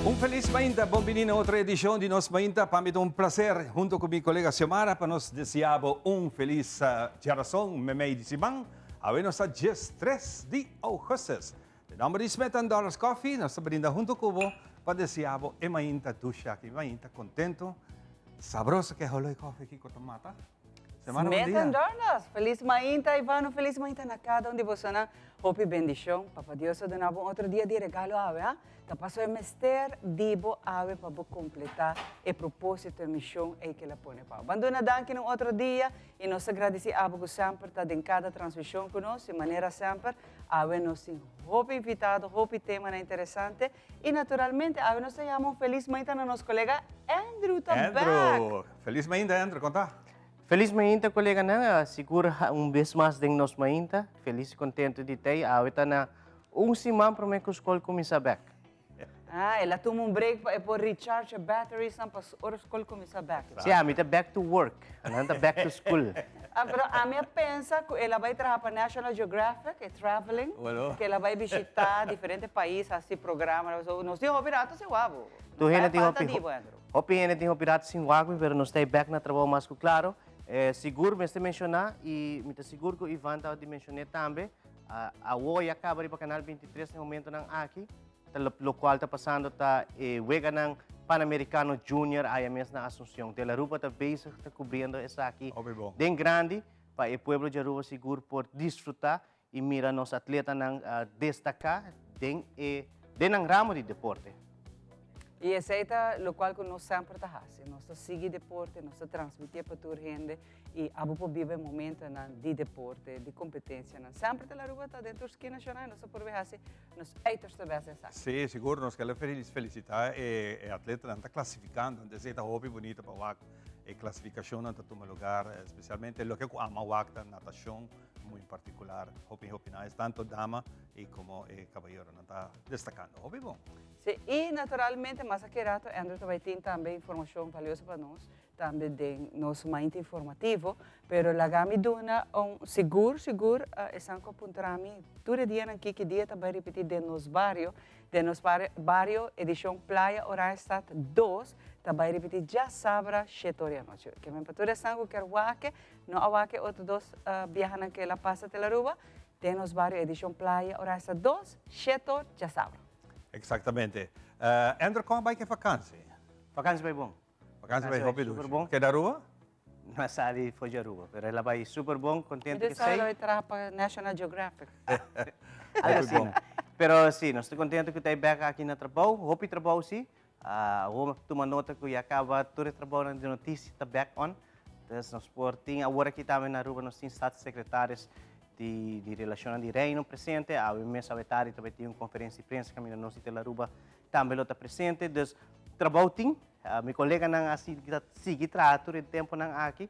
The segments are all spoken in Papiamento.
Un felis mainta, bon bini na otro edicion di Nos Mainta. Pa mi ta un placer hunto cu mi colega Xiomara pa nos desea bo un felis djarason memey di siman. Awe nos ta 13 di augustus. Den nomber di Smith and Dollars Coffee nos ta brinda hunto cu bo pa desea bo e mainta dushi aki, mainta contento, sabroso ke holo e koffie aki cu ta mata. Semana bon Smith dia. and Dollars, felis mainta Ivano, felis mainta na cada un di bosonan. Hopi bendicion, Papa Dios a duna bo un otro dia di regalo awe, ha? Ta paso e mester di bo awe pa bo completa e proposito, e mision ey cu el a pone pa bo. Ban duna danki na un otro dia y nos ta gradici abo cu semper ta den cada transmision cu nos y manera semper Awe nos tin hopi invitado, hopi temanan interesante y naturalmente awe nos ta yama un felis mainta na nos colega Andrew ta back. Andrew, felis mainta Andrew, con ta? Felis mainta coleganan, sigur un bes mas den nos mainta, felis y contento di tey, awe ta na un siman prome cu scol cuminsa bek. Ah, el a tuma un break pa e por recharge e batteriesnan pa ora skol kuminsá bek. Sí, ami ta back to work, anan ta back to school. Ah, pero ami a pensa ku el a bai traha pa National Geographic, e traveling, ku el a bai bishitá diferente pais, hasi programa, so nos tin hopi rato sin wak bo. Tur hende tin Falta hopi, di bo, Andrew. hopi hende tin hopi rato sin wak mi, pero nos ta e bek na trabou mas ku klaro. Sigur mester menshoná, i mi ta sigur ku Ivan tabata di menshoné tambe, Awo ya caba riba Canal 23 na e momentonan aki. Ta locual ta pasando ta e weganan Panamericano Junior aya mes na Asuncion. Tele Aruba ta bezig ta cubriendo esaki Hopi bon. den grandi pa e pueblo di Aruba sigur por disfruta y mira nos atletanan destaca den e den nan ramo di deporte. Y esey ta locual cu nos semper ta haci. Nos ta sigui deporte, nos ta transmitié pa tur hende. Y abo por biba e momentonan di deporte, di competencianan. Semper Tele Aruba ta den tur skina shona y nos ta purbe haci nos uiterste best esaki. Sí, sigur. Nos kere felicita e atletanan ta clasificando. Entonces e ta hopi bunita pa wak e clasificacionnan ta tuma lugar, especialmente loke cu ama wak ta natacion, muy en particular. Hopi, hopi nice. Tanto dama y como e caballeronan ta destacando. Hopi bon. Sí, y naturalmente mas aki rato Andrew ta bay tin tambe informacion valioso pa nos. Tambe den nos mainta informativo, pero laga mi duna un sigur sigur esan ku a puntra mi tur e dianan ki ki dia ta bai ripiti den nos bario, den nos bario edishon Playa Oranjestad dos ta bai ripiti djasabra shete ora di anochi. Ke men pa tur esan ku kier wak no a wak e otro dos biahanan ku el a pasa tel Aruba, den nos bario edishon Playa Oranjestad dos shete or djasabra. Exactamente. Andrew kon a bai ku e vakansi? Vakansi bai bon. Vakantie bai hopi Super dushi. bon. Keda Aruba? No a sali for di Aruba, pero el a bai super bon, contento Mi que sabi sei. lo e traha pa National Geographic. Algo Hopi bon. asina. Pero si, nos ta contento cu ta e bek aki na trabou. Hopi trabou si. Awor mi a tuma nota cu ya caba tur e trabounan di noticia ta bek on. Dus nos por tin, awor aki tambe na Aruba nos tin staatssecretaris di di Relacionnan di Reino presente. Awe mes awe tardi ta bai tin un conferencia di prensa caminda nos di Telearuba Tambe lo ta presente, dus trabou tin. Mi coleganan a sigui ta sigui traha tur e temponan aki.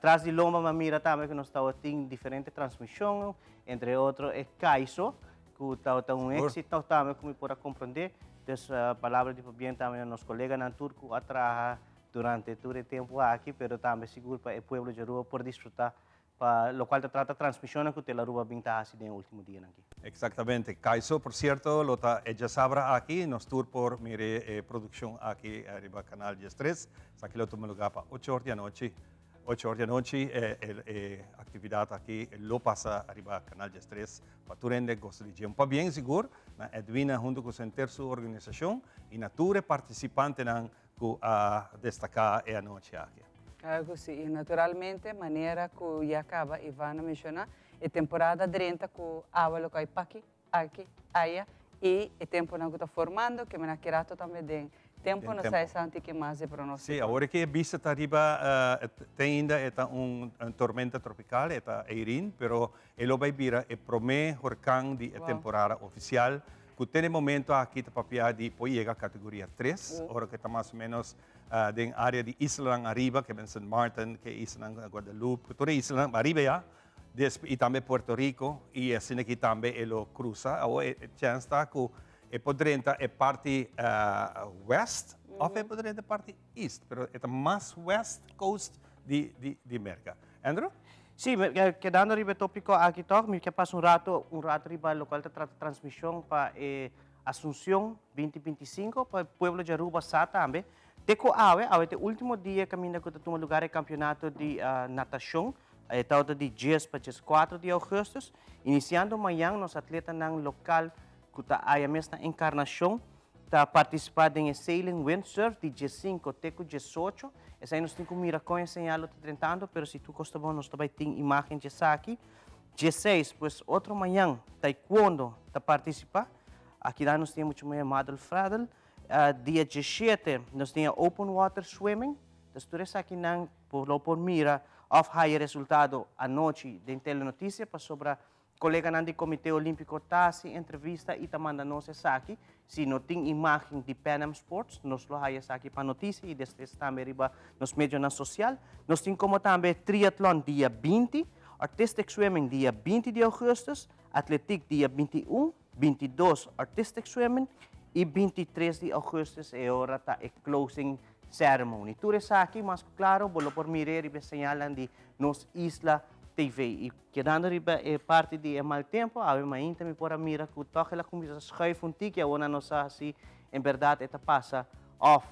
Tras di lomba mi a mira tambe cu nos tabatin diferente transmision, entre otro e Kaiso, cu tabata un exito tambe cu mi por a comprende. Dus palabra di pabien tambe na nos coleganan tur cu a traha durante tur e tempo aki, pero tambe sigur pa e pueblo di Aruba por disfruta Pa locual ta trata transmisionnan cu Telaruba bin ta haci den e ultimo dianan aki. Exactamente. Kaiso, por cierto, lo ta e djasabra aki. Nos tur por mira e produccion aki riba Canal 13. Esaki lo tuma lugar pa ocho or di anochi. Ocho or di anochi e e actividad aki lo pasa riba Canal 13 pa tur hende gosta di dje. Un pabien sigur na Edwina hunto cu su henter su organisacion y na tur e participantenan cu a destaca e anochi aki. Claro cu si, y naturalmente manera cu ya caba Ivan a menciona, e temporada drenta cu awa lo cay paki, aki, aya, y e temponan cu ta formando, ke mena kerato tambe den tempo no sa esan tiki mas di pronostico. Si, awor ke e bista ta riba, te ainda e ta un tormenta tropical, e ta Irene, pero e lo bay bira e prome horcan di e temporada oficial. Ku te den momento aki ta papia di por yega kategoria tres, ora ku ta mas o menos den área di islanan ariba, ke ben Sint Maarten, ke islanan Guadeloupe, tur e islanan ariba ya, i tambe Puerto Rico, i asina aki tambe e lo krusa. Awor e chèns ta ku e por drenta e parti west òf e por drenta e parti east, pero e ta mas west coast di Merka. Andrew? Sí, kedando riba e tópiko aki tòg, mi ke pasa un rato, un rato riba lokual ta trata transmishon pa e Asuncion 2025 pa pueblo di Aruba sa tambe. Te cu awe, awe ta e ultimo dia caminda cu ta tuma lugar e campeonato di natacion. E tawata di 10 pa 14 di augustus. Iniciando mañan nos atletanan local cu ta aya mes na Encarnacion ta participa den e sailing windsurf di 15 te cu 18. Esai nos tin cu mira con e señal lo ta drentando, pero si tur cos ta bon nos ta bay tin imagen dje esaki. 16, pues otro mañan taekwondo ta participa. Aki nan nos tin mucho muher Madel Fradel. Dia 17 nos tin e open water swimming. Dus tur esakinan bo lo por mira of haya resultado anochi den Telenoticia pasobra coleganan di Comite Olimpico ta haci entrevista y ta manda nos esaki. Si no tin imagen di Pan Am Sports, nos lo haya esaki pa noticia y despues tambe riba nos medionan social. Nos tin como tambe triatlon dia 20, artistic swimming dia 20 di augustus, atletiek dia 21, 22 artistic swimming y 23 di augustus e ora ta e closing ceremony. Tur esaki, mas cu claro, bo lo por mira riba e señalnan di Nos Isla TV. Y kedando riba e parti di e mal tempo, awe mainta mi por a mira cu toch el a cuminsa schuif un tiki, awor nan no sa si en berdad e ta pasa of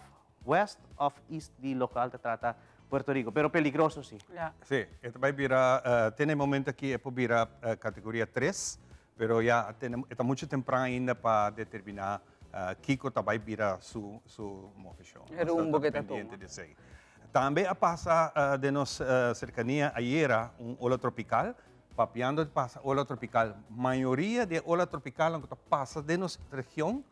west of east di local ta trata Puerto Rico, pero peligroso si. Sí, e ta bay bira, te na e momento aki e por bira categoria 3, pero ya e ta mucho tempran ainda pa determina kico ta bay bira su su movecion. E rumbo que ta tuma. Tambe a pasa den nos cercania ayera un ola tropical. Papiando di pasa ola tropical, mayoria di e ola tropicalnan cu ta pasa den nos region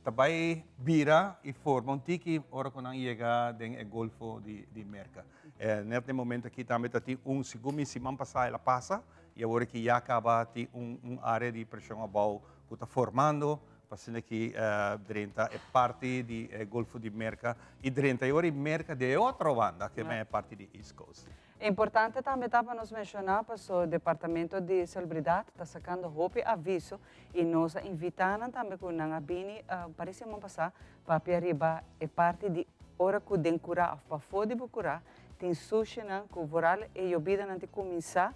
ta bay bira y forma un tiki ora cu nan yega den e Golfo di Merca. Net den momento aki tambe ta tin un, segun mi siman pasa el a pasa y awor aki ya caba tin un area di presion abao cu ta formando pa asina ki drenta e parti di e Golfo di Merca y drenta e ora di Merca di e otro banda, ke e parti di East Coast. Importante tambe ta pa nos menciona paso Departamento di Salubridad ta sacando hopi aviso y nos a invita nan tambe cu nan a bini un par di siman pasa papia riba e parti di ora cu den cura of pafo di bo cura tin sushinan cu vooral e yobidanan tin cuminsa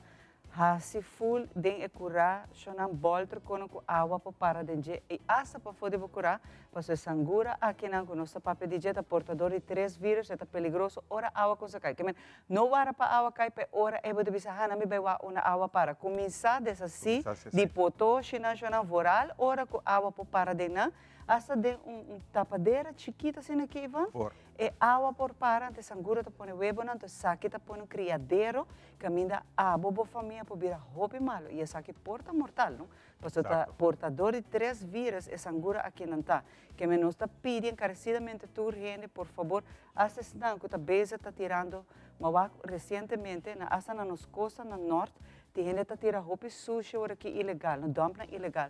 Hasi ful den e kurá, shonnan bòlter kono ku awa por para den dje i asta pafó di bo kurá, pasobra e sangura akinan ku nos ta papia di dje ta portador di tres vírus, e ta peligroso ora awa kumsa kai. Ke men, no wara pa awa kai pa e ora ei bo ta bisa, ha, nan mi bai wak unda awa para. Kuminsá deshasí di potoshinan, shonnan, vooral ora ku awa por para den nan, asta den un tapadera chikito asina aki, Ivan, e awa por para, anto e sangura ta pone webonan, anto esaki ta pone un kriadero Caminda abo bo famia por bira hopi malo y esaki por ta mortal, no? Pasobra ta portador di tres virus e sangura akinan ta. Keme nos ta pidi encarecidamente tur hende por fabor hasta esnan cu ta bezig ta tirando ma wak recientemente na hasta na nos costa na nort tin hende ta tira hopi sushi ora ki ilegal, no dumpnan ilegal.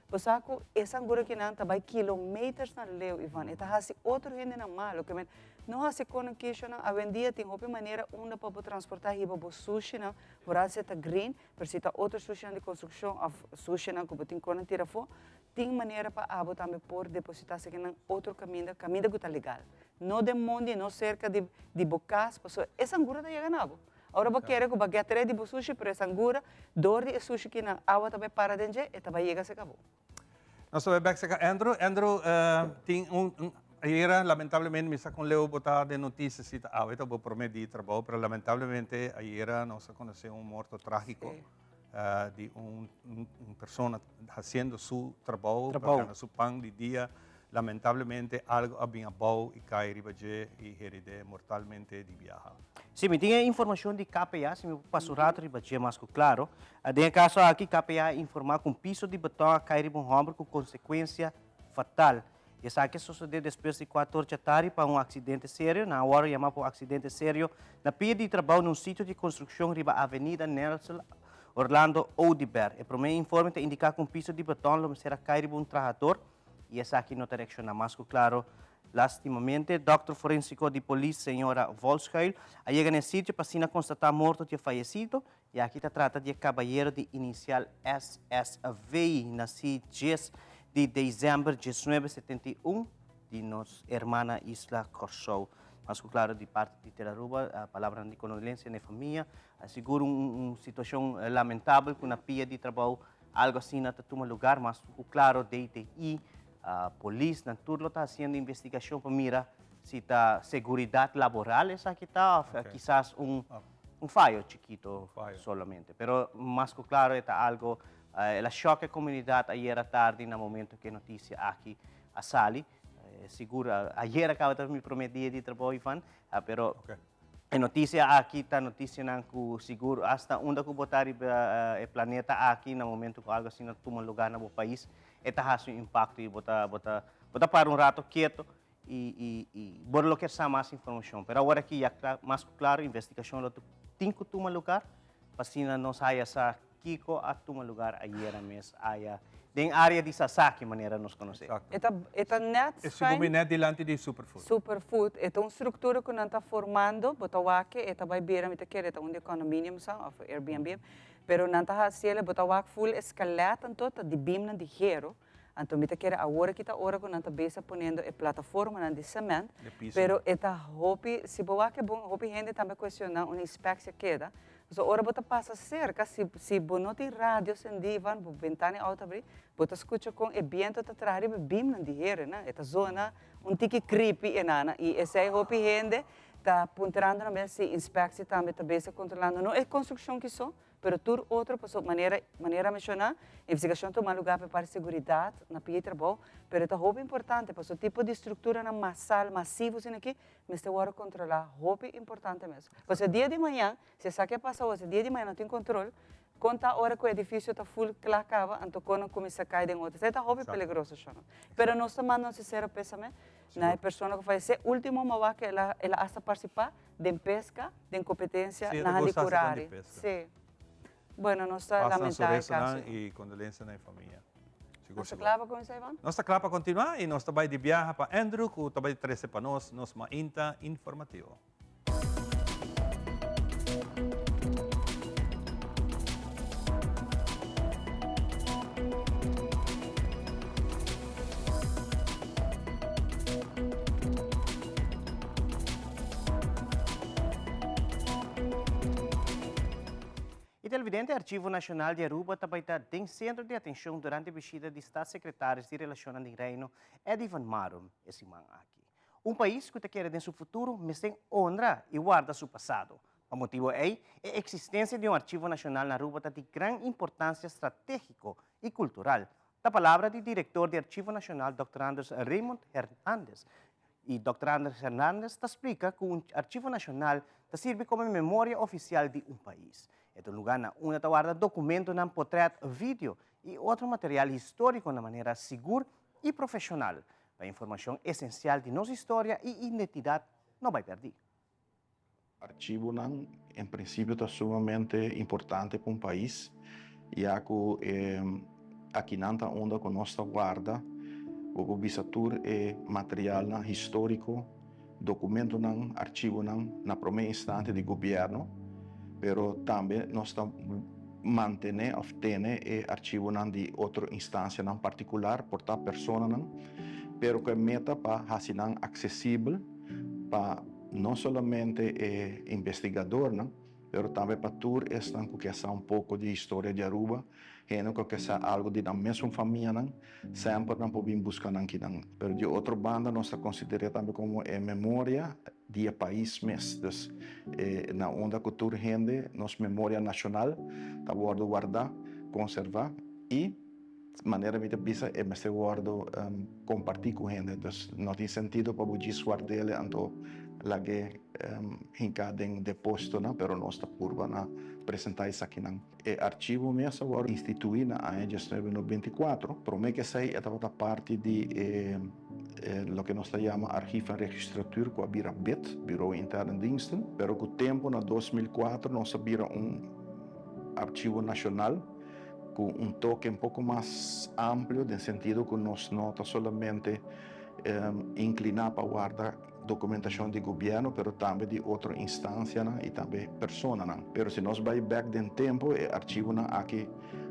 Bo sa cu e sangura kinan ta bay kilometers na leu, Ivan. E ta haci otro hendenan malo. Ke men, no haci conan kishonan. Awendia tin hopi manera unda pa bo transporta hiba bo sushinan. Vooral si e ta green, pero si ta otro sushinan di construccion of sushinan cu bo tin conan tira afo, tin manera pa abo tambe por deposita esakinan otro caminda, caminda cu ta legal. No den mondi, no cerca di di bo cas, pasobra e sangura ta yega na bo. Ora bo kere ku bo a get ready bo sushi, pero e sangura, dor di e sushi kinan awa ta bai para den dje, e ta bai yega seka bo. Nos ta bai bek seka Andrew. Andrew, tin un, un, ayera lamentablemente mi sa kon leu bo ta den notisia si ta awe ta bo prome di trabou, pero lamentablemente ayera nos a konosé un morto trágiko di un, un, un persona hasiendo su trabou pa gana su pan di dia. Lamentablemente algo a bin abou y cay riba dje y herid'é mortalmente di biaha. Si, mi tin e informacion di KPA, si mi por pasa un rato riba dje mas cu claro. Den e caso aki, KPA a informa cu un piso di beton a cay riba un homber cu consecuencia fatal. Y esaki a sosode despues di cuater djatardi pa un accidente serio. Nan a worde yama pa un accidente serio na pia di trabao na un sitio di construccion riba Avenida Nelson Orlando Oduber. E prome informe ta indica cu un piso di beton lo mester a cay riba un trahador. y esaki no ta reacciona mas cu claro. Lastimamente, dokter forensico di polis señora Volschuil a yega na e sitio pa asina constata morto di e fayecido y aki ta trata di e cabayero di inicial SSV, naci 10 di december 1971 di nos hermana isla Corsou. Mas cu claro di parti di Telaruba, palabranan di condolencia na e famia. Sigur un situacion lamentabel cu na pia di trabou Algo asina ta tuma lugar, mas ku klaro DTI. Polis nan tur lo ta haciendo investigacion pa mira si ta seguridad laboral esaki ta of kisas un un fayo chikito solamente. Pero mas cu claro e ta algo, el a shock e comunidad ayera tardi na momento cu e noticia aki a sali. Sigur ayera caba ta mi prome dia di trabou Ivan, pero E noticia aki ta noticianan cu sigur hasta unda cu bo ta riba e planeta aki na momento cu algo asina tuma lugar na bo pais e ta haci un impacto y bo ta bo ta bo ta para un rato keto y y y bo lo kier sa mas informacion. Pero awor aki ya mas cu claro investigacion lo tin cu tuma lugar pa asina nos haya sa Kiko a tuma lugar ayera mes aya den area di Sasaki manera nos conoce? Exacto. E ta e ta net E schuin. sugumi net dilanti di Superfood. Superfood. E ta un structura cu nan ta formando, bo ta wak e ta bay bira, mi ta kere e ta un di condominiums nan of Airbnb, pero nan ta haci el, bo ta wak full escalet anto ta di beamnan di hero, anto mi ta kere awor aki ta ora cu nan ta beza poniendo e plataformanan di cement, E piso. pero e ta hopi, si bo wak e bon, hopi hende tambe cuestiona un inspectie a keda, Pasobra ora bo ta pasa serka, si si bo no tin radio sendí van bo bentana e outo abrí, bo ta skucha kon e biento ta traha riba e bimnan di herenan. E ta zona un tiki creepy enana. I esei hopi hende ta puntrando nan mes si inspectie tambe ta bezig kontrolando no e konstrukshon kiso, pero tur otro pasobra manera manera a menshoná, investigashon tuma lugá pa e parti seguridat na pia di trabou, pero e ta hopi importante pasobra tipo di strukturanan masal, masivo asina aki, Mester wòrdu kontrolá hopi importante mes. Pasobra dia di mañan, si esaki a pasa awo, si dia di mañan no tin kontrol, kon ta ora ku e edifisio ta ful kla kaba, anto kon nan kuminsá kai den otro. Esei ta hopi peligroso, shònan. Pero nos ta manda un sinsero pésame na e persona ku fayesé. Último mi a wak el a el a asta partisipá den peska, den kompetensia na Handicurari. Sí. Bueno, nos ta lamentá e kaso. I kondolensia na e famia. Nos ta kla pa kuminsá, Ivan? Nos ta kla pa kontinuá i nos ta bai di biaha pa Andrew ku ta bai trese pa nos nos mainta informativo. E televidente Archivo Nacional di Aruba ta bai ta den centro di atencion durante bishita di Staatssecretaris di Relacionnan den Reino, Eddy van Marum, e siman aki. Un pais cu ta kere den su futuro mester honra y warda su pasado. Pa motibo ey, e existencia di un Archivo Nacional na Aruba ta di gran importancia strategico y cultural. Ta palabra di director di Archivo Nacional, Dòkter Andres Raymond Hernandez, Y Dòkter Andres Hernandez ta splica cu un archivo nacional ta sirbi como e memoria oficial di un pais. E ta un lugar na unda ta warda documentonan, potret, video y otro material historico na manera sigur y profesional pa informacion esencial di nos historia y identidad no bay perdi. Archivonan en principio ta sumamente importante pa un pais, ya cu akinan ta unda cu nos ta warda, bo por bisa tur e materialnan historico, documentonan, archivonan na prome instante di gobierno, pero tambe nos ta mantene of tene e archivonan di otro instancianan particular, por ta personanan, pero cu e meta pa haci nan accesibel pa no solamente e investigadornan, pero tambe pa tur esnan ku ke sa un poko di historia di Aruba, hende ku ke sa algu di nan mesun famianan, semper nan por bin buska nan kinan. Pero di otro banda nos ta konsider'é tambe komo e memoria di e pais mes. Dus e na unda ku tur hende nos memoria nashonal ta wòrdu wardá, konservá i. Manera mi ta bisa e mester wordo comparti cu hende, dus no tin sentido pa bo djis wardele anto lag'e hinca den depositonan, pero nos ta purba na presenta esakinan. E archivo mes a wordo institui na aña diesnuebe 94, prome cu esey e tabata parti di e loke nos ta yama Archief en Registratuur cu a bira bid, Bureau Interne Diensten, pero cu tempo na 2004 nos a bira un archivo nacional. Ku un toke un poko mas amplio den sentido ku nos no ta solamente inkliná pa warda dokumentashon di gobièrnu pero tambe di otro instansianan i tambe personanan. Pero si nos bai bèk den tempu e archivonan aki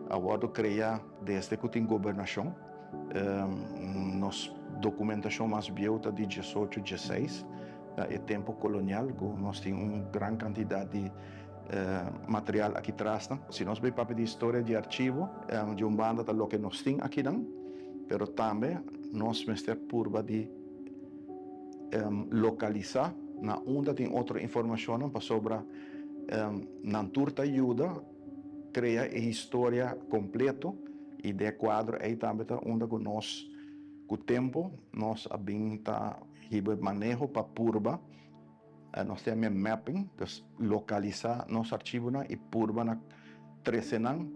a wòrdu kreá desde ku tin gobernashon. Nos dokumentashon mas bieu ta di diesocho dieseis, na e tempu kolonial ku nos tin un gran kantidat di material aki trasnan. Si nos bay papia di historia di archivo, di un banda ta loke nos tin akinan, pero tambe nos mester purba di lokalisá na unda tin otro informashonnan pasobra nan tur ta yuda krea e historia kompleto i den e kuadro ei tambe ta unda ku nos ku tempu nos a bin ta hiba e maneho pa purba nos ta yama e mapping, dus lokalisá nos archivonan i purba na trese nan,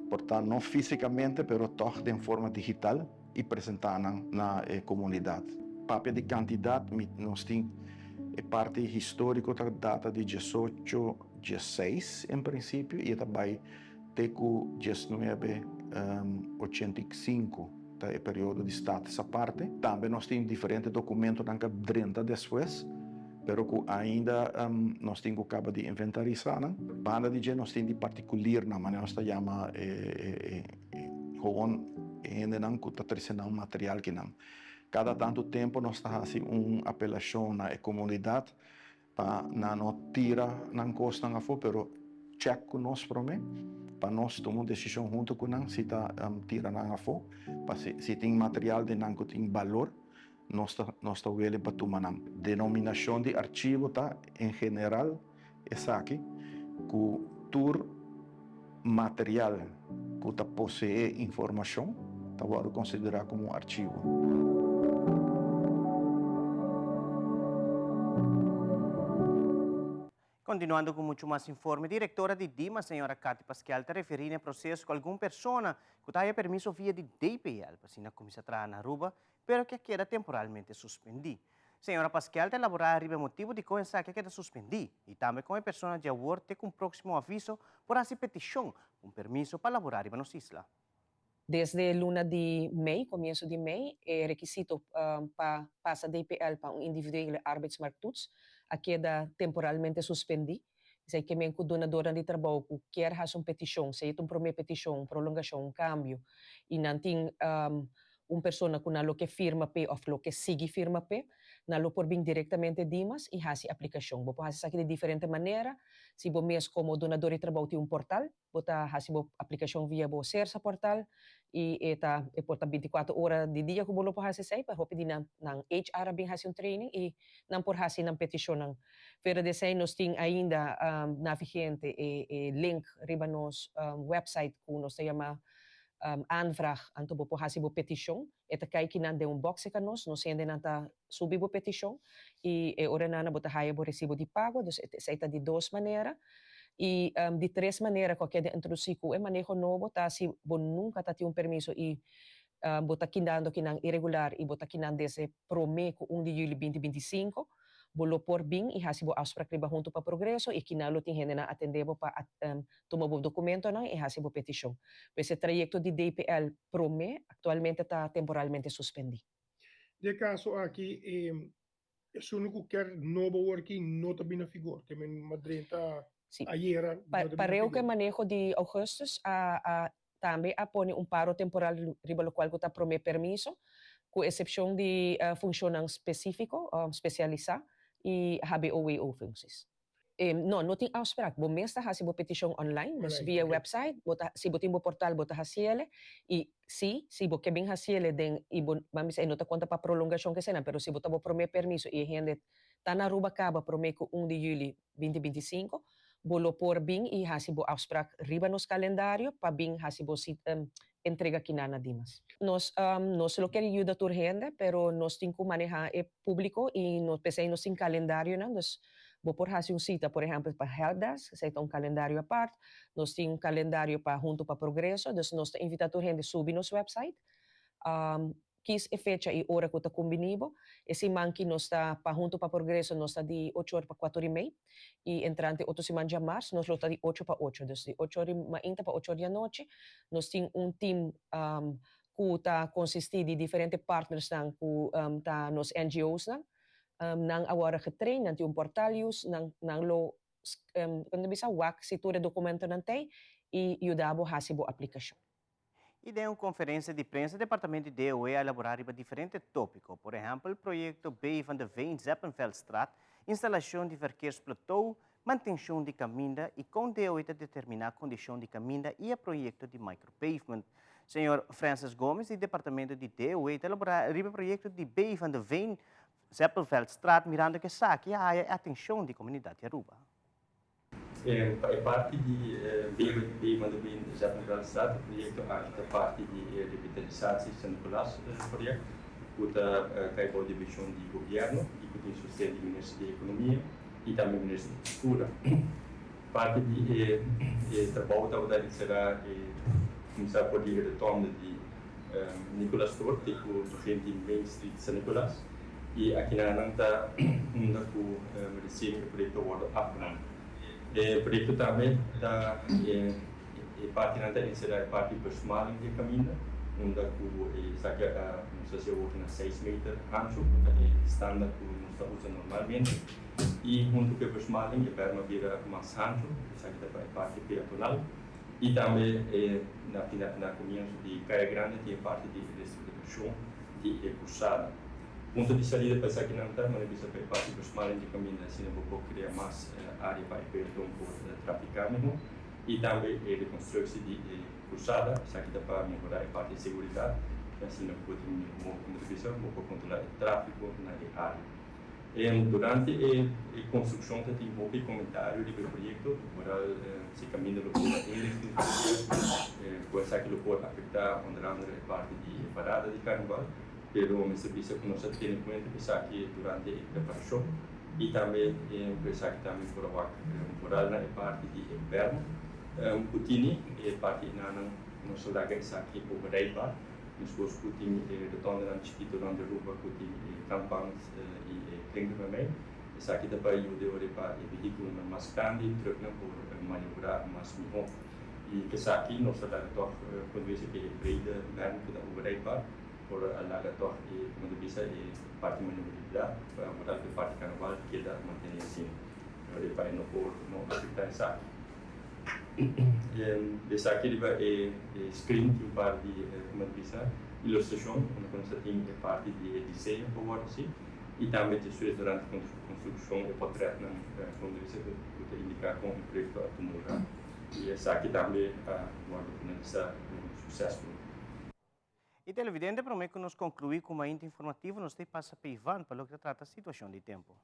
por ta no físikamente pero tòg den forma digital i presentá nan na e komunidat. Papia di kantidat mi nos tin e parti históriko ta data di diesocho diesseis en prinsipio i e ta bai te ku diesnuebe ochenta i sinku ta e periodo di Status Aparte. Tambe nos tin diferente dokumentonan ku a drenta despues, pero ku ainda nos tin ku kaba di inventarisá nan. Banda di dje nos tin di partikulirnan, manera nos ta yama e gewoon hendenan ku ta trese nan material kinan. Kada tantu tempu nos ta hasi un apelashon na e komunidat pa nan no tira nan kosnan afó, pero check ku nos promé, pa nos tuma un desishon huntu ku nan si ta tira nan afó, pa si si tin material den nan ku tin balor, nos ta nos ta wele pa tuma nan. Denominashon di archivo ta en general esaki, ku tur material ku ta poseé informashon ta wòrdu konsiderá komo un archivo. Kontinuando ku muchu mas informe, direktora di Dimas, señora Cathy Paskel, ta referí na e proseso ku algun persona ku ta haya permiso via di DPL pa asina kuminsá traha na Aruba, pero ku a keda temporalmente suspendí. Señora Paskel ta elaborá riba e motibu dikon esaki a keda suspendí i tambe kon e persona dje awor te ku un próksimo aviso por hasi petishon pa un permiso pa laborá riba nos isla. Desde luna di mei, komienso di mei, e rekisito pa pasa DPL pa un individuele arbeidsmarkttoets a keda temporalmente suspendí. Esei ke men ku dunadornan di trabou ku kier hasi un petishon, sea ta un promé petishon, un prolongashon, un kambio, i nan tin un persona ku nan lo ke firma p'e òf lo ke sigui firma p'e, nan lo por bin direktamente Dimas i hasi aplikashon. Bo por hasi esaki di diferente manera. Si bo mes komo dunador di trabou tin un portal, bo ta hasi bo aplikashon via bo Sersa portal i e ta e por ta bintikuater ora di dia ku bo lo por hasi esei, pa hopi di nan nan HR a bin hasi un training i nan por hasi nan petishonnan. Fuera di esei nos tin ainda na vigente e e link riba nos website ku nos ta yama aanvraag anto bo por hasi bo petishon. E ta kai kinan den un box ka nos, nos hendenan ta subi bo petishon i e ora nana bo ta haya bo resibo di pago, dus esei ta di dos manera. I di tres manera ku a keda introdusí ku e maneho nobo ta si bo nunka ta tin un permiso i bo ta kindando kinan iregular i bo ta kinan desde promé ku un di yüli binti 25, bo lo por bin i hasi bo afsprak riba Huntu pa Progreso i kinan lo tin hendenan atendé bo pa tuma bo dokumentonan i hasi bo petishon. Pues e trayekto di DPL promé aktualmente ta temporalmente suspendí. Den e kaso aki esun ku kier nobo worki no ta bini na vigor, ke men madrenta ayera no ta bini na Pareu ku e maneho di ougùstùs a a tambe a pone un paro temporal riba lokual ku ta promé permiso, ku esepshon di funshonnan spesífiko, spesialisá, i HBO-WO-funksies. No, no tin afsprak. Bo mes ta hasi bo petishon online, dus via website, bo ta, si bo tin bo portal bo ta hasiele, i si, si bo ke bin hasiele den, i bo, ban bisa e no ta konta pa prolongashon ke eseinan, pero si bo ta bo promé permiso i e hende ta na Aruba kaba promé ku un di yüli 2025, bo lo por bin i hasi bo afsprak riba nos kalendario pa bin hasi bo sit, entrega kinan na Dimas. Nos, nos lo kier yuda tur hende, pero nos tin ku manehá e públiko i no, p'esei nos tin kalendarionan, dus bo por hasi un sita, por ehèmpel, pa helpdesk, esei ta un kalendario apart, nos tin un kalendario pa Huntu pa Progreso, dus nos ta invitá tur hende subi nos wèpsait, Kis e fecha i ora ku ta kumbiní bo. E siman ki nos ta pa Huntu pa Progreso nos ta di ocho or pa kuator i mei i entrante otro siman djamars nos lo ta di ocho pa ocho. Dus di ocho or di mainta pa ocho or di anochi. Nos tin un tim ku ta konsistí di diferente partnersnan ku ta nos NGOsnan. Nan a wòrdu getrain, nan tin un portal use, nan nan lo kon ta bisa wak si tur e dokumentonan t'ei i yuda bo hasi bo aplikashon. I den un konferensia di prensa departamento di DOE a elaborá riba diferente tópiko, por ehèmpel proyekto B van de Veen Zeppenveldstraat, instalashon di verkeersplateau, mantenshon di kaminda i kon DOE ta determiná kondishon di kaminda i e proyekto di micropavement. Señor Francis Gomes di Departamento di DOW ta elabora riba e proyecto di Bay van de Veen Zeppelveldstraat mirando cu esaki a haya e atencion di comunidad di Aruba. Pa e parti di Bay van de Veen Zeppelveldstraat e proyecto aki ta parti di e Revitalisatie San Nicolas project cu ta cay bou di vision di gobierno y cu tin sosten di Minister di Economia y tambe Minister di Cultura. Parti di e trabou tabata enserá e kuminsá for di e rotonde di Nicolas Toer te ku begin di Main Street San Nicolas i akinan nan ta unda ku resien e proyekto a wòrdu afgerond. E proyekto tambe ta e partinan ta enserá e parti versmaling di e kaminda unda ku esaki a nos hasi awor na seis meter hanchu ku ta e standaard ku nos ta usa normalmente. I huntu ku e versmaling e berm a bira mas hanchu, esaki ta pa e parti peatonal. I tambe na fina na komienso di Kaya Grande tin e parti di reestrukturacion di e kursada. Punto di salida pa esakinan ta manera bisa pa e parti versmaling di kaminda asina bo por krea mas área pa e peaton por trafiká mihó. I tambe e rekonstruksi di e kursada, esaki ta pa mehorá e parti di seguridat i asina bo por tin mihó, komo ta bisa, bo por kontrolá e tráfiko na e área. Durante e konstrukshon ta tin hopi komentario riba e proyekto, vooral si kaminda lo por inrichting ku esaki lo por afektá onder andere e parti di e parada di karnaval, pero mester bisa ku nos a tene kuenta ku esaki durante e preparashon i tambe ku esaki tambe por a wak vooral na e parti di e berm ku tini e parti enanan nos a laga esaki overrijdbaar. Meskos ku tin e rotondenan chikito rònt Aruba ku tin e kantband i e klinker pa mei. Esaki ta pa yuda ora pa e vehíkulonan mas grandi, trùknan por maniobrá mas mihó. I ku esaki nos ta laga tòg kondusí ku e brede berm ku ta overrijdbaar por a laga tòg e, komo ta bisa, e parti maniobrabilidat pa vooral ku e parti karnaval keda mantené asina. Ora pa e no por no afektá esaki. Esaki riba e screen tin un par di como ta bisa ilustracion unda cu nos ta tin e parti di e diseño cu a wordo haci y tambe despues durante construccion e potretnan como ta bisa cu ta indica con e proyecto a tuma lugar y esaki tambe a wordo finalisa succesful. Y televidente prome cu nos conclui cu Mainta Informativo nos ta pasa pa Ivan pa loke ta trata situacion di tempo.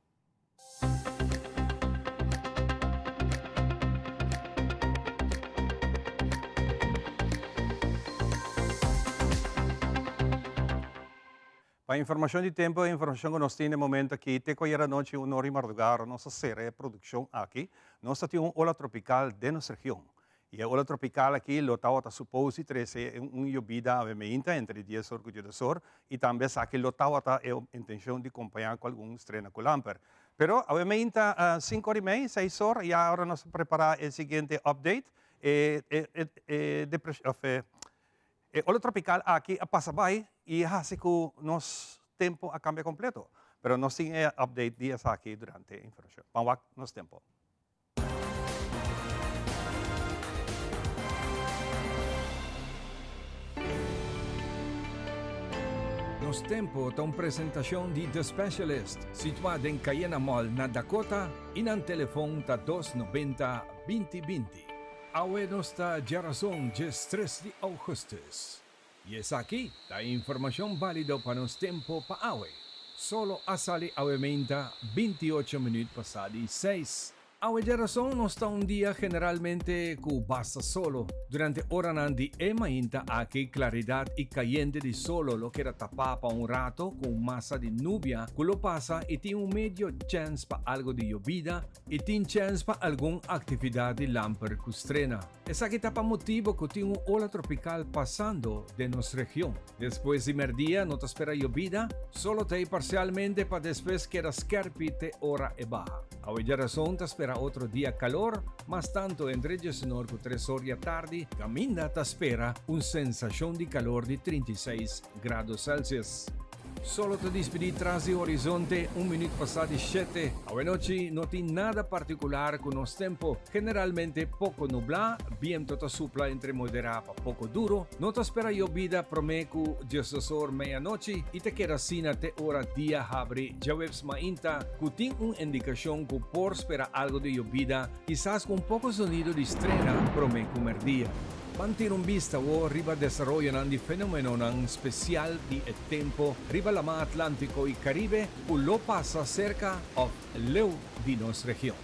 Pa informacion di tempo e informacion cu nos tin na e momento aki te cu ayer anochi un ora y mardugada nos a cera e produccion aki. Nos ta tin un ola tropical den nos region. Y e ola tropical aki lo tawata supos di trece un yobida awe meinta entre dies or cu diedos or y tambe esaki lo tawata e intencion di compaña cu algun strena cu lamper. Pero awe meinta cinco or y mei, seis or, ya ora nos ta prepara e siguiente update, e e of e ola tropical aki a pasa bay y a haci cu nos tempo a cambia completo. Pero nos tin e update di esaki durante e informacion. Ban wak nos tempo. Nos Tempo ta un presentacion di The Specialist, situa den Cayena Mall na Dakota y nan telefon ta dos nobenta binti binti. Awe nos ta djarazon djes tres di augustus. Y esaki ta e informacion balido pa nos tempo pa awe. Solo a sali awe meinta 28 minuut pasa di seis. Awe djarason nos ta un dia generalmente cu basta solo. Durante oranan di e mainta aki claridad y cayente di solo lo keda tapa pa un rato cu un masa di nubia cu lo pasa y tin un medio chens pa algo di yobida y tin chens pa algun actividad di lamper cu strena. Esaki ta pa motibo cu tin un ola tropical pasando den nos region. Despues di merdia no ta spera yobida, solo ta ei parcialmente pa despues keda skerpi te ora e baha. Awe djarason ta spera otro dia calor, mas tanto entre diesenor cu tres or di atardi, caminda ta spera un sensacion di calor di 36 grado Celsius. Solo ta dispidí tras di horizonte un minuut pasá di shete. Awenochi no tin nada partikular ku nos tempo. Generalmente poko nublá, biento ta supla entre moderá pa poko duro. No ta spera yobida promé ku diesdosor meianochi i ta keda asina te ora dia habri djaweps mainta ku tin un indikashon ku por spera algo di yobida, kisas ku un poko zonido di strena promé ku merdia. Ban tira un bista awor riba desaroyonan di fenomenonan spesial di e tempo riba Laman Atlantiko i Karibe ku lo pasa serka òf leu di nos region.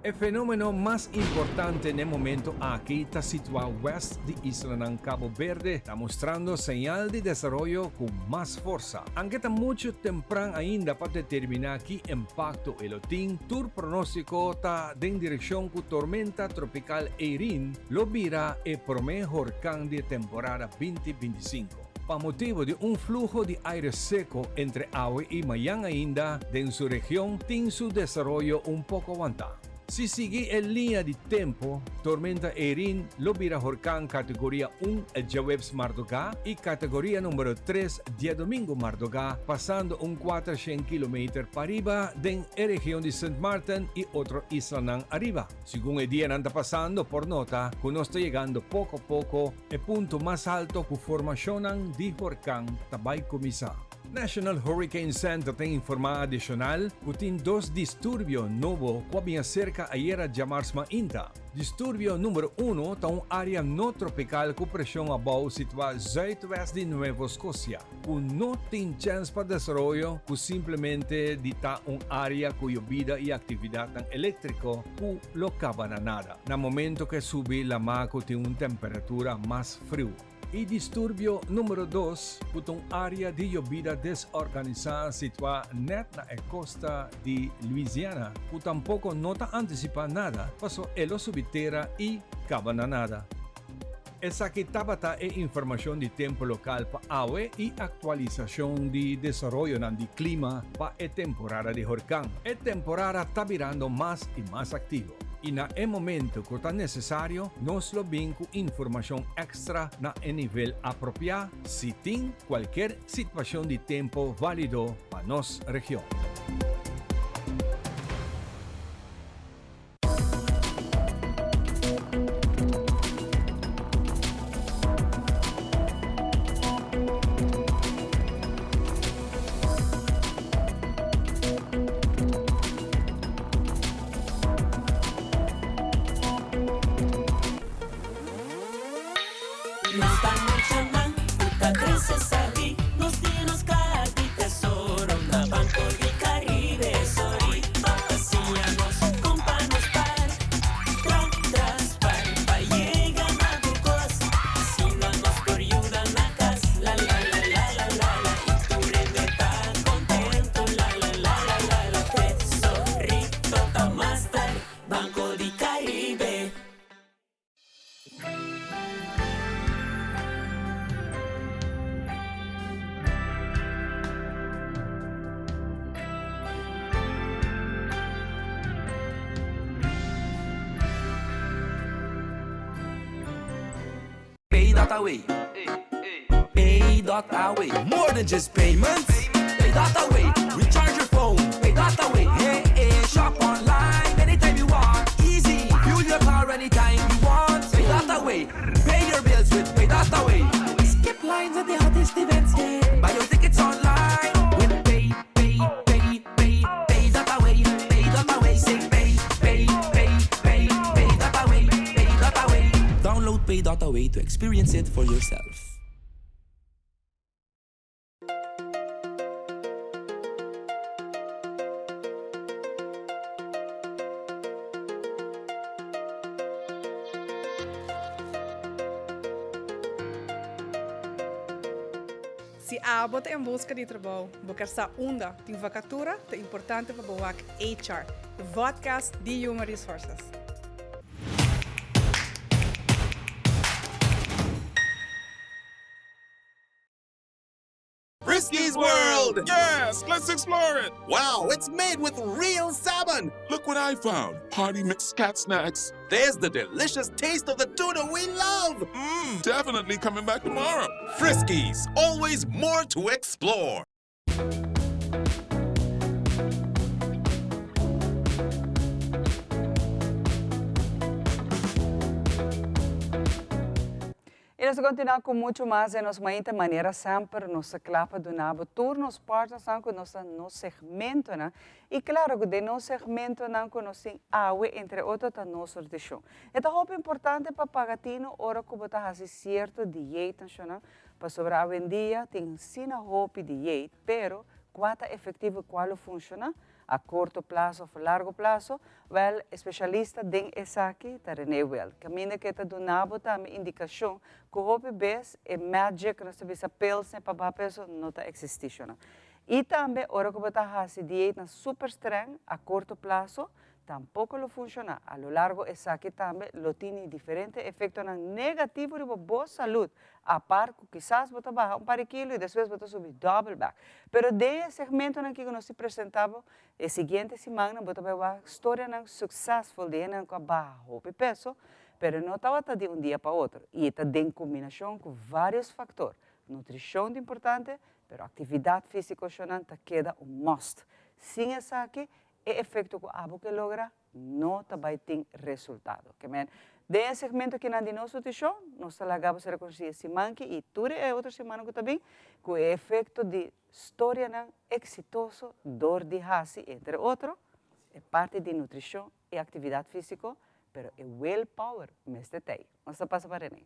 E fenomeno mas importante n'e momento aki ta situá west di islanan Cabo Berde, ta mustrando señal di desaroyo ku mas forsa. Anke ta muchu tempran ainda pa determiná ki impakto e lo tin, tur pronóstiko ta den direkshon ku tormenta tropikal Eirin lo bira e promé horkan di e temporada 2025. Pa motibu di un fluho di aire seko entre awe i mayan ainda den su region tin su desaroyo un poko wantá. Si sigui e liña di tempu, tormenta Eirin lo bira horkan kategoria un djaweps mardugá i kategoria numero tres diadomingu mardugá pasando un kuatershen kilometer pariba den e region di Sint Maarten i otro islanan ariba. Segun e dianan ta pasando por nota ku nos ta yegando poko poko E punto mas alto ku formashonnan di horkan ta bai kuminsá. National Hurricane Center ta informá adishonal ku tin dos disturbio nobo ku a bin aserka ayera djamars mainta. Disturbio numero uno ta un área no tropikal ku preshon abou situá zuidwest di Nuevo Scocia, ku no tin chèns pa desaroyo ku simplemente di ta un área ku yobida i aktividatnan eléktriko ku lo kaba na nada. Na momento ke subi lamá ku tin un temperatura mas friu. E disturbio numero dos ku ta un área di yobida desorganisá situá nèt na e kosta di Louisiana ku tampoko no ta antisipá nada paso e lo subi tera i kaba na nada. Esaki tabata e informashon di tempu lokal pa awe i aktualisashon di desaroyonan di klima pa e temporada di horkan. E temporada ta birando mas i mas aktivo i na e momento ku ta nesesario nos lo bin ku informashon èkstra na e nivel apropiá si tin kualker situashon di tempu válido pa nos region. Nos ta muchanan ku ta krese sabí, nos tin nos kaha di tesoro na Banco di Caribe. Sorry pa siña nos kon pa nos par, tra tras par pa yega na tur kos. Asina nos por yuda na kas. La la la la la la la i tur hende ta kontento. La la la la la la tesorito ta master Banco di Caribe. Pay.away Pay.away More than just payments Pay.away Recharge your phone Pay.away Hey, hey, shop online anytime you want Easy Fuel your car anytime you want Pay.away Pay your bills with Pay.away Skip lines at the hottest events yeah. Buy your tickets online With Pay, Pay, Pay, Pay, Pay.away Pay.away Say Pay, Pay, Pay, Pay, Pay.away Pay.away Download Pay.away to experience it for yourself. Si abo ta en buska di trabou, bo ker sa unda tin vakatura, ta importante pa bo wak HR, e vodcast di Human Resources. Frisky's World! Yes, let's explore it! Wow, it's made with real salmon! Look what I found! Party mix cat snacks. There's the delicious taste of the tuna we love! Mmm, definitely coming back tomorrow. Friskies, always more to explore. Y nos ta continua cu mucho mas den nos mainta manera semper nos ta cla pa duna bo tur nos partnersnan cu nos ta nos segmentonan y claro cu den nos segmentonan cu nos tin awe entre otro ta nos nutricion. E ta hopi importante pa paga tino ora cu bo ta haci cierto dieetnan pasobra awendia tin asina hopi dieet pero cua ta efectivo y cua lo funciona A korto plaso of largo plaso? Wèl, e spesialista den esaki ta René Wild. Kaminda ku e ta duna bo tambe indikashon ku hopi bes e magic, nos ta bisa pilsnan pa baha peso, no ta eksistí shona. I tambe ora ku bo ta hasi dietnan super streng a korto plaso, Tampoco lo funciona. A lo largo esaki tambe lo tini diferente efectonan negativo riba bo salud, apart cu kisas bo ta baha un par di kilo y despues bo ta subi dobel bek. Pero den e segmentonan kico nos tin presenta bo e siguiente simannan bo ta bay wak storianan succesful di hendenan cu a baha hopi peso, pero no tabata di un dia pa otro y ta den combinacion cu varios factor. Nutricion ta importante, pero actividad fisico shonan ta keda un must. Sin esaki E efekto ku abo ke logra no ta bai tin resultado. Ke men, den e segmento kinan di nos nutrishon, nos ta laga bo ser rekonosí e siman ki i tur e otro simannan ku ta bin, ku e efekto di storianan eksitoso dor di hasi, entre otro, e parti di nutrishon i aktividat físiko, pero e willpower mester t'ei. Nos ta pasa pa René.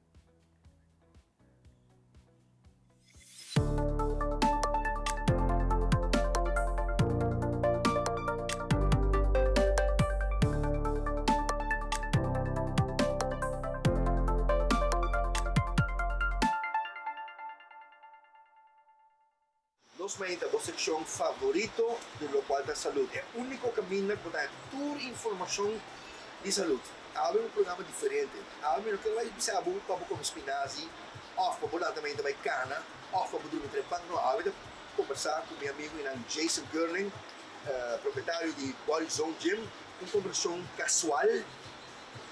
Nos Mainta, bo seccion favorito di locual ta salud. E unico caminda cu bo ta haya tur informacion di salud. Awe un programa diferente. Awe mi no ker bai bisa bo pa bo come spinazi of pa bo lanta mainta bai cana of pa bo drumi trempan. No, awe ta combersa cu mi amigo y nan Jason Gerling, propietario di Body Zone Gym. Un combersacion casual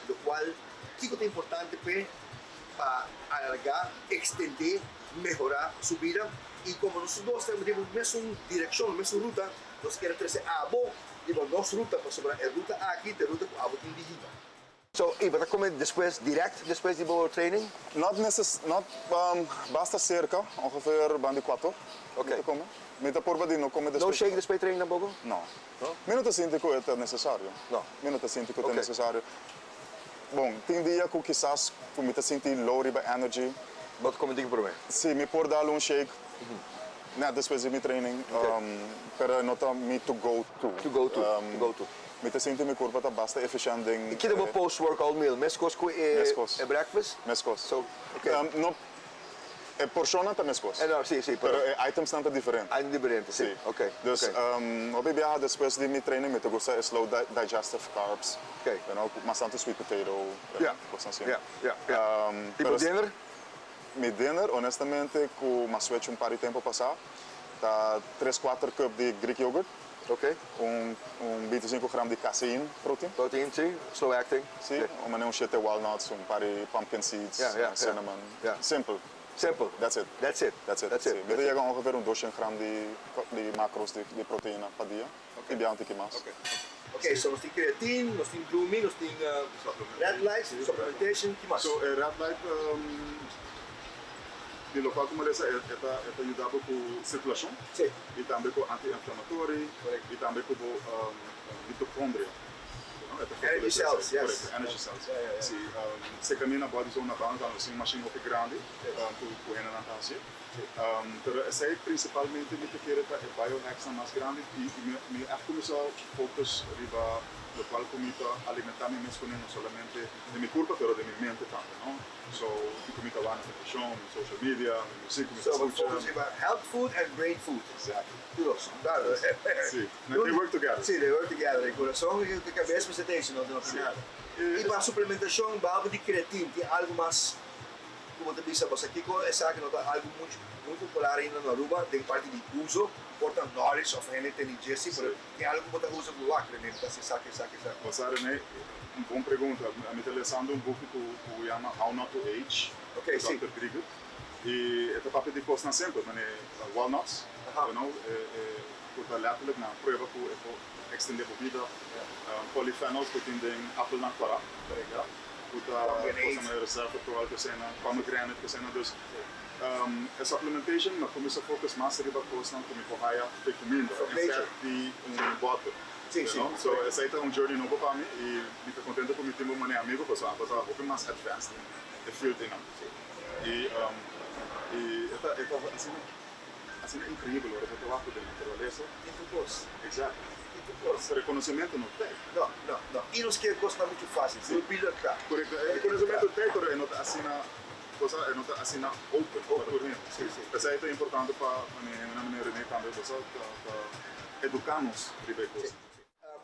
locual kico ta importante p'e pa alarga, extende, mehora su bida. I komo nos dos ta riba un mesun direkshon, un mesun ruta, nos kier a trese abo riba nos ruta, pasobra e ruta aki ta e ruta ku abo tin di hiba. So, i bo ta kome despues, dirèkt despues di bo training? Not neces, not basta serka, ongeveer banda di kuater mi ta kome. Mi ta purba di no kome despues. No shake despues di training tampoco? No. Mi no ta sinti ku e ta nesesario. No. Mi no ta sinti ku ta nesesario. Bon, tin dia ku kisas ku mi ta sinti low riba energy. Bo ta kome tiki promé? Si, mi por dal un shake nèt despues di mi training, pero e no ta mi to go to. To go to, to go to. Mi ta sinti mi kurpa ta basta efishènt den. I kita bo post workout meal? Meskos ku e breakfast? Meskos. So, ok. No. E porshonnan ta meskos. E no, si, si, pero. Pero e itemsnan ta diferente. Item diferente, si. Si. Ok, Dus, ok. hopi biaha despues di mi training mi ta gusta e slow digestive carbs. Ok. You know, mas tantu sweet potato, Ya, kosnan asina. ya, ya, ya. I bo dinner? Mi dinner, honestamente, ku m'a switch un par di tempu pasá, ta tres kuater cup di Greek yogurt. Ok. Un un bintisinko gram di casein protein. Protein, si, slow acting. Si, un manera un shete walnuts, un par di pumpkin seeds, Yeah, yeah, cinnamon. Yeah. Simple. Simple. That's it. That's it. That's it. That's it. Si, mi ta yega ongeveer un doshen gram di di macros di di proteina pa dia. Ok. I bia un tiki mas. Ok, ok. So nos tin creatine, nos tin Blumi, nos tin red light, supplementation, ki mas? So e red light di lokual ku mi lesa e ta e ta yuda bo ku sirkulashon. Si. I tambe ku anti-inflamatory. Correcto. I tambe ku bo mitocondria. Energy cells, yes. Correcto, energy cells. Si, se camina body zone na banda, nos tin un machine hopi grandi cu hendenan ta haci. Pero esey principalmente mi ta kere ta e biohacksnan mas grandi y mi a cuminsa focus riba locual cu mi ta alimenta mi mes cune, no solamente den mi curpa pero den mi mente tambe, no. So, kico mi ta wak na television, mi social media, mi music cu mi ta So, bo scucha. focus riba health food and brain food. Exactly. Tur dos, claro. Si, they work together. Si, they work together. E corazon y e cabes mester ta ey, si no no tin nada. Y pa suplementacion, behalve di creatine, tin algo mas cu bo ta bisa? Pasobra kico esaki no ta algo mucho muy popular ainda na Aruba den parti di uzo, por ta knowledge of hende tene dje si, pero tin algo cu bo ta uza cu wak, Rene, mi ta haci esaki, esaki, esaki. Bo sa, Rene, un bon pregunta. Mi ta lesando un buki cu cu yama How Not to Age, Ok, si. Dòkter Greger. Y e ta papia di cosnan simpel, mane walnuts, you know, e cu ta letterlijk nan prueba cu e por extende bo bida, polyphenols cu tin den appelnan cora, ya. Ku ta cosa manera resveratrol ku eseinan, pomegranate ku eseinan. Dus e supplementation mi a kuminsá focus mas riba kosnan ku mi por haya te kuminda instead di un bòter. You know? So esei ta un journey nobo pa mi i mi ta kontento ku mi tin bo manera amigo pasobra abo ta hopi mas advanced den e field einan. I i e ta e ta asina asina increibel ora bo ta wak ku den naturalesa. Tin tur kos. Exactly. Tin tur kos. Pero e konosementu no t'ei. No, no, no. I nos kier kosnan muchu fácil. Sí. No bira kla. Korekto. E konosementu t'ei pero e no ta asina cosa e no ta asina open pa tur hende. Sí, sí. P'esei ta importante pa manera manera Rene tambe bo sa ta ta eduká nos riba e kosnan. Sí, sí.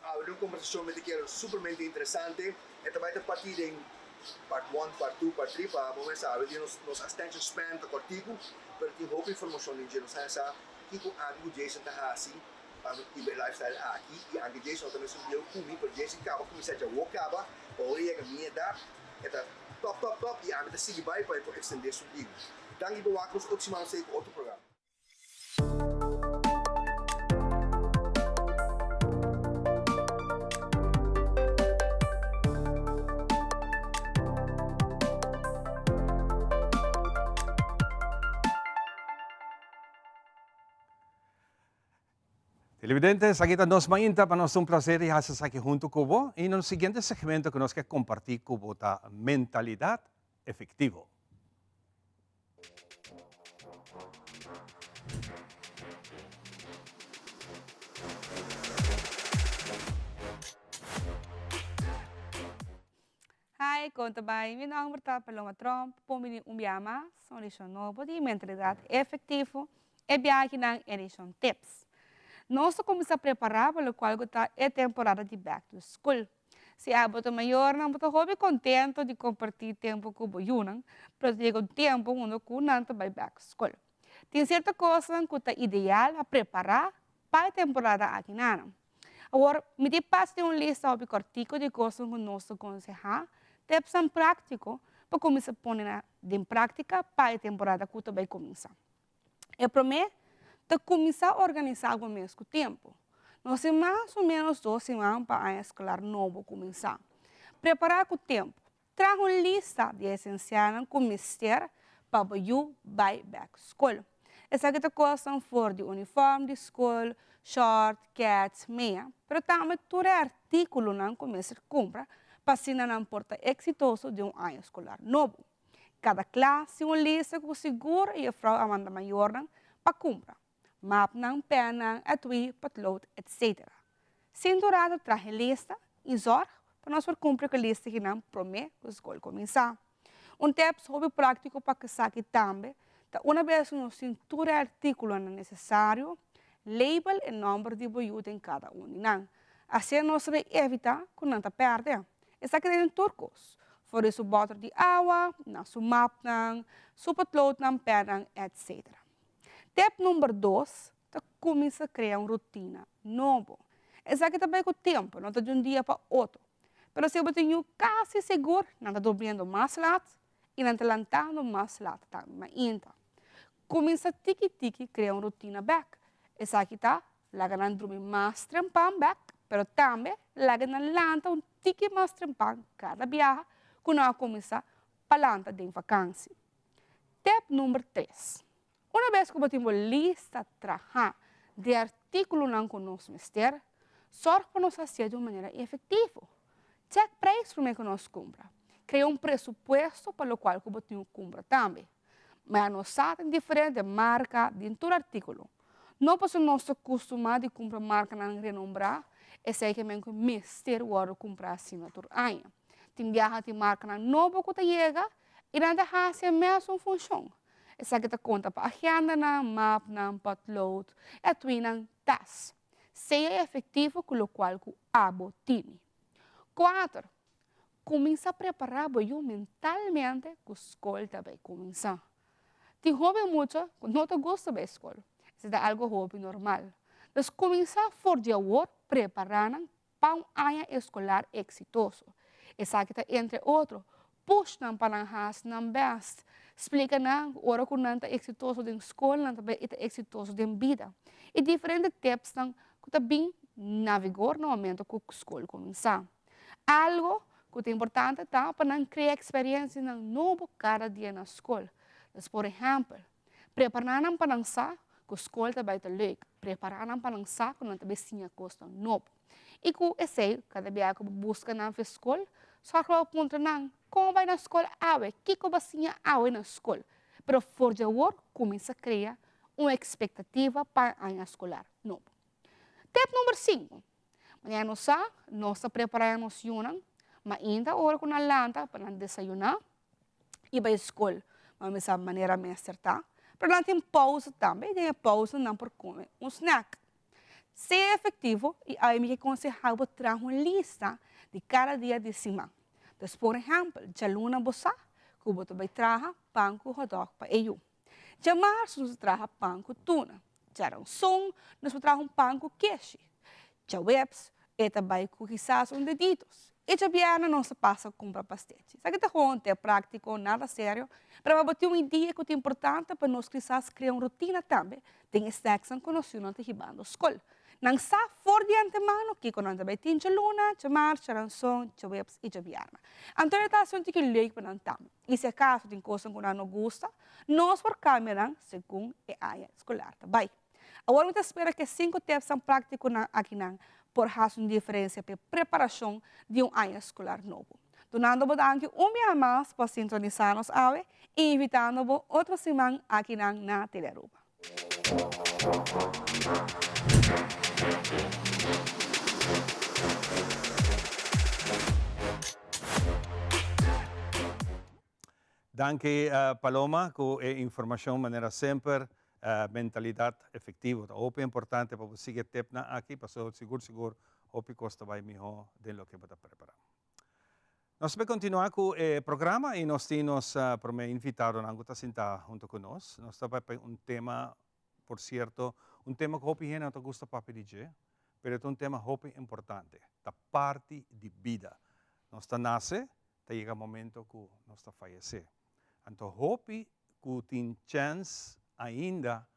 Awe den un kombersashon mi ta kere supermente interesante. E ta bai ta partí den part one, part two, part three pa bo mester sabi. Nos nos attention span ta kòrtiku, pero tin hopi informashon den dje. Nos haña sa kiko ami ku Jason ta hasi pa no hiba e lifestyle aki. I anke Jason no ta mesun bieu ku mi, pero Jason kaba kuminsá dja wou kaba pa ora e yega mi edat e ta top top top i ami ta sigui bai pa e por ekstendé su bida. Danki pa wak nos otro siman nos ta yega ku otro programa. Televidentes, aki ta nos mainta, pa nos ta un placer di haci esaki hunto cu bo. Y nos siguiente segmento cu nos ke comparti cu bo ta Mentalidad Efectivo. Hi, kon ta bai? Mi nomber ta Paloma Tromp, por bini un bia mas, un edicion nobo di Mentalidad Efectivo, e biahenan edicion Tips. Nos ta cuminsa prepara pa locual cu ta e temporada di Back to School. Si abo ta mayornan, bo ta hopi contento di comparti tempo cu bo yunan, pero ta yega un tempo unda cu nan ta bai back school. Tin cierto cosnan cu ta ideal pa prepara pa e temporada aki nan. Awor, mi tin pas den un lista hopi cortico di cosnan cu nos ta conseha, tipsnan practico pa cuminsa pone na den practica pa e temporada cu ta bai cuminsa. E promé ta kuminsá organisá bo mes ku tempu. Nos tin mas o ménos dos siman pa aña eskolar nobo kuminsá. Prepará ku tempu. Traha un lista di e esensialnan ku mester pa bo yu bai bèk skol. Esaki ta kosnan for di unifòrm di skol, shòrt, kèts, mea, pero tambe tur e artíkulonan ku mester kumpra pa asina nan por ta eksitoso den un aña eskolar nobo. Kada klas tin un lista ku sigur e jefrou a manda mayornan pa kumpra, mapnan, pènnan, etui, potlood, etc. Sinta un rato traha e lista i zòrg pa nos por kumpli ku e lista kinan promé ku skol kuminsá. Un tèps hopi práktiko pa esaki tambe ta una bes ku nos tin tur e artíkulonan nesesario, label e nòmber di bo yu den kada un di nan. Asina nos ta bay evitá ku nan ta pèrdè. Esaki ta den tur kos, for di su bòter di awa, na su mapnan, su potloodnan, pènnan, etc. Tep number dos ta kuminsá krea un rutina nobo. Esaki ta bai ku tempu, no ta di un dia pa otro. Pero si bo tin yu kasi sigur nan ta durmiendo mas lat i nan ta lantando mas lat tambe mainta. Kuminsá tiki tiki krea un rutina bèk. Esaki ta Laga nan drumi mas trempan bek, pero tambe laga nan lanta un tiki mas trempan kada biaha ku nan a kuminsá pa lanta den vakansi. Tep number tres, Una bes ku bo tin bo lista trahá di artíkulonan ku nos mester, sòrg pa nos hasié di un manera efektivo. Chèk preis promé ku nos kumpra. Krea un presupuesto pa lokual ku bo tin ku kumpra tambe. Ma nos sa tin diferente marka den tur artíkulo. No pasobra nos ta kustumá di kumpra markanan renombrá, esei ke men ku mester wòrdu kumprá asina tur aña. Tin biaha tin markanan nobo ku ta yega i nan ta hasi e mesun funshon. Esaki ta konta pa agendanan, mapnan, potlood, etuinan, tas. Sea efektivo ku lokual ku abo tini. Kuater, Kuminsá prepará bo yu mentalmente ku skol ta bai kuminsá. Tin hopi mucha ku no ta gusta bai skol. Esei ta algu hopi normal. Dus kuminsá for di awor prepará nan pa un aña eskolar eksitoso. Esaki ta entre otro, push nan pa nan hasi nan bèst, splika nan ku ora ku nan ta eksitoso den skol nan ta bai ta eksitoso den bida. I diferente tipsnan ku ta bin na vigor na momento ku skol kuminsá. Algo Ku ta importante ta pa nan krea eksperensianan nobo kada dia na skol. Dus por ehèmpel, prepará nan pa nan sa ku skol ta bai ta leuk, prepará nan pa nan sa ku nan ta bai siña kosnan nobo. I ku esei, kada bia ku bo buska nan for skol, sòrg pa bo puntra nan, Kon bo bai na skol awe? Kiko bo a siña awe na skol? Pero for di awor kuminsá krea un ekspektativa pa aña skolar nobo. Tep number sinku, Manera nos sa, nos ta prepará nos yunan, ma ainda ora ku nan lanta pa nan desayuná i bai skol, ma mi sa manera mester ta, pero nan tin pousa tambe i den e pousa nan por kome un snack. Sea efektivo i ai mi ke konsehá bo traha un lista di kada dia di siman. Dus por ehèmpel, djaluna bo sa ku bo ta bai traha pan ku hotdog pa e yu. Djamarsu nos ta traha pan ku tuna. Djaranson nos por traha un pan ku keshi. Djaweps e ta bai ku kisas un deditos. I djabièrnè nos ta pasa kumpra pastechi. Esaki ta gewoon te práktiko, nada serio, pero pa bo tin un idea ku ta importante pa nos kisas krea un rutina tambe den e snèksnan ku nos yunan ta hibando skol. Nan sa for di antemano kiko nan ta bai tin djaluna, djamars, djaranson, djaweps i djabièrnè. Anto e ta hasi un tiki leuk pa nan tambe. I si akaso tin kosnan ku nan no gusta, nos por kambia nan segun e aña skolar ta bai. Awor mi ta spera ku e sinku tepsnan práktikonan akinan por hasi un diferensia pa e preparashon di un aña skolar nobo. Dunando bo danki un biaha mas pa sintonisá nos awe i invitando bo otro siman akinan na Telearuba. Danki Paloma ku e informashon manera semper mentalidat efektivo ta hopi importante pa bo sigui e tepnan aki pasobra sigur sigur hopi kos ta bai miho den loke bo ta prepara. Nos ta continua cu e programa y nos tin nos prome invitadonan cu ta sinta hunto cu nos. Nos ta papia un tema, por cierto, un tema cu hopi hende no ta gusta papia di dje, pero e ta un tema hopi importante, ta parti di bida. Nos ta nace, ta yega momento cu nos ta fayece. Anto hopi cu tin chance ainda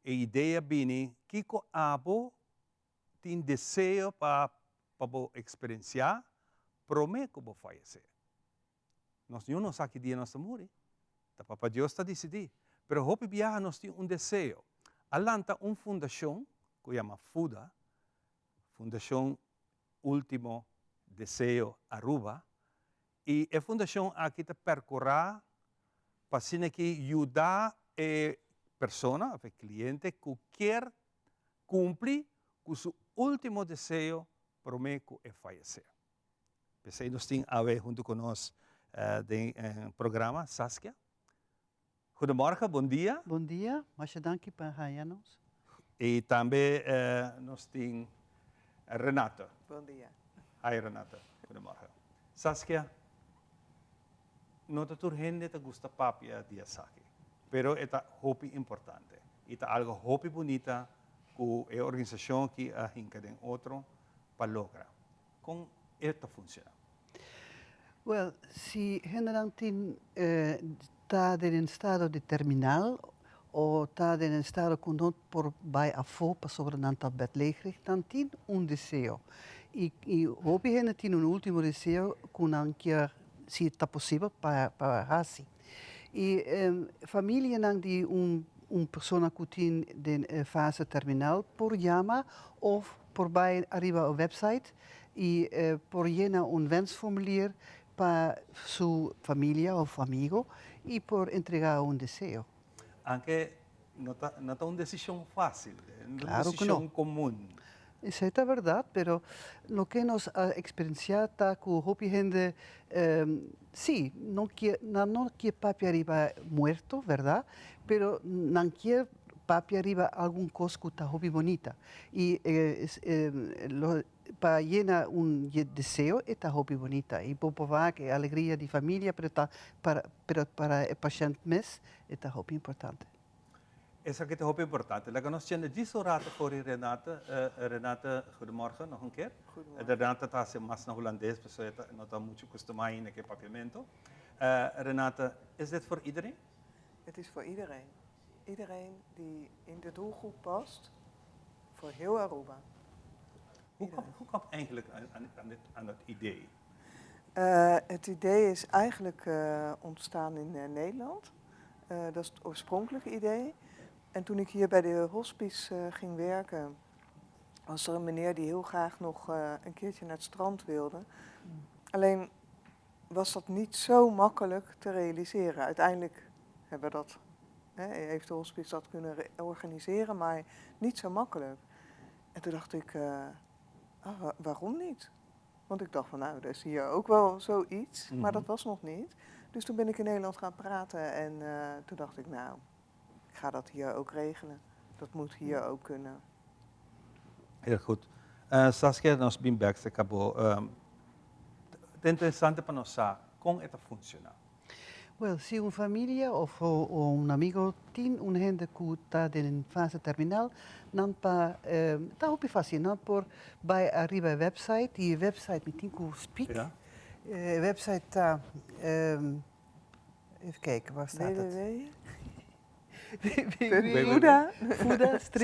e idea bini kico abo tin deseo pa pa bo eksperensiá promé ku bo fayesé. Nos niun no sa ki dia nos ta muri. Ta Papa Dios ta disidí. Pero hopi biaha nos tin un deseo. A lanta un fundashon ku yama FUDA, Fundashon Ultimo Deseo Aruba, i e fundashon aki ta perkurá pa asina ki yuda e persona òf e kliente ku kier Cumpli cu su ultimo deseo prome cu e fayece. P'esey nos tin awe hunto cu nos den e programa Saskia. Goedemorgen, bon dia. Bon dia, masha danki pa haya nos. Y tambe nos tin Renate. Bon dia. Hi Renate, goedemorgen. Saskia, no ta tur hende ta gusta papia di esaki, pero e ta hopi importante y ta algo hopi bunita cu e organisacion aki a hinca den otro pa logra. Con e ta funciona? Wel, si hendenan tin ta den un estado di terminal o ta den un estado cu no por bay afo pasobra nan ta bedlegerig, nan tin un deseo. Y y hopi hende tin un ultimo deseo cu nan kier, si ta posibel, pa pa haci. Y familianan di un un persona cu tin den e fase terminal por yama of por bay ariba e website y por yena un wensformulier pa su familia of amigo y por entrega un deseo. Aunke no ta no ta un desishon fásil, no ta un desishon komun. Esei ta bèrdat, pero loke nos a eksperensiá ta ku hopi hende sí, no kier, nan no kier papia riba muerto, bèrdat, pero nan kier papia riba algun kos ku ta hopi bonita. I lo pa yena un deseo e ta hopi bonita i bo por wak e alegria di familia pero ta para pero para e pashènt mes e ta hopi importante. Esaki ta hopi importante. Laga nos chende djis un rato for di Renate. Renate, goedemorgen nog un keer. Renate ta hasi mas na Hulandes pasobra e ta no ta mucho kustumá ainda ku e papiamento. Renate, is dit voor iedereen? Het is voor iedereen. Iedereen die in de doelgroep past, voor heel Aruba. Hoe kwam, hoe kwam eigenlijk aan, aan, aan, dit, aan dat idee? Uh, het idee is eigenlijk uh, ontstaan in uh, Nederland. dat is het oorspronkelijke idee. En toen ik hier bij de hospice ging werken, was er een meneer die heel graag nog een keertje naar het strand wilde. Alleen was dat niet zo makkelijk te realiseren. Uiteindelijk hebben we dat, hè, heeft de hospice dat kunnen organiseren, maar niet zo makkelijk. En toen dacht ik, ah, waarom niet? Want ik dacht van nou, er is hier ook wel zoiets, maar dat was nog niet. Dus toen ben ik in Nederland gaan praten en toen dacht ik nou, ik ga dat hier ook regelen. Dat moet hier ook kunnen. Heel goed. Saskia, nos bin bek serka bo. Ta interesante pa nos sa kon e ta funciona. Wel, si un familia of un amigo tin un hende cu ta den fase terminal, nan pa, ta hopi facil, nan por bay ariba e website, y e website mi tin cu speak. E website ta, even kijken, waar staat het? Www.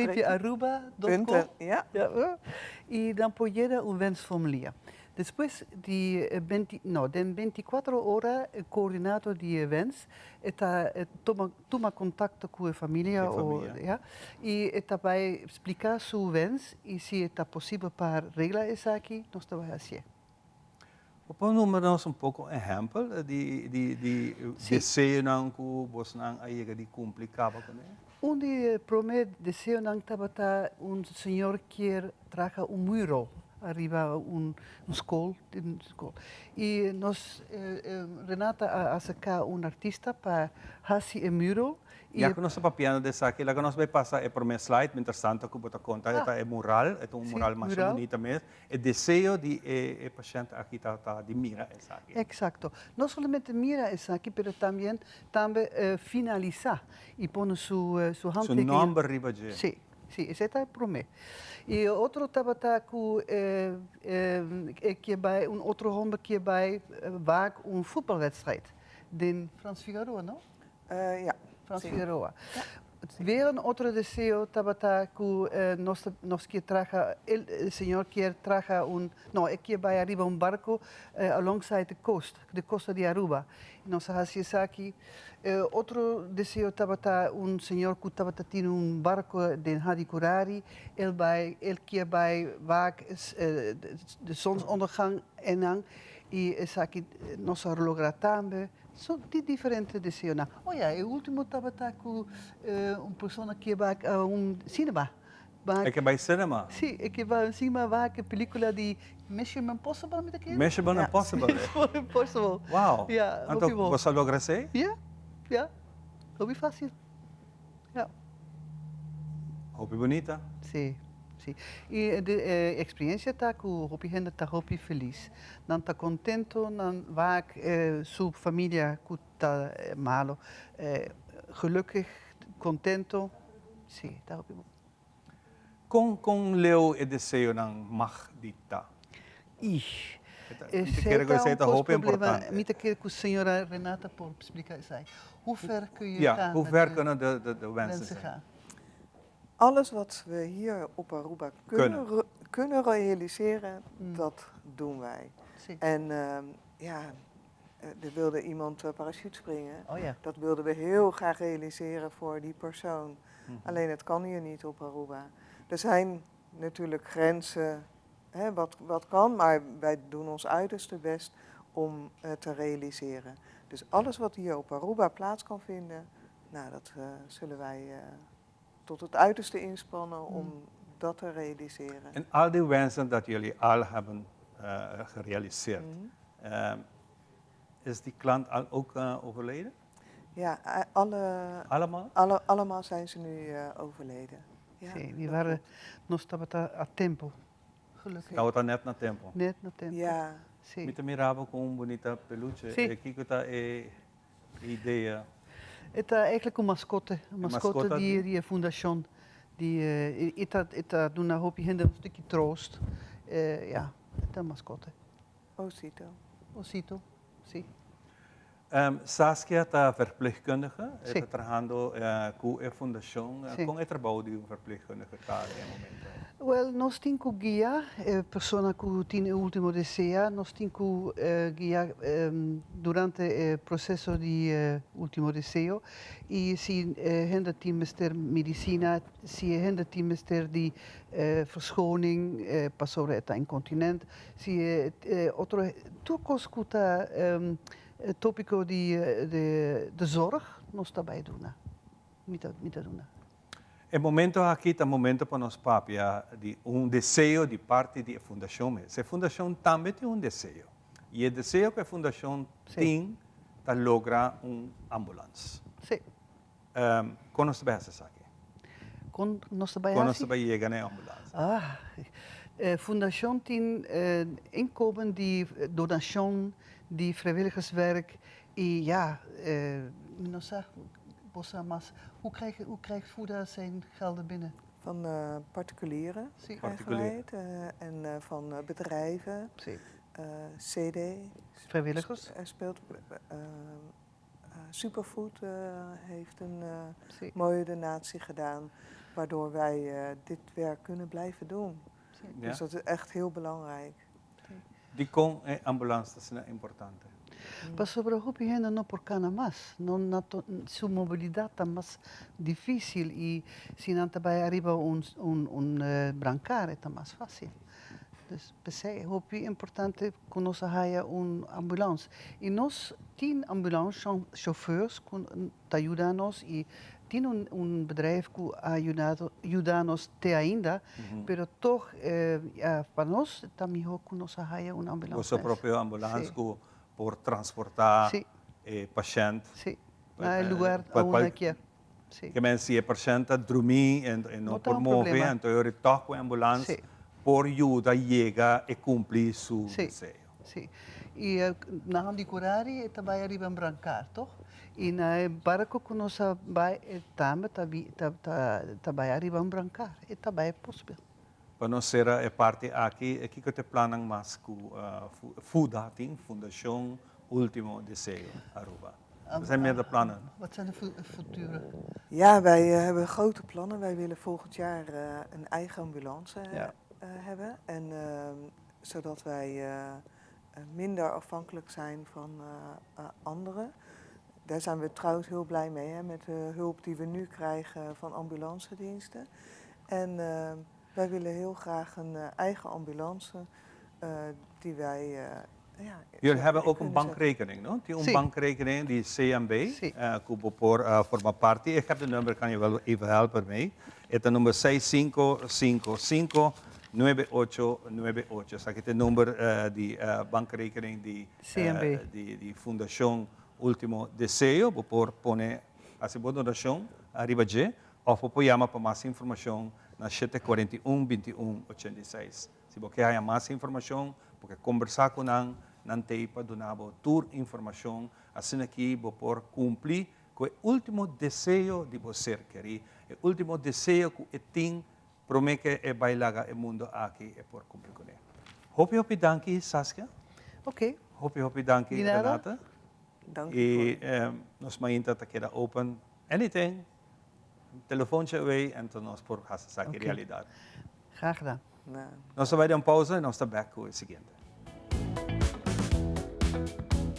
Fuda-aruba.com. Ja. Ja. Y dan por yega un wensformulier. Despues di 20, no, den 24 ora e coordinator di e wens e ta tuma tuma contacto cu e familia E o familia. ja, y e ta bay splica su wens y si e ta posibel pa regla esaki nos ta bay hacié. Bo por numa nos un poco ehempel di di di deseonan cu bosnan a yega di cumpli caba cune? Un di e prome deseonan tabata un señor kier traha un mural ariba un skol, un skol. Y nos Renata a acerca un artista pa haci e mural. Y Ya cu nos ta papiando di esaki, laga nos bay pasa e prome slide, mientras tanto cu bo ta conta, e ta e mural, e ta un mural masha bunita mes. E deseo di e pashent aki ta ta di mira esaki. Exacto. No solamente mira esaki, pero tambien tambe finalisa y pone su su handtekening. Su nomber riba dje. Si, si, esei ta e prome. Y e otro tabata cu e kier bay, un otro homber kier bay wak un voetbalwedstrijd den Frans Figaroa, no? Ja. Frans Si. Figaroa. Ja. Weer un otro deseo tabata cu nos ta, nos kier traha, el e señor kier traha un, no, e kier bay ariba un barco alongside the coast, de costa di Aruba. Nos a haci esaki. Otro deseo tabata un señor cu tabata tin un barco den Hadicurari, el bay, el kier bay wak de zonsondergang enan y esaki nos a logra tambe. So di diferente deseonan. Oh ya, e ultimo tabata cu un persona kier bai un cinema. E ke bai cinema? Si, e ke bai un cinema wak e pelicula di Mission Impossible, mi ta kere? Mission Impossible? Mission Impossible. Wow. Ya, Anto hopi bon. bo sa logra esey? Ya, ya. Hopi facil. Ya. Hopi bunita. Si, si. Y de e experiencia ta cu hopi hende ta hopi feliz. Nan ta contento, nan wak su familia cu ta malo gelukkig, contento. Si, ta hopi bon. Con con leu e deseonan mag di ta? Ih, Mi ta kere cu esey ta hopi importante. Mi ta kere cu señora Renata por splica esey. Hoe ver kun je Ja, gaan hoe met ver de kunnen de de de wensen wensen zijn? gaan? Alles wat we hier op Aruba kunnen, Kunnen. kunnen realiseren, dat doen wij. En ja, er wilde iemand parachute springen. Oh ja. Dat wilden we heel graag realiseren voor die persoon. Alleen het kan hier niet op Aruba. Er zijn natuurlijk grenzen, hè, wat kan, maar wij doen ons uiterste best om het te realiseren. Dus alles wat hier op Aruba plaats kan vinden, dat zullen wij tot het uiterste inspannen om dat te realiseren. En al die wensen dat jullie al hebben gerealiseerd, is die klant al ook overleden? Ja, Allemaal? allemaal zijn ze nu overleden. Ja, Sí, die dat waren klopt. nos tabata a tempo. Gelukkig. Tabata net na tempo. Net na tempo. Ja. Sí. Mi ta mira bo cu un bunita peluche. Sí. Kico ta e idea? Het is eigenlijk een mascotte. Een Een mascotte mascotte die, die die fundación. Die, het dat, het dat doet een hoopje hinde een stukje troost. Ja, het is een mascotte. Osito. Osito, sí. Saskia ta verpleegkundige, Sí. ta trahando cu e fundacion. Sí. Con e trabou di un verpleegkundige ta den e momento? Wel, nos tin cu guia e persona cu tin e ultimo desea, nos tin cu guia durante e proceso di ultimo deseo y si e hende tin mester medicina, si e hende tin mester di verschoning pasobra e ta incontinent, si e otro, tur cos cu ta topico di de zorg nos ta bay duna, mi ta mi ta duna. E momento aki ta momento pa nos papia di un deseo di parti di e fundacion mes. E fundacion tambe tin un deseo. Y e deseo cu e fundacion tin ta logra un ambulans. Con nos ta bay haci esaki? Con nos ta bay haci? Con nos ta bay yega na e ambulans? Ah, e fundacion tin inkomen di donacion, di vrijwilligerswerk y ja, mi no sa. Bo sa mas, hoe krijgt, hoe krijgt Funda zijn gelden binnen? Van uh, particulieren sí. krijgen wij het. Uh, en uh, van bedrijven. Sí. CD. Vrijwilligers. Speelt, Superfood heeft een sí. mooie donatie gedaan. Waardoor wij dit werk kunnen blijven doen. Sí. Ja. Dus dat is echt heel belangrijk. Dikon e ambulans ta asina importante? Pasobra hopi hende no por kana mas, no na su mobilidat ta mas difísil i si nan ta bai ariba un un brankar e ta mas fásil. Dus p'esei hopi importante ku nos a haya un ambulans. I nos tin ambulans chauffeurs ku ta yuda nos y tin un un bedrijf cu a yudado yuda nos te ainda, pero toch ya pa nos ta miho cu nos a haya un ambulans Boso mes. propio ambulans Sí. cu por transporta Sí. e pashent. Sí, na e lugar Pa unda cual kier. Sí. Ke men si e pashent ta drumi en e no No ta por un move, problema. anto e ora toch cu e ambulans Sí. por yuda yega e cumpli su Sí. deseo. Sí. Y na han di Curari e ta bay ariba en brancard, toch? Y na e barco cu nos a bay e tambe ta ta ta ta bay ariba un brancard. E ta bay posibel. Pa nos cera e parti aki, e kico ta e plannan mas cu FUDA tin, Fundacion Ultimo Deseo Aruba? Wat zijn meer de plannen? Wat zijn de future? Ja, wij hebben grote plannen. Wij willen volgend jaar een eigen ambulance hebben. En zodat wij minder afhankelijk zijn van anderen. Daar zijn we trouwens heel blij mee, hè, met de hulp die we nu krijgen van ambulancediensten. En wij willen heel graag een eigen ambulance die wij. Ja, Jullie hebben ook een kunnen zetten. bankrekening, no? Die een Sí. bankrekening, die CMB, Sí. cu bo por forma parti. Ik heb de nummer, kan je wel even helpen mee. Het is nummer 6555 9898. Esaki ta e number di bankrekening di CMB. Di Fundacion Ultimo Deseo. Bo por pone haci bo donacion ariba dje of bo por yama pa mas informacion na 741 21 86. Si bo ke haya mas informacion, bo ke combersa cu nan, nan t'ey pa duna bo tur informacion. Asina ki bo por cumpli cu e ultimo deseo di bo ser keri, e ultimo deseo cu e tin Prome ke e bai laga e mundo aki e por cumpli cune. Hopi hopi danki Saskia. Ok. Hopi hopi danki Di nada. Renata. Danki Y voor. nos mainta ta keda open anything. Telefoontje away en to nos por haci esaki Ok. realidad. Graag gedaan. Nou. Nos ta bai den un pausa y nos ta back cu e siguiente.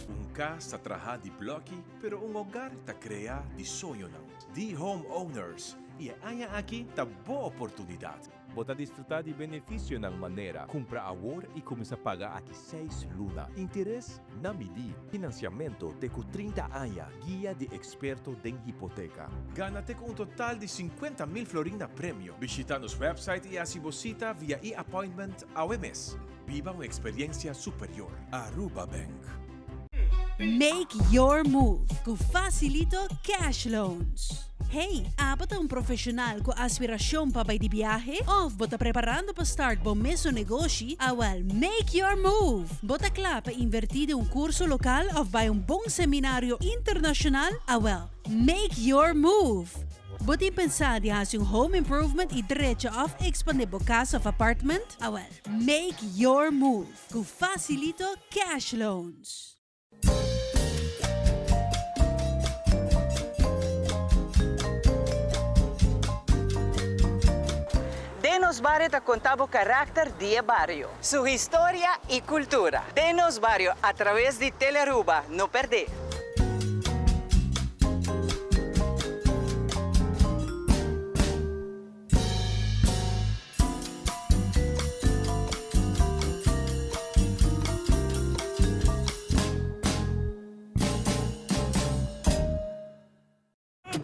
Un cas ta traha di bloki, pero un hogar ta crea di soñonan. Di home owners Y e aña aki ta bo oportunidad. Bo ta disfruta di beneficionan manera, cumpra awor y cuminsa paga aki seis luna, interes na midi, financiamento te cu 30 aña, guia di experto den hipoteca. Gana te cu un total di 50 mil florin na premio. Bishita nos website y haci bo cita via e-appointment awe mes. Biba un experiencia superior. Aruba Bank. Make your move cu Facilito Cash Loans. Hey, abo ta un profesional cu aspiracion pa bay di biahe? Of bo ta preparando pa start bo mesun negoshi? Awel, make your move! Bo ta cla pa inverti den un curso local of bay un bon seminario internacional? Awel, make your move! Bo tin pensa di haci un home improvement y drecha of expande bo cas of apartment? Awel, make your move cu Facilito Cash Loans. Den Nos Bario ta conta bo caracter di e bario, su historia y cultura. Den Nos Bario a traves di Telearuba, no perde!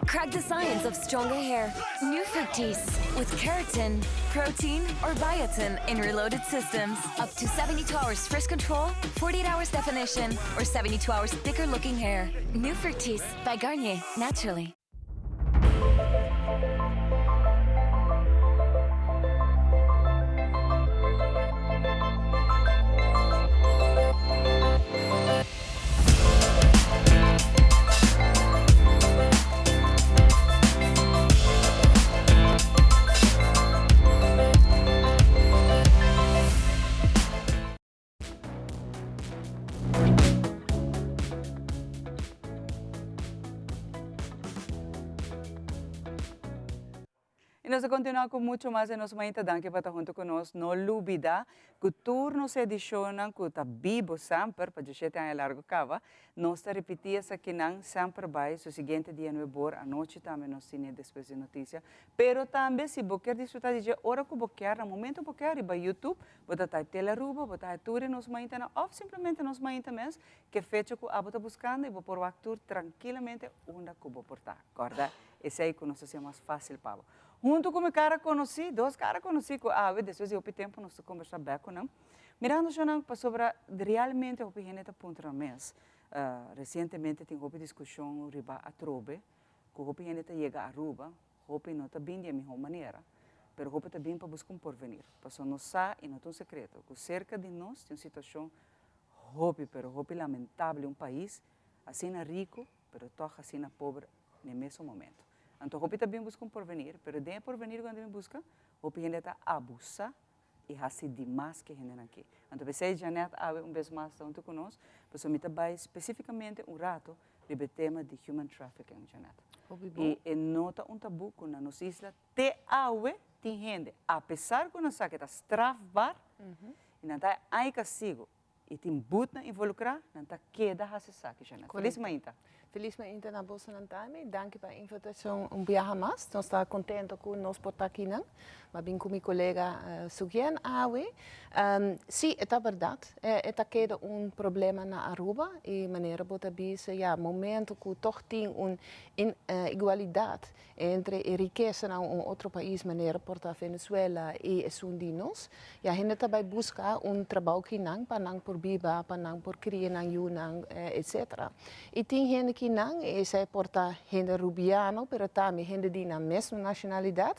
Crack the science of stronger hair. New Fructis with keratin, protein, or biotin in reloaded systems. Up to 72 hours fresh control, 48 hours definition, or 72 hours thicker looking hair. New Fructis by Garnier, naturally. Y nos ta continua cu mucho mas den nos mainta. Danki pa ta hunto cu nos. No lubida cu tur nos edicionnan cu ta bibo semper pa diecisiete aña largo caba, nos ta ripiti esakinan semper bay su siguiente dia nuebor anochi tambe nos tine despues di noticia. Pero tambe si bo kier disfruta di dje ora cu bo kier, na momento bo kier riba YouTube, bo ta type Telearuba, bo ta haya tur e nos maintanan of simplemente nos mainta mes ke fecha cu abo ta buscando y bo por wak tur trankilamente unda cu bo por ta. Corda esey cu nos ta haciendo mas facil pa bo. Hunto cu mi cara conoci, dos cara conoci cu awe despues di hopi tempo nos ta conversa bek cu nan, mirando shownan pasobra realmente hopi hende ta puntra nan mes. Recientemente tin hopi discusion riba atrobe cu hopi hende ta yega Aruba, hopi no ta bin di e miho manera, pero hopi ta bin pa busca un porvenir. Pasobra nos sa y no ta un secreto cu cerca di nos tin un situacion hopi pero hopi lamentable, un pais asina rico pero tog asina pober n'e mesun momento. Anto hopi ta bin busca un porvenir, pero den e porvenir cu nan ta bin busca, hopi hende ta abusa y haci dimas cu e hendenan aki. Anto p'esey Jeanette awe un bes mas ta hunto cu nos, pasobra mi ta bay specificamente un rato riba e tema di human trafficking, Jeanette. Hopi bon. Y e no ta un tabu cu na nos isla te awe tin hende, apesar cu nan sa cu e ta strafbaar, y nan ta hay castigo, Y tin butnan involucra, nan ta keda haci esaki, Jeanette. Feliz mainta. Feliz mainta na bosonan tambe. Danki pa e invitacion un biaha mas. Nos ta contento cu nos por ta akinan. M'a bin cu mi colega Sugien awe. Si, e ta berdad. E ta keda un problema na Aruba. Y manera bo ta bisa, ya, momento cu toch tin un inigualidad Entre e rikesanan un otro pais manera por ta Venezuela i esun di nos, ya hende ta bai buska un trabou kinan pa nan por biba, pa nan por kria nan yunan, etcetera. I tin hende kinan, esei por ta hende rubiano, pero tambe hende di nan mesmo nashonalidat,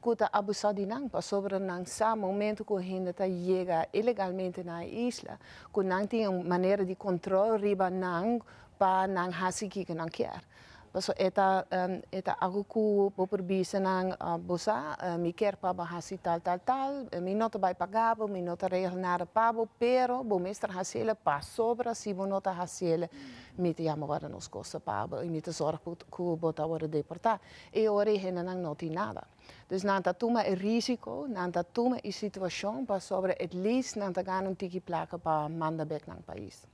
ku ta abusá di nan pasobra nan sa momento ku hende ta yega ilegalmente na e isla, ku nan tin un manera di kontrol riba nan pa nan hasi kiko nan kier. Paso e ta e ta algo ku bo por bisa nan, bo sa, mi kier pa bo hasi tal tal tal, mi no ta bai paga bo, mi no ta regla nada pa bo, pero bo mester hasiel pasobra si bo no ta hasiel, mi ta yama warda nos kosta pa bo i mi ta zorg ku bo ta wòrdu deportá. E ora e hendenan no tin nada. Dus nan ta tuma e risiko, nan ta tuma e situashon pasobra at least nan ta gana un tiki plaka pa manda bek nan pais.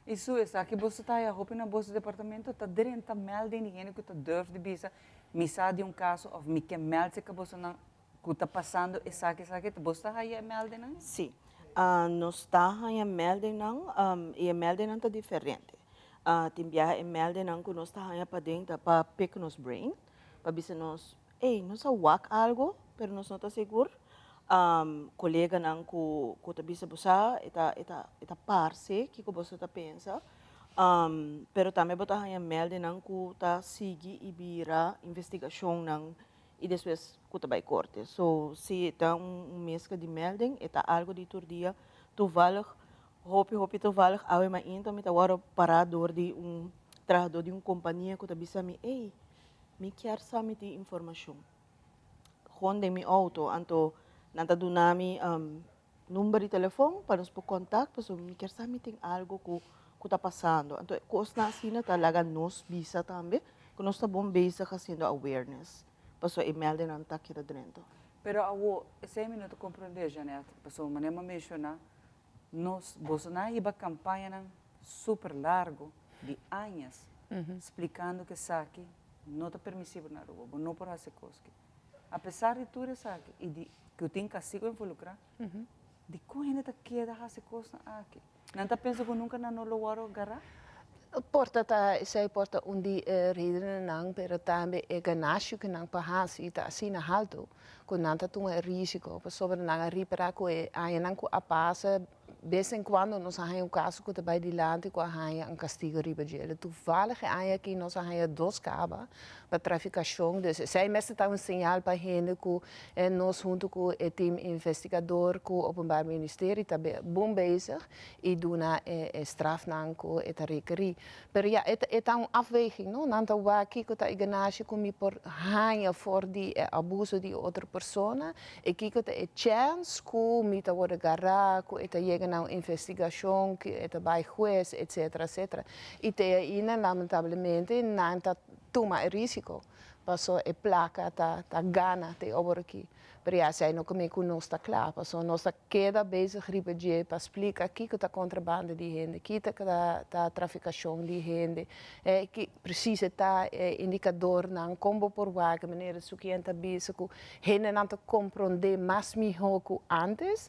I su esaki boso ta haya hopi na boso departamento ta drenta melding di hende ku ta durf di bisa mi sa di un kaso of mi ke meld si ka bosonan ku ta pasando esaki esaki boso ta haya e meldingnan? Si, nos ta haya meldingnan i e meldingnan ta diferente. Tin biaha e meldingnan ku nos ta haya paden ta pa pick nos brain, pa bisa nos Ey, nos a wak algo, pero nos no ta sigur. Coleganan cu cu ta bisa bo sa, e ta e ta e ta parce kico boso ta pensa. Pero tambe bo ta haña meldennan cu ta sigui y bira investigacionnan y despues cu ta bay corte. So, si e ta un mezcla di melding, e ta algo di tur dia. Toevallig, hopi hopi toevallig, awe mainta mi ta worde para door di un trahador di un compania cu ta bisa mi, ey, Mi kier sa mi tin informacion. Gewoon den mi auto, anto nan ta duna mi number di telefon pa nos por contact pasobra mi kier sa mi tin algo cu cu ta pasando. Anto e cosnan asina ta laga nos bisa tambe cu nos ta bon bezig haciendo awareness pasobra e meldennan ta keda drento. Pero awo, esei mi no ta komprondé, Jeanette, pasobra manera mi a menshoná, nos, boso nan a hiba kampañanan super largo di añas splikando ku esaki no ta permisibel na Aruba, bo no por hasi kos aki. Apesar di tur esaki i di ku tin kastigo involukrá, dikon hende ta keda hasi kosnan aki? Nan ta pensa ku nunka nan no lo wòrdu gará? Por ta ta esei por ta un di e redennan, pero tambe e ganashi ku nan por hasi ta asina haltu ku nan ta tuma e risiko pasobra nan a ripará ku e añanan ku a pasa bes en kuando nos a haña un kaso ku ta bai dilanti ku a haña un kastigo riba dje. Toevallig e aña aki nos a haña dos kaba pa trafikashon, dus esei mester ta un señal pa hende ku nos huntu ku e team investigador ku Openbaar Ministerie ta bon bezig i duna e strafnan ku e ta rekerí. Pero ya, e ta un afweging, no? Nan ta wak kiko ta e ganashi ku mi por haña for di e abuso di e otro persona i kiko ta e chèns ku mi ta wòrdu gará, ku e ta yega na un investigashon, ku e ta bai hues, etsetera, etsetera. I te ainda lamentablemente nan ta tuma e risiko paso e plaka ta ta gana te obor aki. Pero ya esei no kome ku nos ta kla paso nos ta keda bezig riba dje pa splika kiko ta kontrabanda di hende, kita ta ta trafikashon di hende, ki presis e ta e indikadornan, kon bo por wak manera Sukien ta bisa ku hendenan ta komprondé mas mihó ku ántes.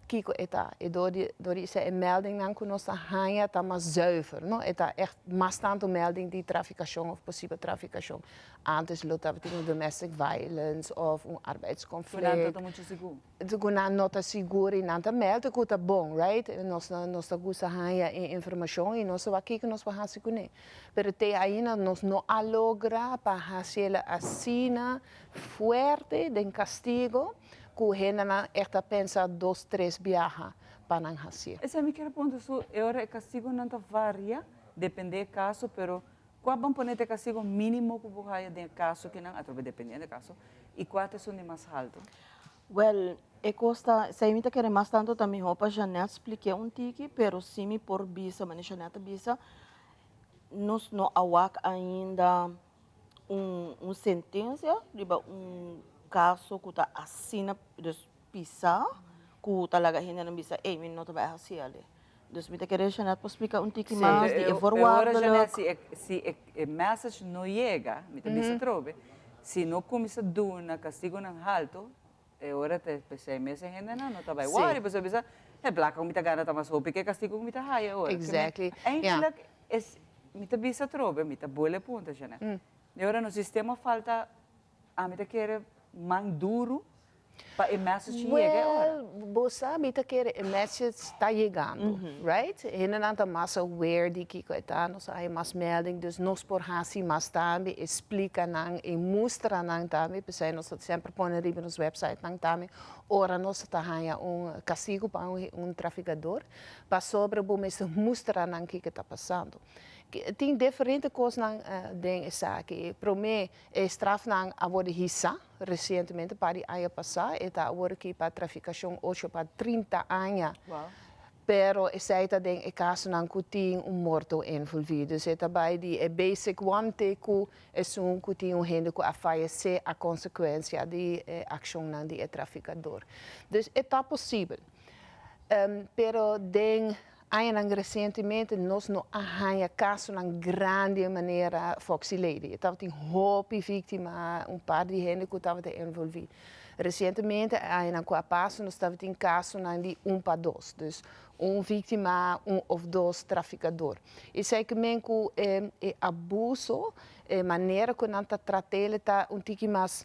Kiko e ta? E dor di dor di esei e meldingnan ku nos ta haña ta mas zuiver, no? E ta ègt mas tantu melding di trafikashon òf posibel trafikashon. Ántes lo tabatin un domestic violence òf un arbeidskonflikt. Ku nan no ta muchu sigur. Ku nan no ta sigur i nan ta mèlda ku ta bon, right? Nos nos ta gusta haña e informashon i nos ta wak kiko nos por hasi kuné. Pero te ainda nos no a logra pa hasiel asina fuerte den kastigo. Ku hendenan echt a pensa dos tres biaha pa nan hasié. Esei mi kier puntra su e ora e kastigunan ta varia depende e kaso pero kua ban pone ta e kastigu minimo ku bo haya den e kaso kinan atrobe dependiendo e kaso i kua ta esun di mas haltu? Wèl e kos ta esei mi ta kere mas tantu ta mihó pa Jeanette spliké un tiki pero si mi por bisa manera Jeanette a bisa nos no a wak ainda un un sentencia riba un caso cu ta asina dus pisa cu ta laga hendenan bisa ey mi no ta bay haci ale. Dus mi ta kere Jeanette por splica un tiki mas di e voorwaardelijk. Si e si e message no yega, mi ta bisa atrobe, si no cuminsa duna castigonan halto, e ora ta p'esei mes e hendenan no ta bay worry, pasobra bisa e placa cu mi ta gana ta mas hopi cu e castigo cu mi ta haya ora. Exactly, yeah. Eigenlijk es, mi ta bisa atrobe, mi ta bole punta, Jeanette. E ora nos sistema falta, ami ta kere man duru pa e message yega e ora. Well, bo sa mi ta kere e message ta yegando, right? Hendenan ta mas aware di kiko e ta, nos a haya mas melding, dus nos por hasi mas tambe, e splika nan, e mustra nan tambe, p'esei nos ta semper pone riba nos website nan tambe, ora nos ta haya un kastigo pa un trafikador, pasobra bo mester mustra nan kiko ta pasando. Tin diferente kosnan den esaki. Promé, e strafnan a wòrdu hisá resientemente, par di aña pasá, e ta awor aki pa trafikashon ocho pa 30 aña. Pero esei ta den e kasonan ku tin un morto envolví. Dus e ta bai di e basic one te ku esun ku tin un hende ku a fayesé a konsekuensia di e akshonnan di e trafikador. Dus e ta posibel. Pero den añanan resientemente nos no a haña kasonan grandi manera Foxy Lady. E tabatin hopi víktima, un par di hende ku tabata envolví. Resientemente, añanan ku a pasa, nos tabatin kasonan di un pa dos. Dus un víktima, un òf dos trafikador. Esei ke men ku e abuso, e manera ku nan ta trat'el ta un tiki mas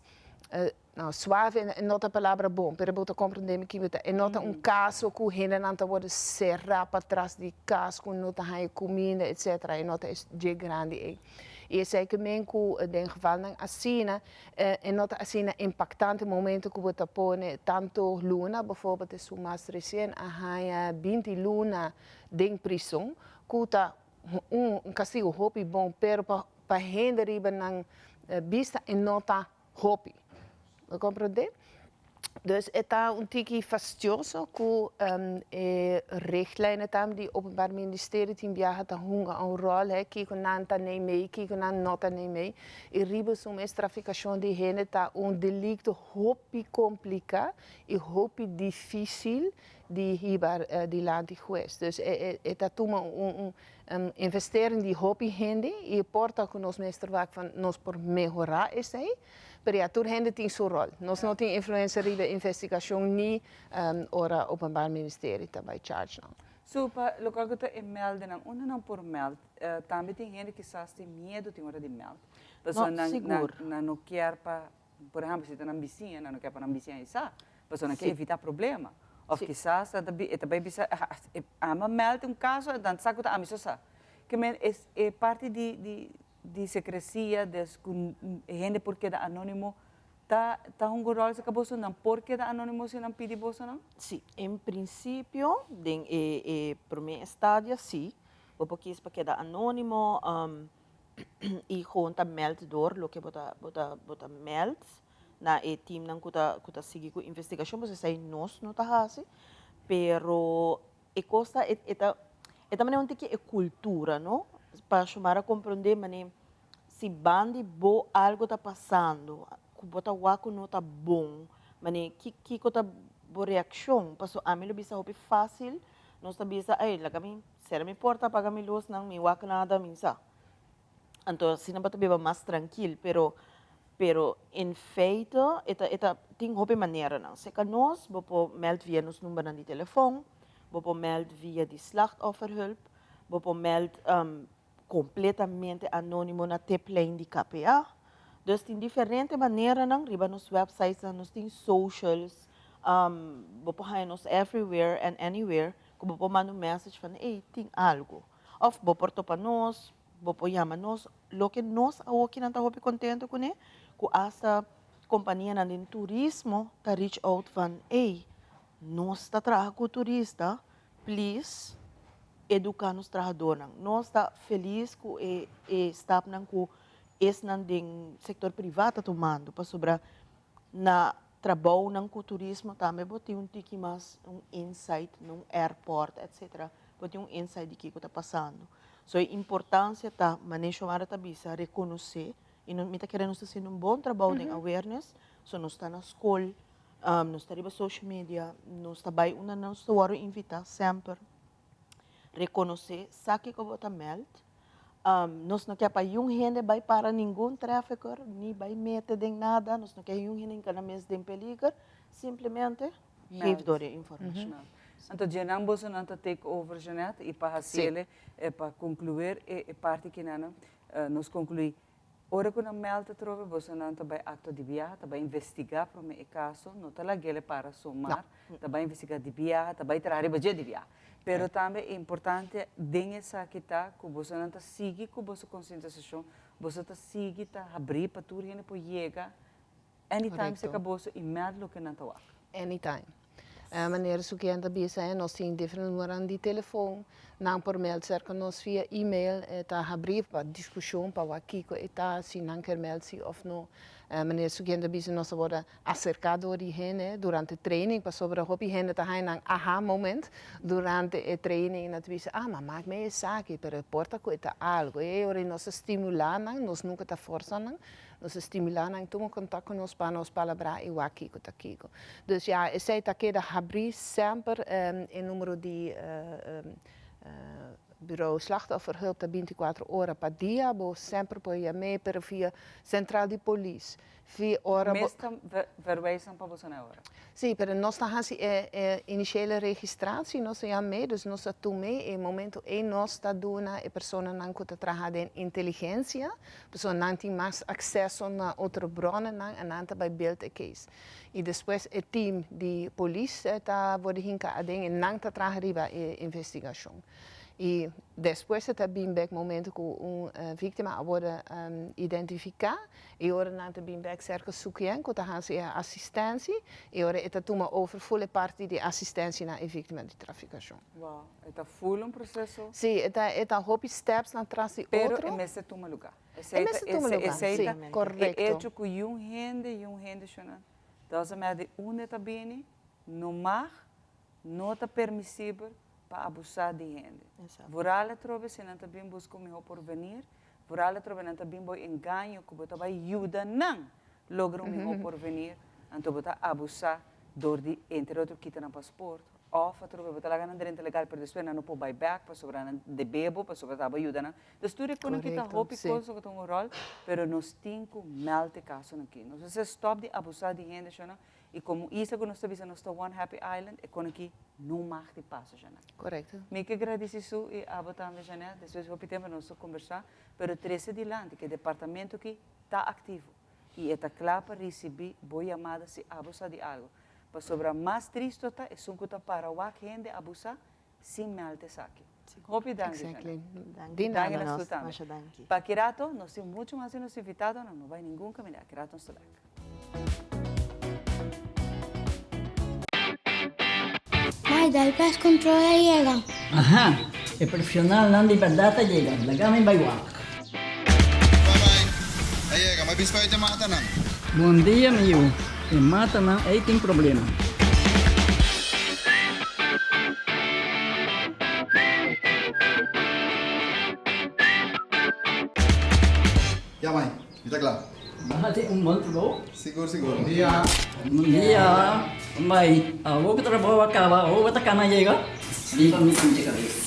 No, suave no ta palabra bon, pero bo ta comprende mi kico ta. E no ta un caso cu hendenan ta wordo cera patras di cas, cu no ta haya cuminda, etcetera. E no ta es dje grandi ey. Y esey ke men cu den gevalnan asina, e no ta asina impactante momento cu bo ta pone tanto luna, bijvoorbeeld esun mas recien a haya 20 luna den prison, cu ta un castigo hopi bon, pero pa hende riba nan bista e no ta Hopi. Bo comprende? Dus e ta un tiki fastioso ku e richtlijnen tambe di Openbaar Ministerie tin biaha ta hunga un ròl, hè, kiko nan ta neimei, kiko nan no ta neimei. I riba su mes trafikashon di hende ta un delikto hopi kompliká i hopi difísil di hiba dilanti hues. Dus e ta tuma un investering di hopi hende i e por ta ku nos mester wak van nos por mehorá esei. Pero ya, tur hende tin su rol. Nos no tin influencia riba investigacion ni ora Openbaar Ministerie ta bay charge nan. So, pa locual cu ta e meldenan, unda nan por meld? Tambe tin hende kisas tin miedo tin ora di meld. Pasobra No, nan, sigur. nan, nan no kier pa, por ehempel, si ta nan bisiña, nan no kier pa nan bisiña e sa. Pasobra nan kier evita problema. Of kisas nan ta bi, e ta bay bisa, ami a meld un caso, nan sa cu ta ami so sa. Ke men es e parti di, di, di secrecia, des cu hende por keda anonimo, ta ta hunga un rol cerca boso? Nan por keda anonimo si nan pidi bosonan? Si, en principio den e e prome estadio si, bo por kies pa keda anonimo y gewoon ta meld door loke bo ta bo ta bo ta meld na e teamnan cu ta cu ta sigui cu investigacion, pasobra esey nos no ta haci, pero E kos ta, e ta, e ta manera un tiki e kultura, no? Pa Xiomara komprondé manera si bandi bo algo ta pasando ku bo ta wak ku no ta bon, manera ki kiko ta bo reakshon? Paso ami lo bisa hopi fásil, nos ta bisa, ey laga mi sera mi porta, apaga mi lusnan, mi wak nada, mi sa. Anto asina bo ta biba mas trankil, pero pero en feite e ta e ta tin hopi maneranan. Serka nos bo por meld via nos numbernan di telefon, bo por meld via di slachtofferhulp, bo por meld kompletamente anonimo na tiplijn di KPA. Dus tin diferente maneranan riba nos websitesnan, nos tin socials, bo por haña nos everywhere and anywhere ku bo por manda un message van ey tin algu. Of bo por topa nos, bo por yama nos. Loke nos awokinan ta hopi contento cune, cu hasta companianan den turismo ta reach out van, ey, nos ta traha cu turista, please educa nos trahadornan. Nos ta feliz cu e e stapnan cu esnan den sector priva ta tumando, pasobra na trabounan cu turismo tambe bo tin un tiki mas un insight na un airport etc. Bo tin un insight di kico ta pasando. So e importancia ta, mane Xiomara ta bisa, reconoce y no mi ta kere nos ta haciendo un bon trabou den awareness, so nos ta na scol, nos ta riba social media, nos ta bay unda nos ta worde invita semper. Reconoce, sa kico bo ta meld, nos no ke pa yun hende bai para ningun trafficker, ni bai mete den nada, nos no ke yun hende hinca nan mes den peliger, simplemente geef door e informacion. Anto djenan bosonan ta take over Jeanette y pa haciele, pa concluir e parti kinanan, nos conclui Ora ku nan mèld atrobe, bosonan ta bai aktua di biaha, ta bai investigá promé e kaso, no ta lag'el e para somar, ta bai investigá di biaha, ta bai traha riba dje di biaha. Pero tambe e importante den esaki ta ku bosonan ta sigui ku boso konsientisashon, boso ta sigui ta habrí pa tur hende por yega anytime serka boso i mèld loke nan ta wak. Anytime. Manera su kien ta bisa, nos tin diferente numeronan di telefon, nan por meld serka nos via email, e ta habrí pa diskushon pa wak kiko e ta, si nan kier meld si òf no. Manera su kien ta bisa nos ta wòrdu aserká dor di hende durante training pasobra hopi hende ta haña nan aha moment durante e training i nan ta bisa, ah, ma mak mi esaki, pero e por ta ku e ta algu. E ora nos ta stimulá nan, nos nunka ta forsa nan, Nos a stimulá nan tuma kontak ku nos pa nos palabrá i wak kiko ta kiko. Dus ya, esei ta keda habrí semper. E numero di Bureau Slachtofferhulp ta bintikuater ora pa dia. Bo semper por yam'é, pero via sentral di polis. Via ora bo. Mes ta verwijzen pa boso na e ora. Sí, pero nos ta hasi e e initiële registratie, nos ta yam'é, dus nos ta tum'é e momento ei nos ta duna e personanan ku ta traha den inteligensia, pasobra nan tin mas akseso na otro bronnan en nan ta bai build e case. I despues e team di polis ta wòrdu hinka aden en nan ta traha riba e investigashon. I despues e ta bin bek momento ku un víktima a wòrdu identifiká I ora nan ta bin bek serka Sukien ku ta hasi e asistensi i ora e ta tuma over ful e parti di asistensi na e viktima di trafikashon. Wow, e ta ful un proseso. Si, e ta e ta hopi steps nan tras di otro. Pero e mester tuma lugá. E mester tuma lugá, si, korekto. E echo ku yun hende, yun hende shona. Doesn't matter di unda e ta bini, no mag, no ta permisibel pa abusá di hende. Vooral atrobe si nan ta bin buska un mihó porvenir, vooral atrobe nan ta bin bo engaño ku bo ta bai yuda nan logra un mihó porvenir, anto bo ta abusá dor di entre otro kita nan pasport òf atrobe bo ta laga nan drenta legal pero despues nan no por bai bèk pasobra nan debe bo pasobra ta abo yuda nan. Dus tur e konan ki ta hopi kos ku ta un ròl pero nos tin ku mèld e kasonan aki. Nos mester stòp di abusá di hende shona i komo isla ku nos ta bisa nos ta one happy island e konan ki no mag di pasa shona. Korekto. Mi ke gradisi su i abo tambe Jeanette despues di hopi tempu nos ta kombersá pero trese dilanti ku e departamento aki ta aktivo i e ta kla pa risibí bo yamada si abo sa di algu. Pasobra mas tristo ta esun ku ta para wak hende abusá sin mèld esaki. Hopi danki, Exactly. Jeanette. Di Danki nada na nos. su tambe. Masha danki. Pa ki rato nos tin muchu mas di nos invitadonan, no bai ningun kaminda. Aki rato nos ta bèk. Mai, dal pest control a yega. Aha, e profesionalnan di berdad a yega, laga mi bai wak. A yega, ma bispa e matanan. Bon dia mi yu, e matanan ei tin problema. Ya mai, mi ta kla. Bo hasi un bon trabou. Sigur, sigur. Bon dia. Bon dia. Mai, awor ku trabou a kaba, awor bo ta kana yega? Riba mi pinche kabes.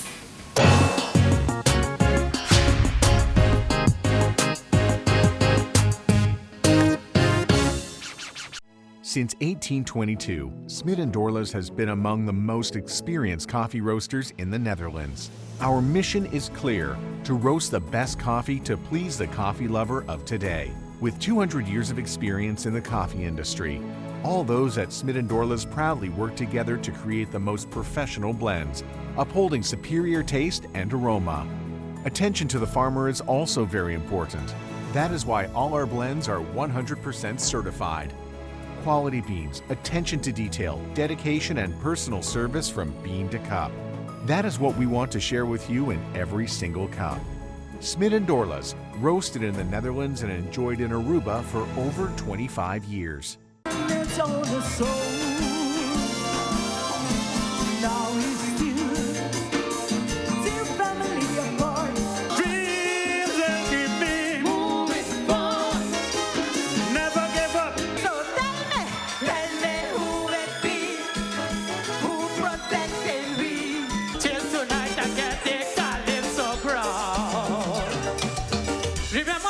Since 1822, Smit & Dorlas has been among the most experienced coffee roasters in the Netherlands. Our mission is clear, to roast the best coffee to please the coffee lover of today. With 200 years of experience in the coffee industry, all those at Smit & Dorlas proudly work together to create the most professional blends, upholding superior taste and aroma. Attention to the farmer is also very important. That is why all our blends are 100% certified. Quality beans, attention to detail, dedication, and personal service from bean to cup. That is what we want to share with you in every single cup. Smit & Dorlas, roasted in the Netherlands and enjoyed in Aruba for over 25 years. Remember?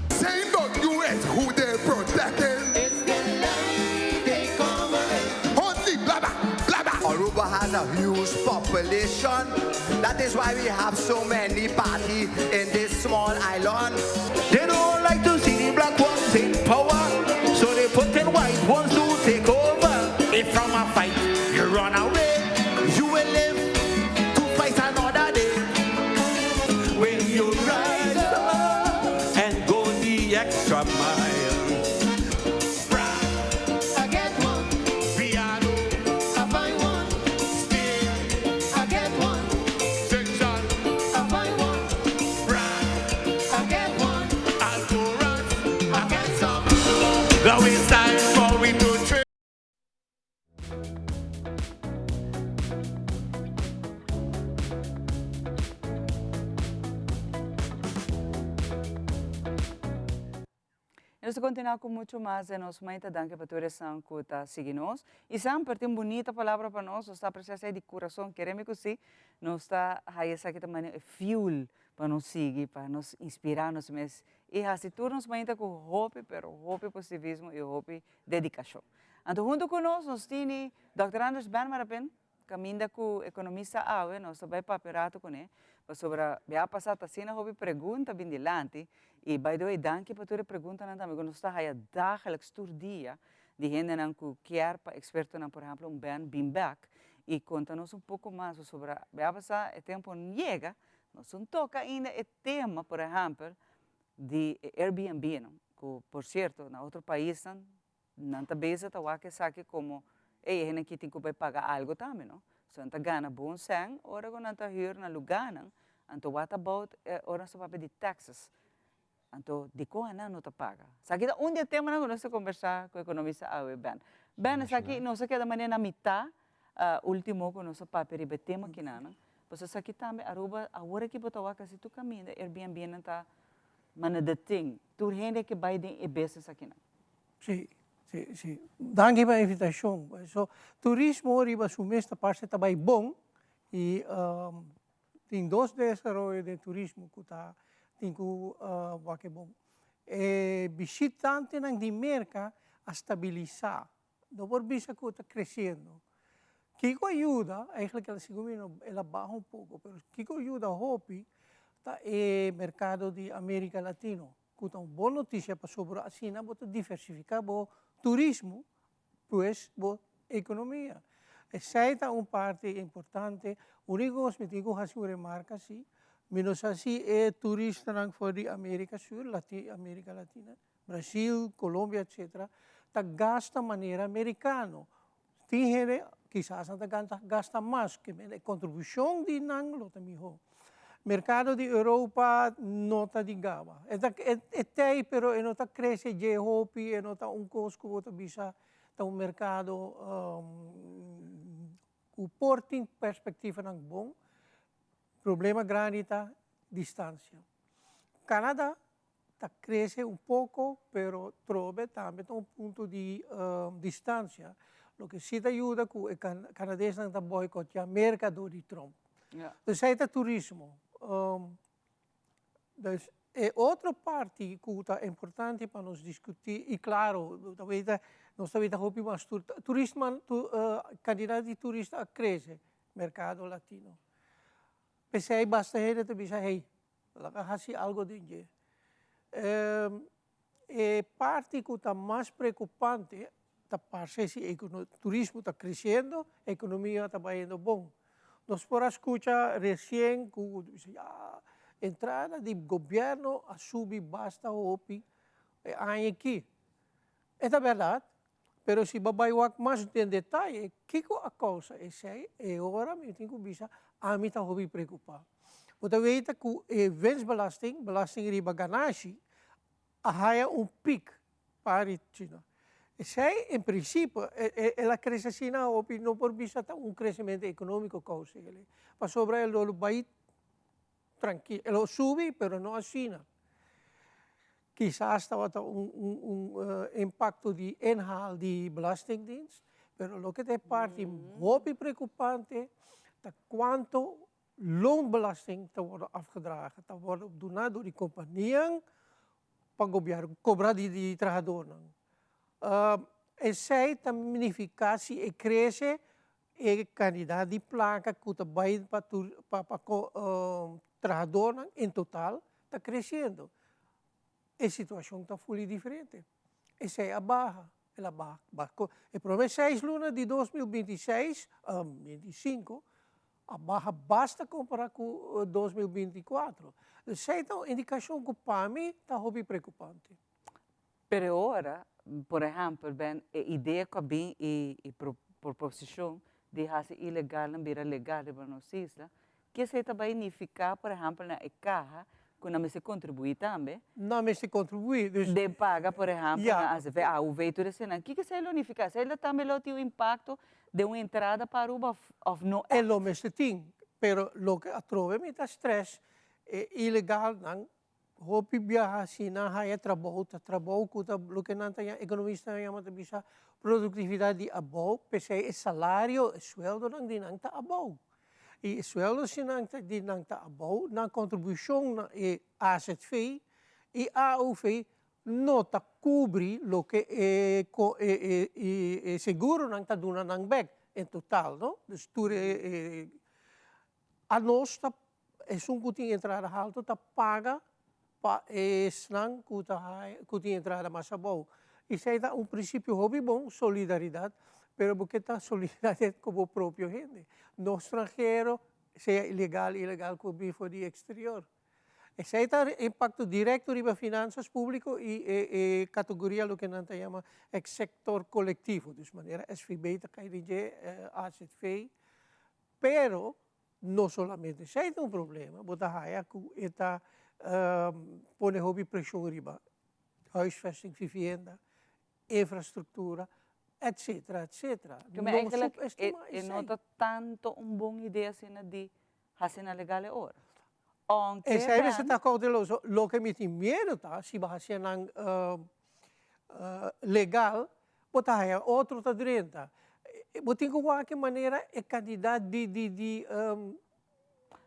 Same don't do it who they protecting. It's the light they covering. Only blabba, blabba. Aruba has a huge population. That is why we have so many parties in this small island. They don't like to see the black ones in power, so they put in white ones to take over. If from a fight you run away, you will live to fight another day. When you rise up and go the extra mile. I get one. Piano. I find one. Steel. I get one. Section. I find one. Brand. I get one. Alcorans. I get some. Now it's time for we to trade. Y nos ta continua cu mucho mas den nos mainta. Danki pa tur esnan cu ta sigui nos. Y semper tin bunita palabra pa nos. Nos ta aprecia esey di curason. Keremi cu si. Nos ta haya esaki ta manera e fuel pa nos sigui, pa nos inspira nos mes y haci tur nos mainta cu hopi, pero hopi positivismo y hopi dedicacion. Anto hunto cu nos, nos tini Dòkter Anders Ben Marapin, caminda cu economista awe, nos ta bay papia rato cune, pasobra bia pasa ta asina hopi pregunta bin dilanti, y by the way danki pa tur e preguntanan tambe cu nos ta haya dagelijks tur dia di hendenan cu kier pa expertonan, por ehemplo un Ben bin bek y conta nos un poco mas pasobra bia pasa e tempo no yega, nos no toca ainda e tema por ehempel di e Airbnb no, cu por cierto na otro paisnan nan ta bezig ta wak esaki como ey e hende aki tin cu bay paga algo tambe no, so nan ta gana bon cen ora cu nan ta huur na lugarnan, anto what about ora nos ta papia di taxes. Anto dikon anan no ta paga? Esaki ta un di e temanan ku nos ta kombersá ku ekonomista awe Ben. Ben, esaki nos a keda manera na mitá último ku nos a papia riba e tema kinanan. Pasobra esaki tambe Aruba awor aki bo ta wak kasi tur kaminda Airbnb nan ta manda the thing. Tur hende ke bai den e business akinan. Sí, sí, sí. Danki pa e invitashon. So, turismo riba su mes ta parse ta bai bon i Tin dos desaroyo den turismo ku ta tin ku wak e bon. E bishitantenan di Merka a stabilisá, no por bisa ku ta kresiendo. Kiko a yuda, eigenlijk el segun mi el a baha un poko, pero kiko a yuda hopi ta e merkado di Amerika Latino, ku ta un bon notisia pasobra asina bo ta diversifiká bo turismo Pues bo economia. Esey ta un parti importante. Unico cos mi tin cu haci un remarca si, mi no sa si e turistanan for di America Sur, America Latina, Brasil, Colombia etc. Ta gasta manera Americano. Tin hende kisas nan ta gasta mas, ke men e contribucion di nan lo ta miho. Mercado di Europa no ta di gaba. E ta e tei pero e no ta crece dje hopi, e no ta un cos cu bo ta bisa ta un mercado cu por tin perspectivanan bon. Problema grandi ta distancia. Canada ta crece un poco pero trobe tambe ta un punto di distancia, loke si ta yuda cu e Canadesnan ta boycotea Merca door di Trump. Dus esey ta turismo. Dus e otro parti cu ta importante pa nos discuti y claro ta weta nos ta weta hopi mas turismo cantidad di turista a crece mercado latino. P'esey basta hende ta bisa hey Laga hasi algo den dje. E parti ku ta mas preokupante ta parse si e turismo ta kresiendo, ekonomia ta bayendo bon. Nos por a skucha resien ku bisa ya entrada di gobièrnu a subi basta hopi e aña aki. E ta bèrdat, pero si bo bai wak mas den detaye kiko a kousa esei, e ora mi tin ku bisa ami ta hopi preokupá. Bo ta weta ku e winstbelasting, belasting riba ganashi, a haya un pik pa di China. Esei en prinsipio el a krese asina hopi, no por bisa ta un kresementu ekonómiko kousa esei, pasobra el lo bai trankil, el lo subi pero no asina. Kisas tabata un un impacto di inhaal di belastingdienst, pero loke ta e parti hopi preocupante ta cuanto loonbelasting ta wordo afgedragen, ta wordo duna door di companianan pa gobierno, cobra di trahadornan. Esey ta nifica si e crece e cantidad di placa cu ta bay pa pa trahadornan en total ta creciendo. E situacion ta fully diferente. Esey a baha, el a baha. E prome seis luna di 2026, 25, a baha basta compara cu 2024. Esey ta un indicacion cu pa mi ta hopi preocupante. Pero e ora, por ehempel, ben e idea cu a bin y e proposicion di haci ilegalnan bira legal riba nos isla, ke esey ta bay nifica, por ehempel, na e caha cu nan mester contribui tambe? Nan mester contribui, dus. Den paga, por ehempel, na AZV, AOV, tur esenan. Kiko esey lo nifica? Esey lo tambe lo tin un impacto den un entrada pa Aruba of no echt? E lo mester tin, pero loke atrobe mi ta stress, e ilegalnan Hopi biaha si nan haya trabou, ta trabou ku ta loke nan ta ekonomistanan yama ta bisa produktividat di abou, p'esei e salario, e sueldonan di nan ta abou. I e sueldo si nan ta di nan ta abou, nan kontribushon na e azv i AOV no ta kubri loke e e seguronan ta duna nan bèk en total, no. Dus tur e anos ta Esun ku tin entrada haltu ta paga pa esnan ku ta haya ku tin entrada mas abou. Esei ta un prinsipio hopi bon, solidaridat, pero bo ke ta solidaridat ku bo propio hende, no stranhero, sea ilegal, ilegal ku bin for di eksterior. Esei ta impakto direkto riba finansas públiko i e e kategoria loke nan ta yama e sektor kolektivo, dus manera SVB ta kai den dje, azv, pero No solamente esei ta un problema, bo ta haya ku e ta pone hopi preshon riba huisvesting, vivienda, infrastructura, etcetera, etcetera. Ke men eigenlijk e no ta tanto un bon idea asina di hasi na legal e ora. Aunke Esei mester ta cauteloso. Loke mi tin miedo ta si bo hacia nan legal, bo ta haya otro ta drenta. Bo tin cu wak e manera e cantidad di di di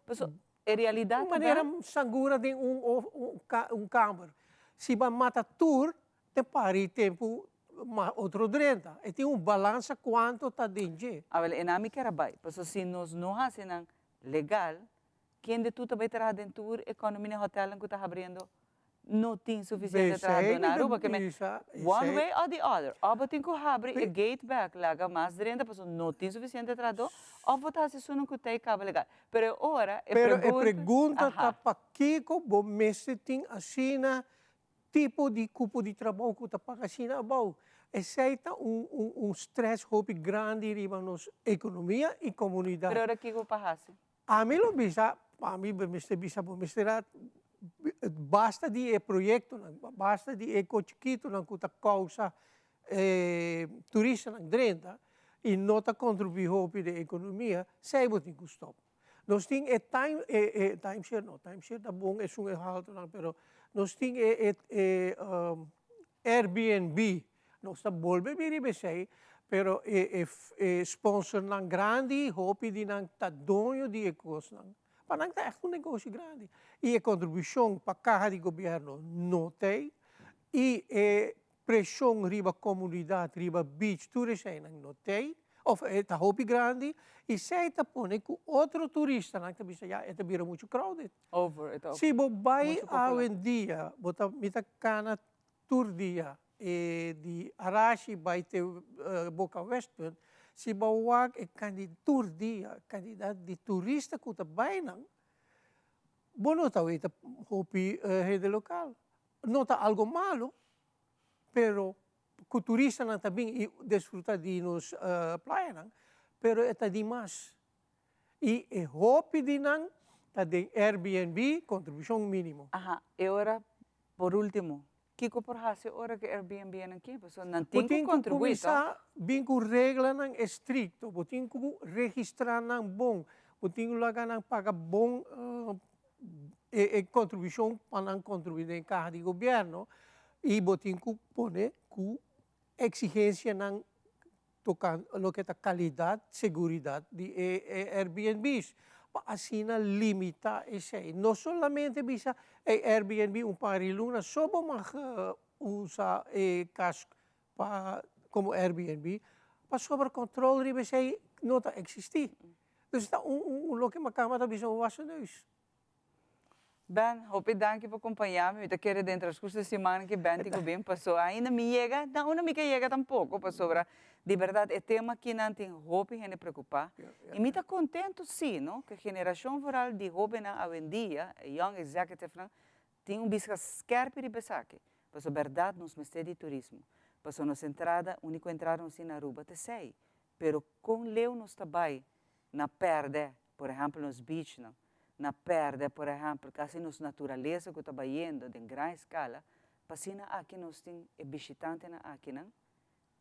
Paso e realidad ta manera sangura den un un kamer. Si bo a mata tur, te pari tempu ma otro drenta. E tin un balansa cuanto ta den dje. Awel, e nan mi kier a bay. Paso si nos no haci nan legal, kende tur ta bay traha den tur economy na hotelnan cu ta habriendo no tin suficiente trahador na Aruba. Ke men, one way or the other, of bo tin cu habri e gate bek laga mas drenta pasobra no tin suficiente trahador, of bo ta haci esunnan cu ta e caba legal. Pero e ora e Pero e pregunta ta pakico bo mester tin asina tipo di cupo di trabou cu ta paga asina abou. Esey ta un un un stress hopi grandi riba nos economia y comunidad. Pero ora kico pa haci? Ami lo bisa, ami mester bisa bo mester a basta di e proyectonan, basta di e co chikitonan cu ta causa e turistanan drenta y no ta contribui hopi den economia, esey bo tin cu stop. Nos tin e time, e e timeshare no, timeshare ta bon esun e haltonan, pero nos tin e e e Airbnb, nos ta bolbe bira riba esei, pero e e e sponsornan grandi, hopi di nan ta doño di e kosnan, pa nan ta ègt un negoshi grandi. I e kontribushon pa kaha di gobièrnu no t'ei, i e Preshon riba komunidat, riba beach, tur eseinan no t'ei, òf e ta hopi grandi, i esei ta pone ku otro turistanan ta bisa ya e ta bira muchu crowded. Over, e ta Si bo bai muchu popular. awendia, bo ta, mi ta kana tur dia e di Arashi bai te Boca Westpunt, si bo wak e kandi tur dia kandidat di turista ku ta bai nan, bo no ta weta hopi hende lokal. No ta algo malo, pero cu turistanan ta bin y disfruta di nos playanan, pero e ta di mas. Y e hopi di nan ta den Airbnb, contribucion minimo. Aha, e ora, por ultimo, kico por haci ora cu Airbnb nan ki? Pasobra nan tin cu contribui, toch? Bo tin cu cuminsa bin cu reglanan estricto, bo tin cu registra nan bon, bo tin cu laga nan paga bon e contribucion pa nan contribui den caha di gobierno y bo tin cu pone cu exigencianan tocando loke ta calidad, seguridad di e Airbnb's pa asina limita esey. No solamente bisa e Airbnb un par di luna so bo mag usa e cas pa como Airbnb pasobra control riba esey no ta existi. Dus ta un un loke makamba ta bisa un wassen neus. Ben, hopi danki pa kompañá mi. Mi ta kere den transkurso di siman ki Ben tin ku bin paso ainda mi yega, na unda mi ke yega tampoko pasobra di bèrdat e tema akinan tin hopi hende preokupá. I mi ta kontentu si, no, ku e generashon vooral di hóbennan awendia, e young executivenan, tin un biska skèrpi riba esaki. Pasobra bèrdat nos mester di turismo. Pasobra nos entrada, úniko entrada nos tin na Aruba ta esei. Pero kon leu nos ta bai na pèrdè, por ehèmpel nos beachnan, na pèrdè por ehèmpel kasi nos naturalesa ku ta bayendo den gran eskala, pa asina aki nos tin e bishitantenan akinan,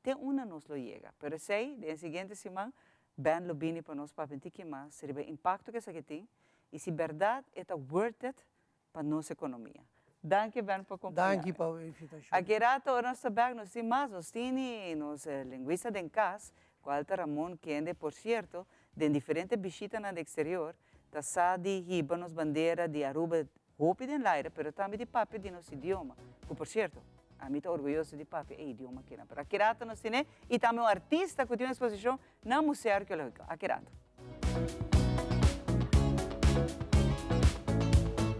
te unda nos lo yega. Pero esei, den e siguiente siman, Ben lo bini pa nos papia un tiki mas riba e impakto ku esaki tin i si bèrdat e ta worth it pa nos ekonomia. Danki Ben pa kompañá mi. Danki pa bo invitashon. Aki rato ora nos ta bèk nos tin mas, nos tini nos lingüista den kas, kual ta Ramon kende por sierto den diferente bishitanan di eksterior ta sa di hiba nos bandera di Aruba hopi den laire pero tambe di papia di nos idioma, ku por sierto ami ta orguyoso di papia e idioma kinan. Pero aki rato nos tine i tambe un artista ku tin un eksposishon na Museo Arkeológiko. Aki rato.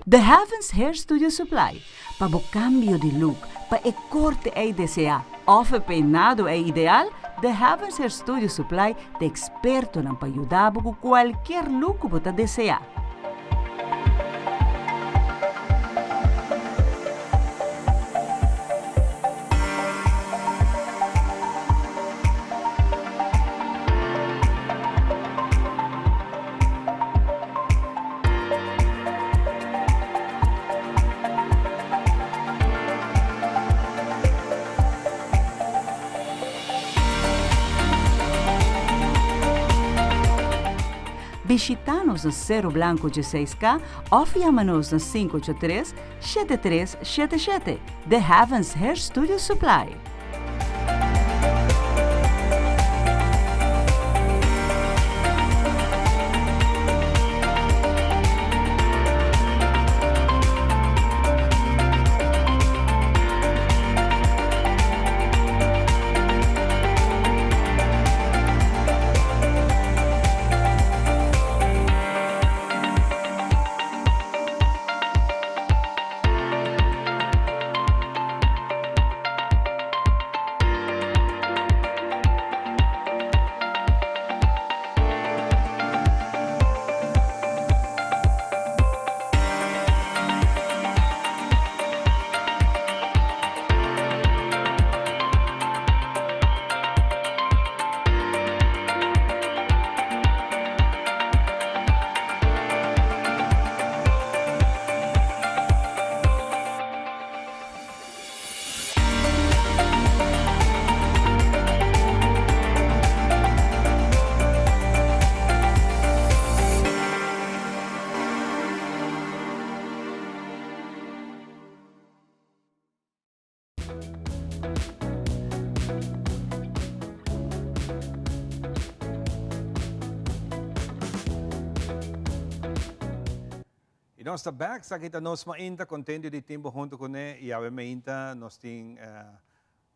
The Heavens Hair Studio Supply, pa bo cambio di look, pa e corte ey desea of e peinado ey ideal, The Heavens Hair Studio Supply ta expertonan pa yuda bo cu cualkier look cu bo ta desea. Bishita nos na Sero Blanco dieseis K of yama nos na 583 7377. The Heavens Hair Studio Supply. Y nos ta back, esaki ta nos mainta, contento di tin bo hunto cu ne y awe mainta nos tin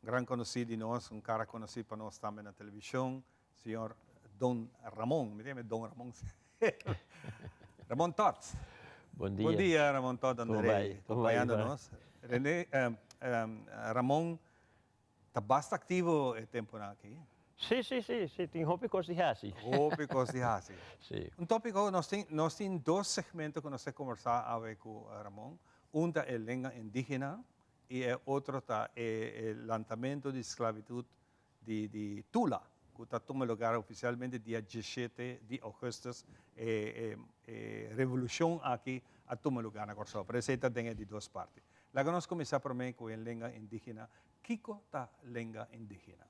gran conoci di nos, un cara conoci pa nos tambe na television, señor Don Ramon, mi ta yama Don Ramon Ramon Todd. Bon dia. Bon dia Ramon Todd Anderé, acompañando nos. Rene, Ramon ta basta activo e temponan aki. Sí, sí, sí, sí, tin hopi cos di haci. Hopi cos di haci. Sí. Un topico, nos tin, nos tin dos segmento cu nos ta conversa awe cu Ramon. Un ta e lenga indigena y e otro ta e lantamento di sclavitud di di Tula, cu ta tuma lugar oficialmente dia diesshete di augustus, e e revolucion aki a tuma lugar na Corsou, pero esey ta den e di dos parti. Laga nos cuminsa prome cu e lenga indigena. Kico ta lenga indigena?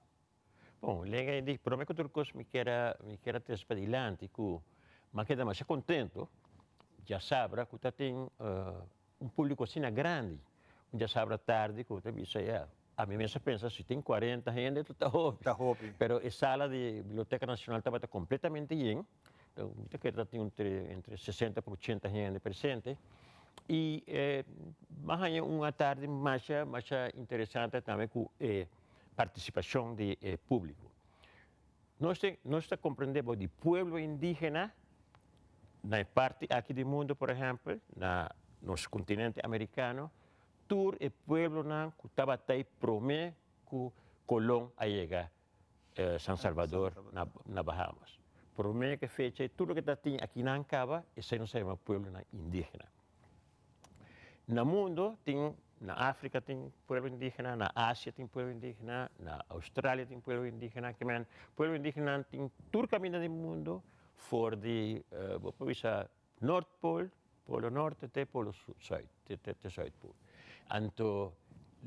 Bon, lenga indigena, prome cu tur cos mi kier a mi kier a trece padilanti cu mi a keda masha contento djasabra cu ta tin un publico asina grandi, un djasabra tardi cu ta bisa ya, ami mes a pensa si tin cuarenta hende ta ta hopi. Ta hopi. Pero e sala di Biblioteca Nacional tabata completamente yen, mi ta kere ta tin entre entre sesenta pa ochenta hende presente y mi a haña un atardi masha masha interesante tambe cu e participacion di e publico. Nos tin nos ta comprende bo di pueblo indigena na e parti aki di mundo por ehempel na nos continente americano tur e pueblonan cu tabata ei prome cu Colon a yega San Salvador na Bahamas. Prome cu e fecha ei tur loke ta tin akinan caba esei nos ta yama pueblonan indigena. Na mundo tin, na Afrika tin pueblo indigena, na Asia tin pueblo indigena, na Australia tin pueblo indigena, ke men pueblo indigenanan tin tur kaminda den mundo for di bo por bisa Noordpool, Polo Norte te Polo Zuid, te Zuidpool. Anto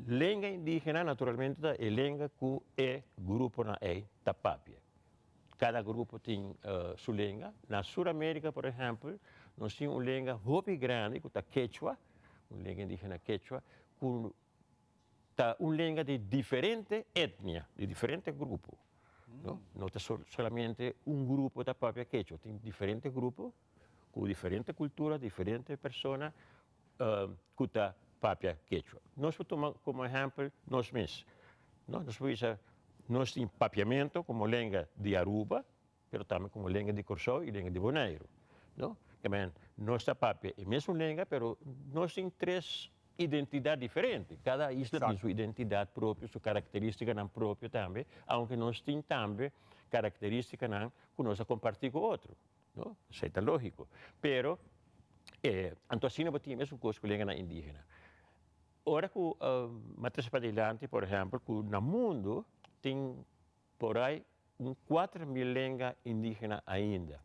lenga indigena naturalmente ta e lenga ku e gruponan ei ta papia. Kada grupo tin su lenga. Na Sur Amerika, por ehèmpel, nos tin un lenga hopi grandi ku ta Quechua, un lenga indígena Quechua, ku ta un lenga di diferente etnia, di diferente grupo. No, no ta solamente un grupo ta papia Quechua, tin diferente grupo ku diferente kultura, diferente persona ku ta papia Quechua. Nos por tuma komo ehèmpel nos mes, no? Nos por bisa nos tin papiamentu komo lenga di Aruba, pero tambe komo lenga di Kòrsou i lenga di Boneiru, no? Ke men nos ta papia e mesun lenga, pero nos tin tres identidat diferente. Kada isla tin su identidat propio, su karakteristikanan propio tambe, aunke nos tin tambe karakteristikanan ku nos a kompartí ku otro. No? Esei ta lógiko. Pero, eh, anto asina bo tin e mesun kos ku lenganan indígena. Ora ku mi a trese padilanti, por ehèmpel, ku na mundu tin por ai un 4000 lenga indígena ainda.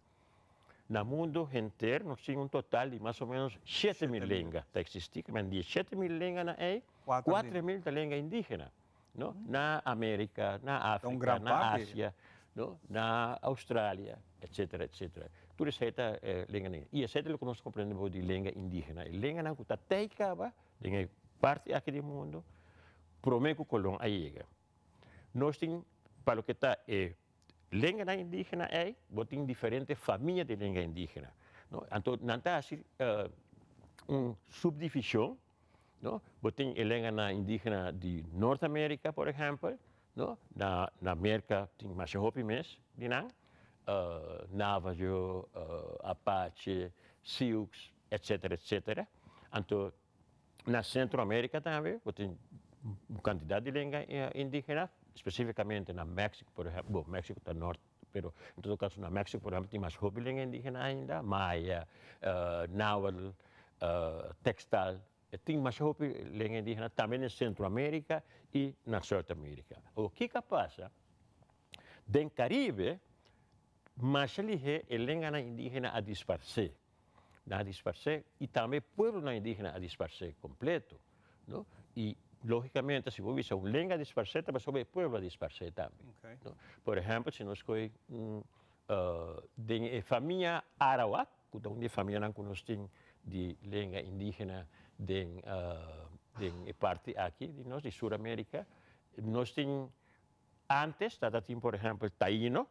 Na mundu henter nos tin un total di mas o ménos 7000 lenga ta eksistí. Ke men di e 7000 lenganan ei, 4000 ta lenga indígena. No? Na Amerika, na Afrika, na Asia, no? Na Australia, etcetera, etcetera. Tur esei ta e lenganan. I esei ta loke nos komprende bo di lenga indígena. E lenganan ku ta tei kaba den e parti aki di mundu promé ku Kolon a yega. Nos tin pa loke ta e lenganan indígena ei, bo tin diferente famia di lenga indígena, no. Anto nan ta hasi un subdivishon, no. Bo tin e lenganan indígena di Nort Amerika, por ehèmpel, no. Na na Merka tin masha hopi mes di nan, Navajo, Apache, Sioux, etsetera, etsetera. Anto Na Centro America tambe bo tin un cantidad di lenga indigena, specificamente na Mexico por ehempel, bo Mexico ta nort pero en todo caso na Mexico por ehempel tin mas hopi lenga indigena ainda, Maya, Nahuatl, Textal, e tin masha hopi lenga indigena tambe na Centro America y na Zuid America. Awor kiko a pasa? Den Caribe masha lihe e lenganan indigena a disparce. Nan a disparsé i tambe e pueblonan indígena a disparsé kompleto, no? I lógikamente si bo bisa un lenga a disparsé ta pasobra e pueblo a disparsé tambe, no? Por ehèmpel si nos kohe un den e famia Arawak ku ta un di e famianan ku nos tin di lenga indígena den den e parti aki di nos di Sur Amerika, nos tin antes tabata tin por ehèmpel Taino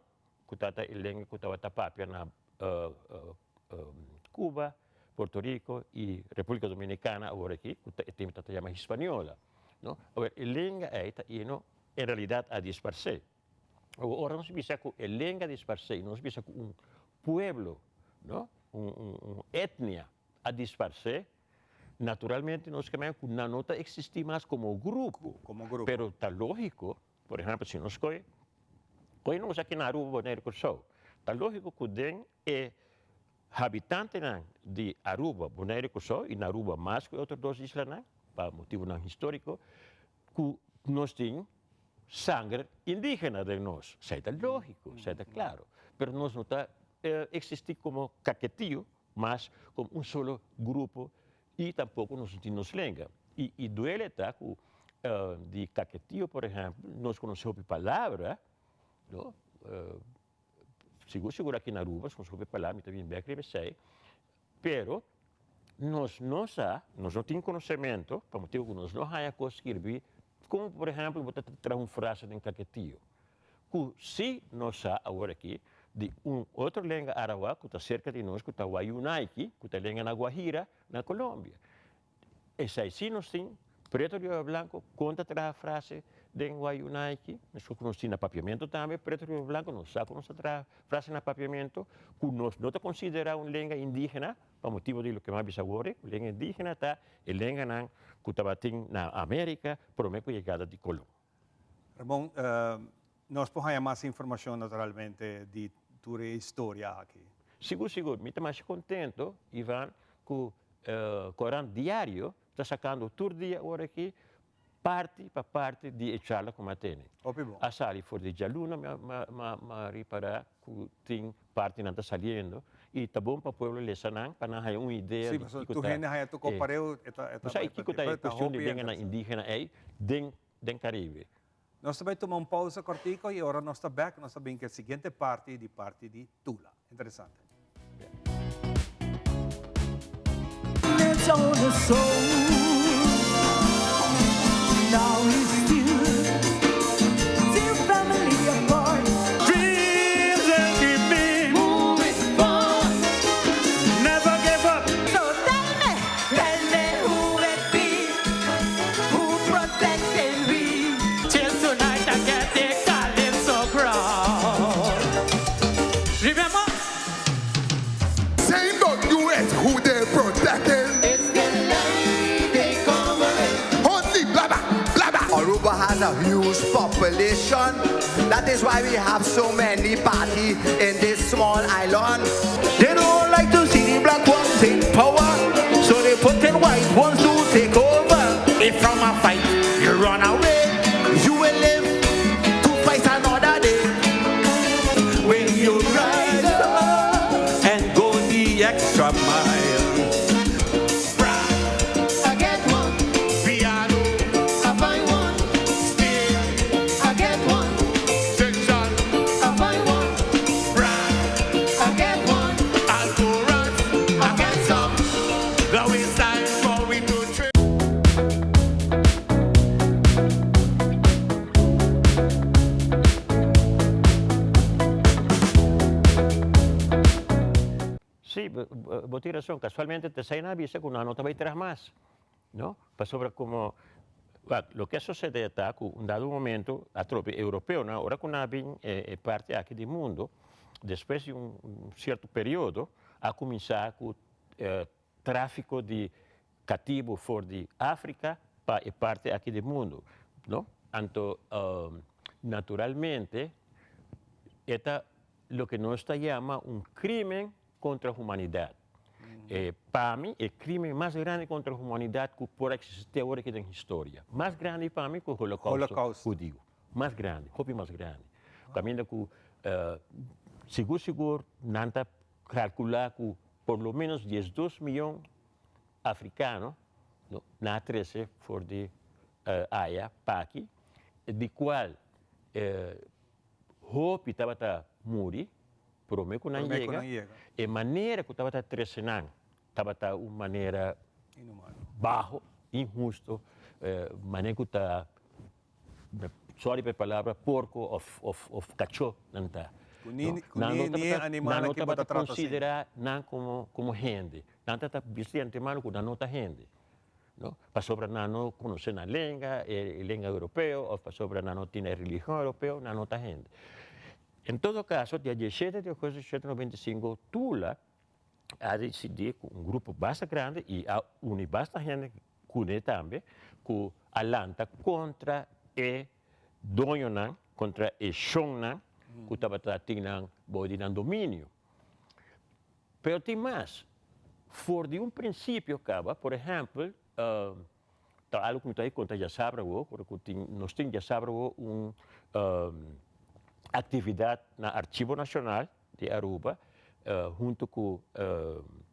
ku tabata e lenga ku tabata papia na Cuba, Puerto Rico y República Dominicana awor aki, cu ta e tempo ta yama Hispaniola, no? Awor, e lenga ey ta ino en realidad a disparce. Awor, ora nos bisa cu e lenga a disparce y nos bisa cu un pueblo, no? Un, un, un etnia a disparce, naturalmente nos ke men cu nan no ta existi mas como grupo. Como grupo. Pero ta logico Por ehempel, si nos koe, koe nos aki na Aruba, Bonaire, Kòrsou, ta lógiko ku den e habitantenan di Aruba, Bonaire, Kòrsou, i na Aruba mas ku e otro dos islanan, pa motibunan históriko, ku nos tin sanger indígena den nos. Esei ta lógiko, esei ta klaro. Pero nos no ta eksistí komo kaketio, mas komo un solo grupo I tampoco nos no tin nos lenga. I i duele ta cu di Caquetio por ehempel nos conoce hopi palabra, no, sigur sigur aki na Aruba nos conoce hopi palabra, mi ta bin bek riba esey, pero nos no sa, nos no tin conocemento pa motibo cu nos no haya cos skirbi como por ehempel bo ta traha un frase den Caquetio. Ku si nos sa awor aki di un otro lenga arawak ku ta serka di nos ku ta Wayunaiki, ku ta lenga na Guajira, na Colombia. Esei si nos tin, preto riba blanco, kon ta traha frase den Wayunaiki, meskos ku nos tin na Papiamento tambe, preto riba blanco, nos sa ku nos ta traha frase na Papiamento, ku nos no ta konsiderá un lenga indígena, pa motibu di loke mi a bisa awor, ku lenga indígena ta e lenganan ku tabatin na Amerika promé ku yegada di Colon. Ramon, nos por haña mas informacion naturalmente di tur e historia aki. Sigur sigur, mi ta masha contento Ivan cu Corant Diario ta sacando tur dia ora aki parti pa parti di e charla cu mi a tene. Hopi bon. A sali for di djaluna mi a ripara cu tin partinan ta saliendo y ta bon pa pueblo lesa nan pa nan haya un idea Sí, di pasobra kico tur ta hende haya tur e compareo e ta e ta Bo sa bai kico pa ta e pero ta cuestion di hopi lenganan interesante. indigena ey den den Caribe. Nos ta bai tuma un pausa cortico y ora nos ta bek nos ta bin cu e siguiente parti di parti di Tula. Interesante. Say not US who they protecting. It's the lie they covering. Only blabber, blabber. Aruba has a huge population. That is why we have so many party in this small island. They don't like to see the black ones in power, so they put in white ones to take over. If from a fight you run away, you will live to fight another day. When you rise up and go the extra mile. I get one. Piano. I find one. Still. I get one. Section. I find one. Brand. I get one. bo tin rason. Casualmente t'esei nan a bisa cu nan no ta bay traha mas, no? Pasobra como, wak, loke a sucede ta cu un dado momento atrobe europeonan, ora cu nan a bin e parti aki di mundo, despues di un cierto periodo, a cuminsa cu tráfiko di katibu for di Afrika pa e parti aki di mundu, no? Anto, naturalmente, e ta loke nos ta yama un krimen kontra humanidat. E, pa mi, e krimen mas grandi kontra humanidat ku por a eksistí awor aki den historia. Mas grandi pa mi ku Holokousto hudiu. Mas grandi, hopi mas grandi. Kaminda ku sigur sigur nan ta kalkulá ku por lo menos diesdos miyon afrikano nan a trese for di aya pa aki, di kual hopi tabata muri prome ku nan yega. E manera ku tabata trese nan tabata un manera baho, inhusto, manera ku ta Sorry pa e palabra, porco of of of cachó nan ta. Cu ni cu ni ni e animal aki bo ta trata asina. Nan no tabata considera nan como como hende. Nan ta ta bisa di antemano cu nan no ta hende. No? Pasobra nan no conoce nan lenga, e lenga europeo, of pasobra nan no tin e religion europeo, nan no ta hende. En todo caso, dia diesshete di agosto di shete noventa i sinku, Tula a disidí ku un grupo basta grandi i a uni basta hende kuné tambe ku a lanta kontra e doñonan, kontra e shonnan ku tabata tin nan bou di nan dominio. Pero tin mas, for di un prinsipio kaba, por ehèmpel, ta algu ku mi ta konta djasabra awo, ora ku tin nos tin djasabra awo un aktividat na Archivo Nashonal di Aruba hunto ku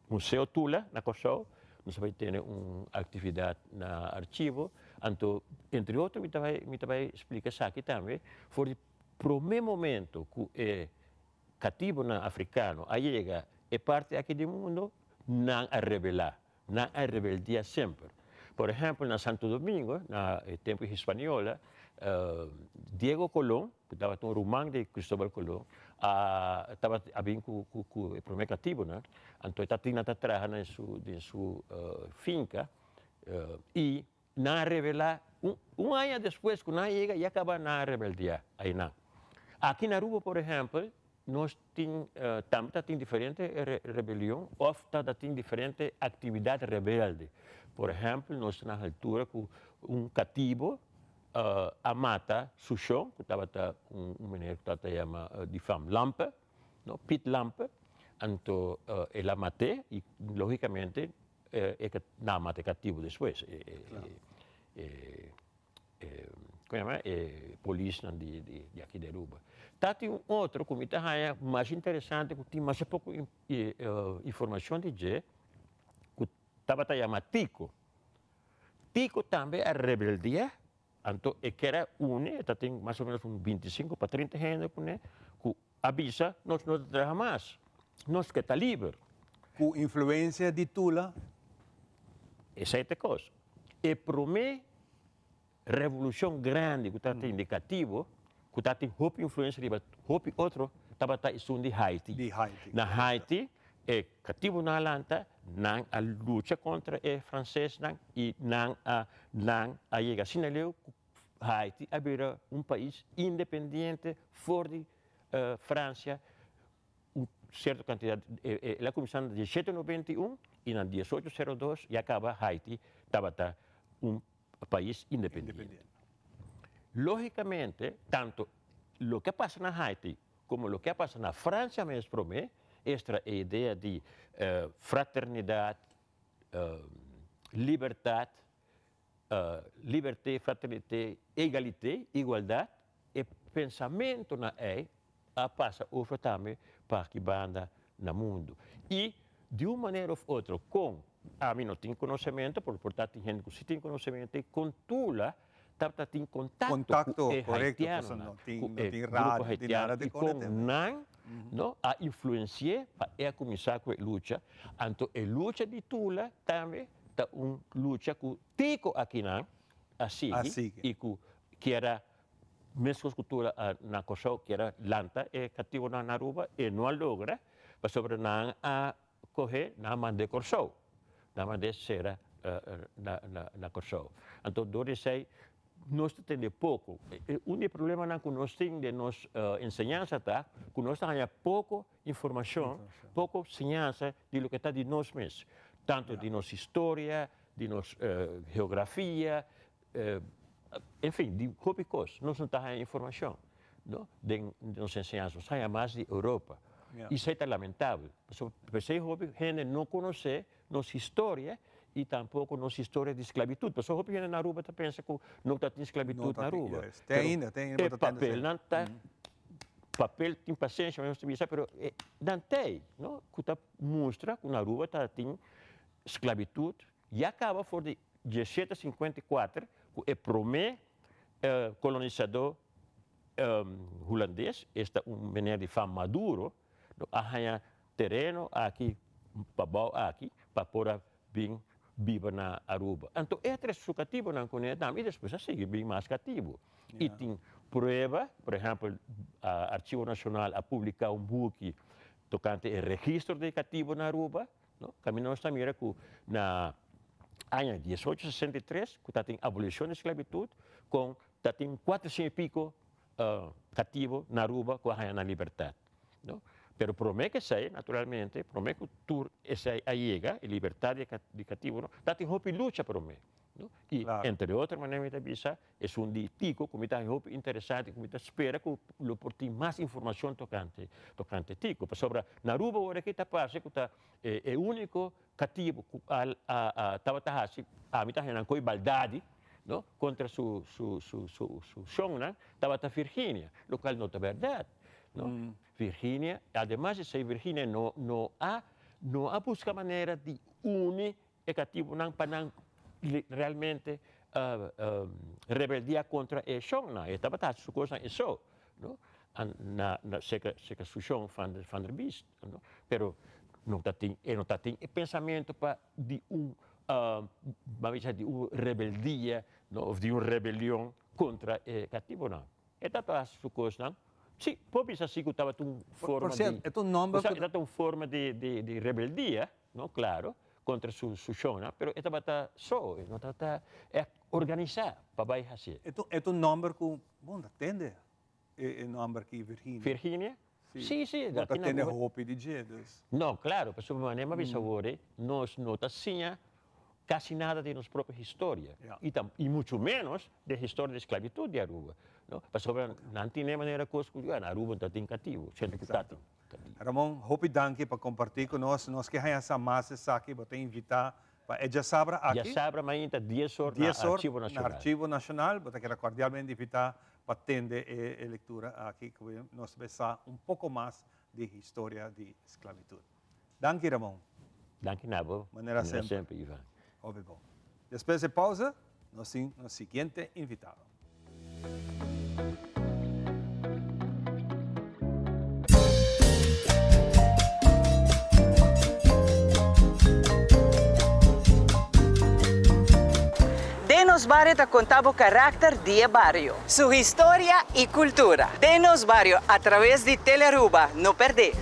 Museo Tula na Kòrsou, nos a bai tene un aktividat na archivo, anto entre otro mi ta bai mi ta bai splika esaki tambe, for di promé momento ku e katibunan afrikano a yega e parti aki di mundo, nan a rebelá. Nan a rebeldia semper. Por ehempel na Santo Domingo, na e tempo di Hispaniola, Diego Colon, ku tabata un ruman di Cristobal Colon, a tabata a bin ku ku e prome katibunan, anto e tatin nan ta traha na su den su finka i nan a rebelá un un aña despues ku nan a yega ya kaba nan a rebeldiá einan. Aki na Aruba por ehempel Nos tin tambe ta tin diferente rebelion of ta ta tin diferente actividad rebelde. Por ehempel nos ta na haltura cu un catibo a mata su shon cu tabata un meneer cu tabata yama di fam Lampe, no, Piet Lampe, anto el a mat'e y logicamente e nan a mata e catibo despues. Como yama e polisnan di di aki di Aruba. Ta tin un otro cu mi ta haya mas interesante cu tin masha poco informacion di dje cu tabata yama Tico. Tico tambe a rebeldia anto e kier a uni e ta tin mas o menos un bintisinco pa trinta hende cune cu a bisa nos no ta traha mas, nos ke ta liber. Cu influencia di Tula? Esey ta e cos. E prome revolucion grandi cu tabata indicativo, cu tabatin hopi influencia riba hopi otro, tabata esun di Haiti. Di Haiti. Na Haiti e catibonan a lanta, nan a lucha contra e francesnan y nan a nan a yega asina leu cu Haiti a bira un pais independiente for di Francia un cierto cantidad, el a cuminsa na diesshete noventa i un y na diesocho sero dos ya caba Haiti tabata un pais independiente. Logicamente tanto loke a pasa na Haiti como loke a pasa na Francia mes prome, estra e idea di fraternidad, libertad, Liberté, fraternité, egalité, igualdat, e pensamentonan ei a pasa over tambe pa aki banda na mundu. I di un manera of otro kon ami no tin konosementu, por por ta tin hende ku si tin konosementu ei, kon Tula tabata tin kontakto ku e haitianonan, ku e grupo haitiano i kon nan no a influensi'é pa e a kuminsá ku e lucha. Anto e lucha di Tula tambe ta un lucha ku Tico akinan a sigui i ku kier a meskos ku tur na Kòrsou kier a lanta e katibonan na Aruba e no a logra pasobra nan a. kohe nan a mand'é Kòrsou, nan a mand'é sera na Kòrsou. Anto dor di esei nos ta tende poko. Un di e problemanan ku nos tin den nos enseñansa ta ku nos ta haña poko informashon, poko siñansa di loke ta di nos mes, tantu di nos historia, di nos geografia, enfin di hopi kos nos no ta haña informashon no den nos enseñansa, nos ta haña mas di Europa i esei ta lamentabel pasobra p'esei hopi hende no konosé nos historia i tampoko nos historia di sklabitut pasobra hopi hende na Aruba ta pensa ku no ta tin sklabitut na Aruba pero e papelnan ta papel tin pasenshi nos ta bisa pero nan t'ei no ku ta mustra ku na Aruba ta tin sklabitut Ya kaba for di diesshete 54 ku e promé kolonisadó hulandes, esta un meneer di fam Maduro, lo a haña tereno aki pabou aki pa por a bin biba na Aruba. Anto e a trese su katibunan kuné tambe i despues a sigui bin mas katibu. I tin prueba, por ehèmpel Archivo Nashonal a publiká un buki tokante e registro di katibu na Aruba. No, kaminda nos ta mira ku na aña 1863 ku ta tin abolishon di sklabitut kon ta tin 400 i piko katibo na Aruba ku a haña nan libertat. No, pero promé ku esei naturalmente, promé ku tur esei a yega, e libertat di katibo, no, ta tin hopi lucha promé. No, i entre otro manera mi ta bisa Esun di Tico cu mi ta haña hopi interesante y cu mi ta spera cu lo por tin mas informacion tocante tocante Tico. Pasobra na Aruba ora aki ta parce cu ta e e unico catibo cu a a tabata haci ami ta haña nan coy baldadi no contra su su su su su shonnan tabata Virginia, locual no ta berdad no. Virginia, ademas di esey Virginia no no a no a busca manera di uni E katibunan pa nan realmente rebeldia kontra e shonnan. E tabata hasi su kosnan e so, no? Na na seka seka su shon Van der Van der Biest, no? Pero no ta tin e no ta tin e pensamentu pa di un ban bisa di un rebeldia, no, of di un rebelion kontra e katibunan. E tabata hasi su kosnan. Si, por bisa si ku tabata un forma di, o sea, e tabata un forma di di di rebeldia, no, klaro. Contra su su shownan, pero e tabata so, e no tabata echt organisa pa bay hacié. E ta e ta un nomber cu bon ta tende e e nomber aki Virginia. Virginia? Si, si. Bo ta tende hopi di dje dus. No, claro, pasobra manera mi a bisa awor nos no ta siña casi nada di nos propio historia y tam y mucho menos di e historia di esclavitud di Aruba, no, pasobra nan tene manera cos cu na Aruba no ta tin catibo, siendo cu ta tin. Ramon, hopi danki pa kompartí ku nos. Nos ke haña sa mas esaki, bo ta invitá pa e djasabra aki. Djasabra mainta dies or na Archivo Nashonal. Na Archivo Nashonal. Bo ta keda kordialmente invitá pa tende e lektura aki ku nos ta sa un poko mas di historia di sklabitut. Danki Ramon. Danki na bo. Manera semper. Manera semper, Ivan. Hopi bon. Despues e pausa, nos tin nos siguiente invitado. Den nos bario ta conta bo karakter di e bario, su historia y cultura. Den nos bario a traves di Telearuba, no perde!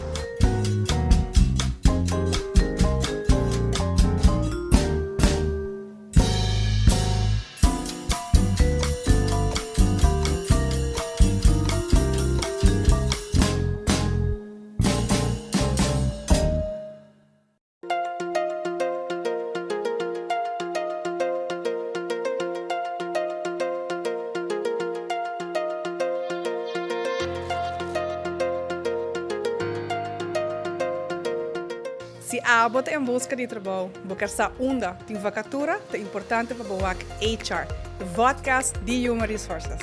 Si abo ta en buska di trabou, bo ker sa unda tin vakatura, ta importante pa bo wak HR, e vodcast di Human Resources.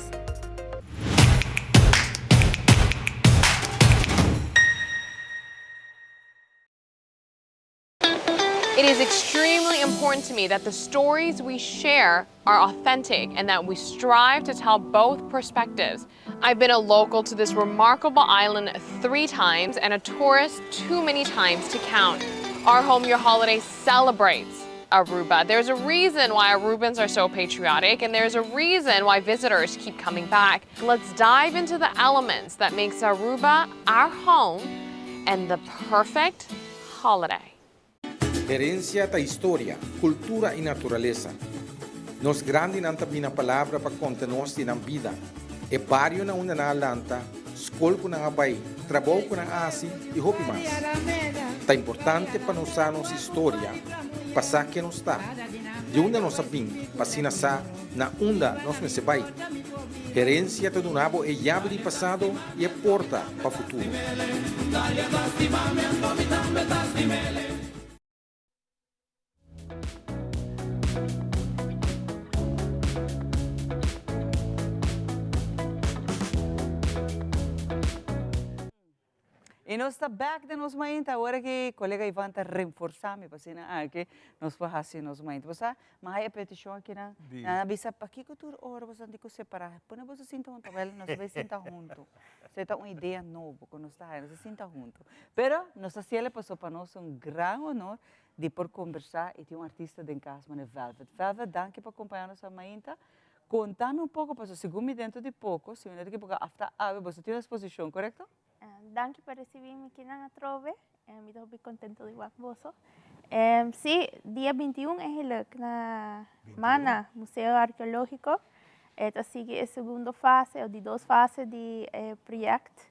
It is extremely important to me that the stories we share are authentic and that we strive to tell both perspectives. I've been a local to this remarkable island three times and a tourist too many times to count. Our Home Your Holiday celebrates Aruba. There's a reason why Arubans are so patriotic and there's a reason why visitors keep coming back. Let's dive into the elements that makes Aruba our home and the perfect holiday. Herencia ta historia, cultura y naturalesa. Nos grandinan ta bini na palabra pa conta nos di nan bida, e bario na unda nan a lanta, scol cu nan a bay, trabou cu nan a haci y hopi mas. Ta importante pa nos sa nos historia, pa sa ken nos ta, di unda nos a bin, pa asina sa na unda nos mester bay. Herencia ta duna bo e yabi di pasado y e porta pa futuro. Y nos ta back den nos mainta awor aki colega Ivan ta renforsa mi pa asina aki nos por haci nos mainta. Bo sa, mi a haya e peticion aki nan, nan a bisa pakico tur ora boso tin cu separa, pone boso sinta hunto, wel nos ta bay sinta hunto. Esey ta un idea nobo cu nos ta haya, nos ta sinta hunto. Pero nos ta haciele pasobra pa nos ta un gran honor di por combersa y tin un artista den cas manera Velvet. Velvet, danki pa acompaña nos a mainta. Contami un poco pasobra segun mi dentro di poco, si mi no ta ekiboca, afta awe boso tin un exposicion, corecto? Danki pa recibi mi kinan atrobe. Mi ta hopi contento di wak boso. Si, dia 21 eigenlijk na Mana, Museo Arqueologico. E ta sigui e segundo fase o di dos fase di e project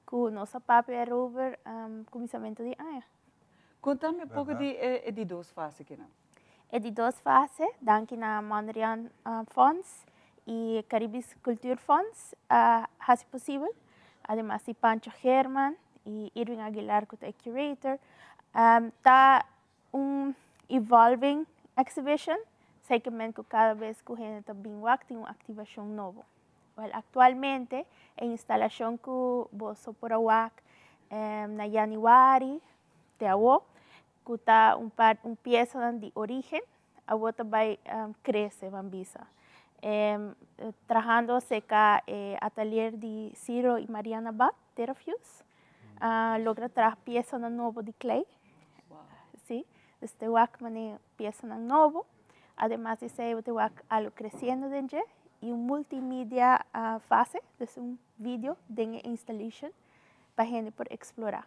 cu nos a papia erover cuminsamento di aña. Conta mi un poco di e di dos fase kinan. E di dos fase, danki na Mondriaan Fonds y Caribisch Cultuurfonds a haci posibel. Ademas di Pancho Geerman y Irwin Aguilar cu ta e curator. Ta un evolving exhibition, zekermente cu cada bes cu hende ta bin wak tin un activacion nobo. Wel, actualmente e instalacion cu boso por a wak na januari te awo, ku ta un par un piesanan di origen, awor ta bai krese ban bisa. Trahando aserka e atalier di Ciro i Mariana Bat, Terrafuse, a logra traha piesanan nobo di klei. Si, dus te wak manera piesanan nobo. Ademas di esei bo te wak algo kresiendo den dje i un multimedia fase, dus un video den e installation pa hende por eksplorá.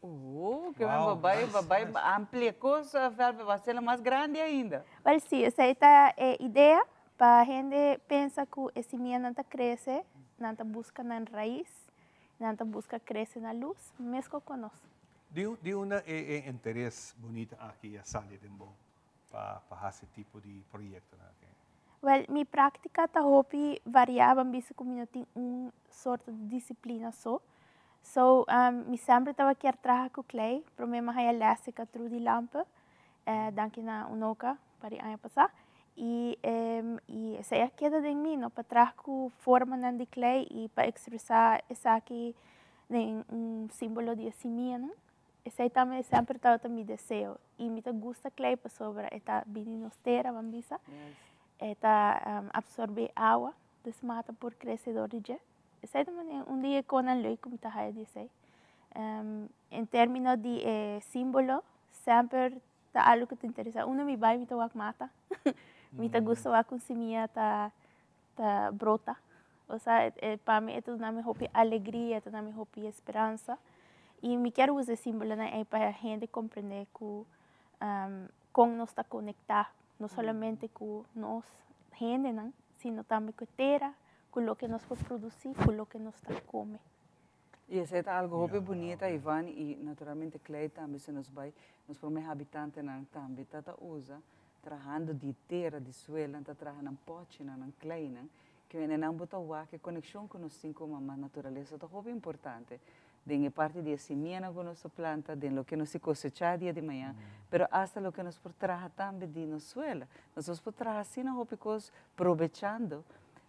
Oh, ke men bo bai, bo bai amplia cos, Velvet, bo haciendo mas grandi ainda. Wel si, esey ta e idea, pa hende pensa cu e simianan ta crece, nan ta busca nan rais, nan ta busca crece na luz, mesco cu nos. Di di unda e e interes bunita aki a sali den bo pa pa haci tipo di proyectonan aki? Wel, mi practica ta hopi varia, ban bisa cu mi no tin un soort di disciplina so. So, mi semper tabata kier traha ku klei, promé mi a haña lès di Trudy Lampe, danki na Unoca par di aña pasá. I i esei a keda den mi, no, pa traha ku formanan di klei i pa ekspresá esaki den un símbolo di e simianan. Esei tambe semper tabata mi deseo. I mi ta gusta klei pasobra e ta bini nos tera, ban bisa. E ta apsorbé awa, dus mata por krese dor di dje. Esei ta manera un di e konan leuk ku mi ta haya di esei. En término di e símbolo, semper ta algu ku ta interesá. Unda mi bai mi ta wak mata. Mi ta gusta wak un simia ta ta brota. Osea, pa mi e ta duna mi hopi alegria, e ta duna mi hopi speransa. I mi kier usa e símbolonan ei pa hende komprendé ku kon nos ta konektá, no solamente ku nos hendenan, sino tambe ku e tera, Cu loke nos por produci, cu loke nos ta come. Y esey ta algo hopi bunita, Ivan, y naturalmente Clay tambe si nos bay, nos prome habitantenan tambe ta ta usa, trahando di tera, di suela, nan ta traha nan pochinan, nan claynan, ke wende nan bo ta wak e conexion cu nos tin cu mama naturalesa ta hopi importante den e parti di e simianan cu nos ta planta, den loke nos si cosecha dia di mañan, pero hasta loke nos por traha tambe di nos suela. Nos por traha asina hopi cos probechando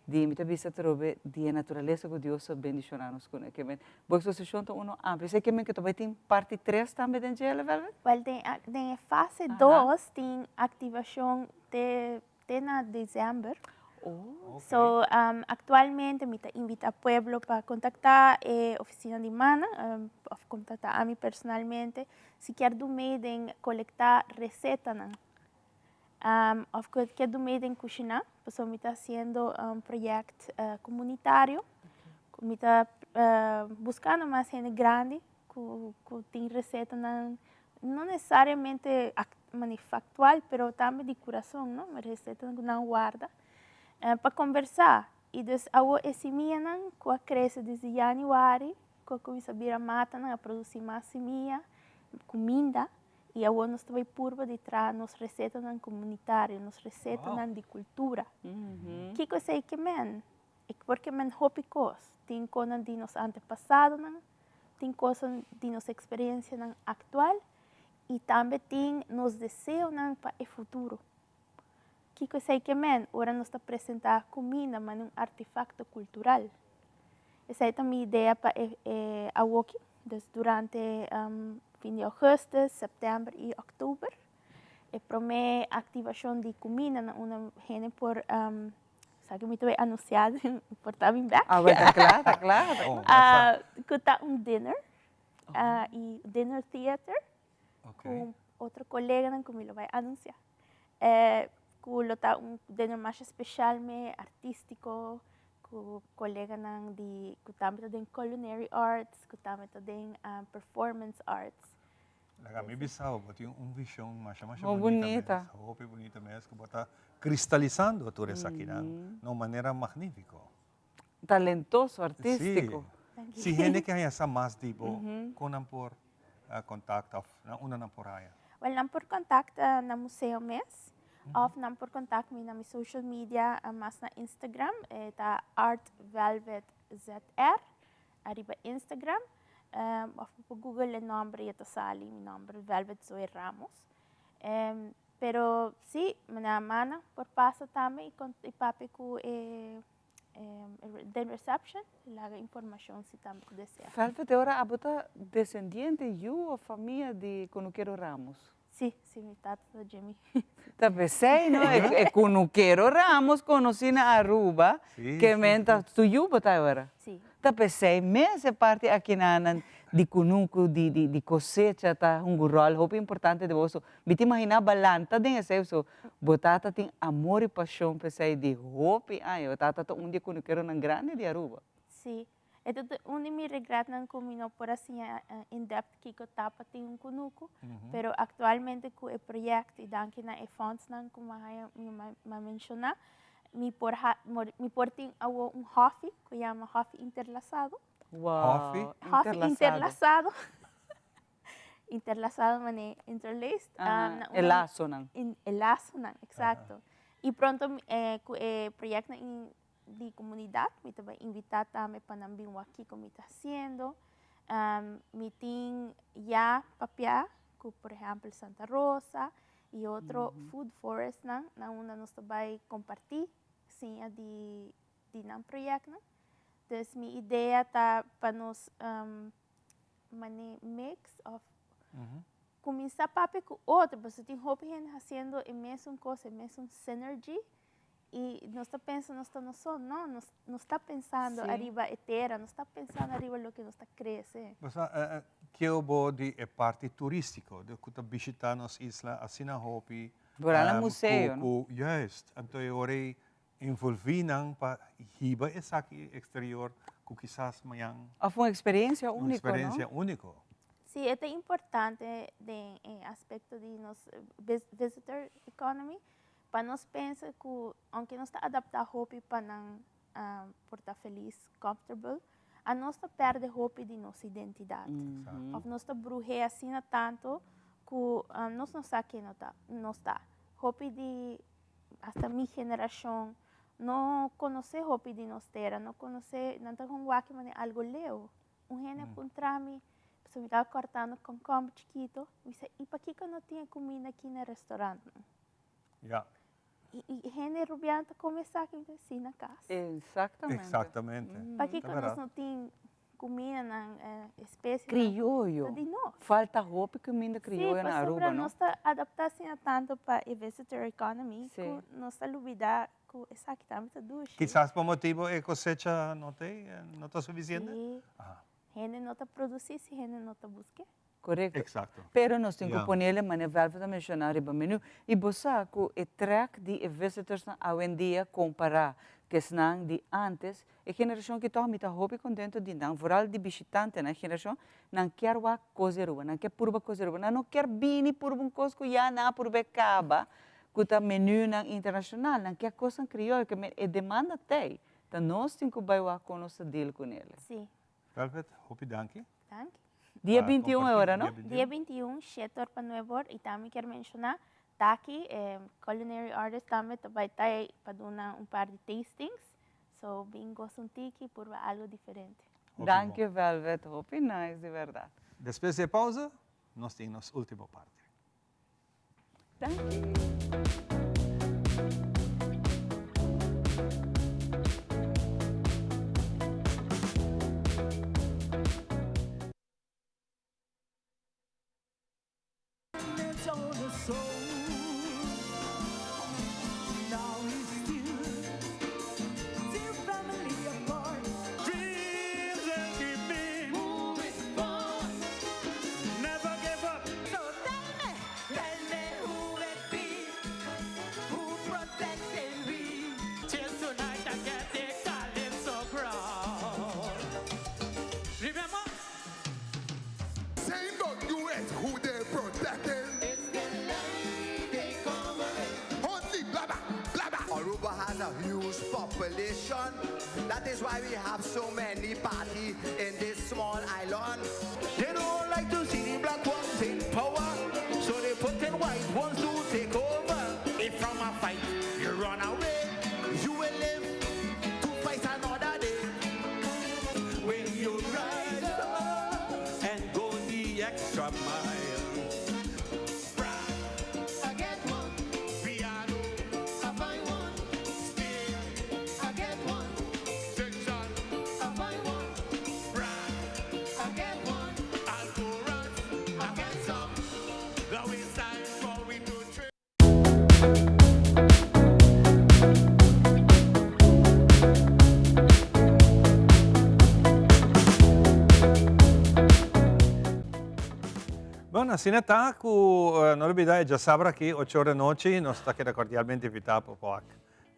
di, mi ta bisa atrobe, di e naturalesa cu Dios a bendiciona nos cune. Ke men, bo exposicion ta uno amplio. Esey ke men ke ta bay tin parti tres tambe den djele, Velvet? Wel, den, den e fase dos tin activacion te, te na december. Oh. So, actualmente mi ta invita pueblo pa contacta e oficina di Mana, of contacta ami personalmente, si kier do mee den colecta recetanan. Of ku ke do mee den kushiná, pasobra mi ta hasiendo un project komunitario ku mi ta buskando mas hende grandi ku ku tin resetanan no nesesariamente. manifactual, pero tambe di curason, no? Recetanan cu nan warda pa conversa. Y dus awo e simianan cu a crece desde januari, cu a cuminsa bira matanan, a produci mas simia, cuminda, y awo nos ta bay purba di traha nos recetanan comunitario, nos recetanan di cultura. Kico esey ke men? E por ke men hopi cos. Tin conan di nos antepasadonan, tin cosnan di nos experiencianan actual y tambe tin nos deseonan pa e futuro. Kiko esei ke men ora nos ta presentá kuminda manera un artefakto kultural? Esei ta mi idea pa e e awoki, dus durante fin di ougùstùs, sèptèmber i òktober. E promé aktivashon di kuminda na unda hende por sa ku mi ta bai anunsiá por ta bin bèk. Ah, ta kla, ta kla. Ku ta un dinner i dinner theater. Ku otro koleganan ku mi lo bai anunsiá. Ku lo ta un dinner masha speshal me, artístiko, ku koleganan di ku tambe ta den culinary arts, ku tambe ta den performance arts. Laga mi bisa bo, bo tin un vishon masha masha bunita mes, hopi bunita mes ku bo ta kristalisando tur esakinan na un manera magnifiko. Talentoso, artístiko. Si, si hende ke haña sa mas di bo, kon nan por kontakta òf na unda nan por haña? Wèl, nan por kontakta na museo mes òf nan por kontak mi na mi social media, mas na Instagram, e ta artvelvetzr ariba Instagram, òf bo por google e nòmber i e ta sali, mi nòmber Velvet Zoe Ramos. Pero si, mi mana por pasa tambe i papia ku e den reception laga informacion si tambe ta desea. Velvet e ora abo ta descendiente yu of famia di Kunukero Ramos? Si, si mi tata ta Jimmy. Ta pesey no, e Kunukero Ramos conoci na Aruba, ke men ta su yu bo ta e ora? Si. Ta pesey mes e parti akinanan di kunuku, di cosecha ta hunga un rol hopi importante den boso Mi ta imaginá balanta den esei so bo tata tin amor i pashon pa esei di hopi aña. Bo tata ta un di e kunukeronan grandi di Aruba. Sí. E ta un di mi regretnan ku mi no por a siña in depth kiko ta pa tin un kunuku, pero aktualmente ku e proyekto i danki na e fondsnan ku mi a haña mi a menshoná, mi por ha mi por tin awor un hòfi ku yama Hòfi Interlasado. Wow, Hòfi Interlasado. Interlasado mane interlaced. Aha, e lasonan. E lasonan, exacto. Y pronto cu e proyectonan di comunidad mi ta bay invita tambe pa nan bin wak kico mi ta haciendo. Mi tin ya papia cu por ehempel Santa Rosa y otro food forestnan na unda nos ta bay comparti siña di nan proyectnan. Dus mi idea ta pa nos mane mix of cuminsa papia cu otro pasobra tin hopi hende haciendo e mesun cos e mesun synergy y nos ta pensa nos ta nos so no nos nos ta pensando ariba e tera nos ta pensando ariba loke nos ta crece. Bo sa keo bo di e parti turistico di cu ta bishita nos isla asina hopi Vooral na museo no. Cu juist anto e ora ei Envolví nan pa hiba esaki exterior cu kisas mañan. Of un experiencia unico, no? Un experiencia unico. Sí, e ta importante den e aspecto di nos visitor economy pa nos pensa cu aunke nos ta adapta hopi pa nan por ta feliz, comfortable, a nos ta perde hopi di nos identidad. Of nos ta bruhe asina tanto cu nos no sa ken nos ta. Hopi di Hasta mi generacion no conoce hopi di nos tera, no conoce, nan ta con wak manera algo leu. Un hende a puntra mi, pasobra mi taba cortando concomber chikito, mi bisa, y pakico no tin e cuminda aki na e restaurantnan? Y hende Rubiano ta come esaki? Mi ta bisa, si, na cas. Exactamente. Exactamente. Pakico nos no tin Cumindanan especianan Crioyo. ta di nos. Falta hopi cuminda crioyo na Aruba, no? Sí, pasobra nos ta adapta asina tanto pa e visitor economy cu nos ta lubida cu esaki tambe ta dushi. Kisas pa motibo e cosecha no ta no ta suficiente? Sí. Hende no ta produci si hende no ta busque. Korekto. Exacto. Pero nos tin ku pone el e manera Velvet a menshoná riba menu. I bo sa ku e trèk di e visitorsnan awendia kompará ku esnan di antes, e generashon ki tòg mi ta hopi kontentu di nan, vooral di bishitantenan, e generashon nan kier wak kos di Aruba, nan kier purba kos di Aruba, nan no kier bini purba un kos ku ya nan a purba e kaba, ku ta menunan internashonal, nan kier kosnan krioyo, ke men e demanda t'ei, ta nos tin ku bai wak kon nos ta deal kunele. Sí. Velvet, hopi danki. Danki. Dia 21 e ora, no? Dia 21, shete or pa nuebe or, y tambe kier menciona, Taki, e culinary artist tambe ta bay ta ey pa duna un par di tastings, so bin goza un tiki, purba algo diferente. Danki Velvet, hopi nice di berdad. Despues di e pausa, nos tin nos ultimo parti. Danki. Aruba has a huge population. That is why we have so many party in this small island. They don't like to see the black ones in power, so they put in white ones to take over. If from a fight you run away, you will live to fight another day. When you rise up and go the extra mile. I get one. Piano, I find one. Still, I get one. Section, I find one. Brand, I get one. Alcorans, I get some. Now it's time for we to trade. Bueno, asina ta cu no olbida e djasabra aki ocho ora nochi nos ta keda cordialmente invita pa wak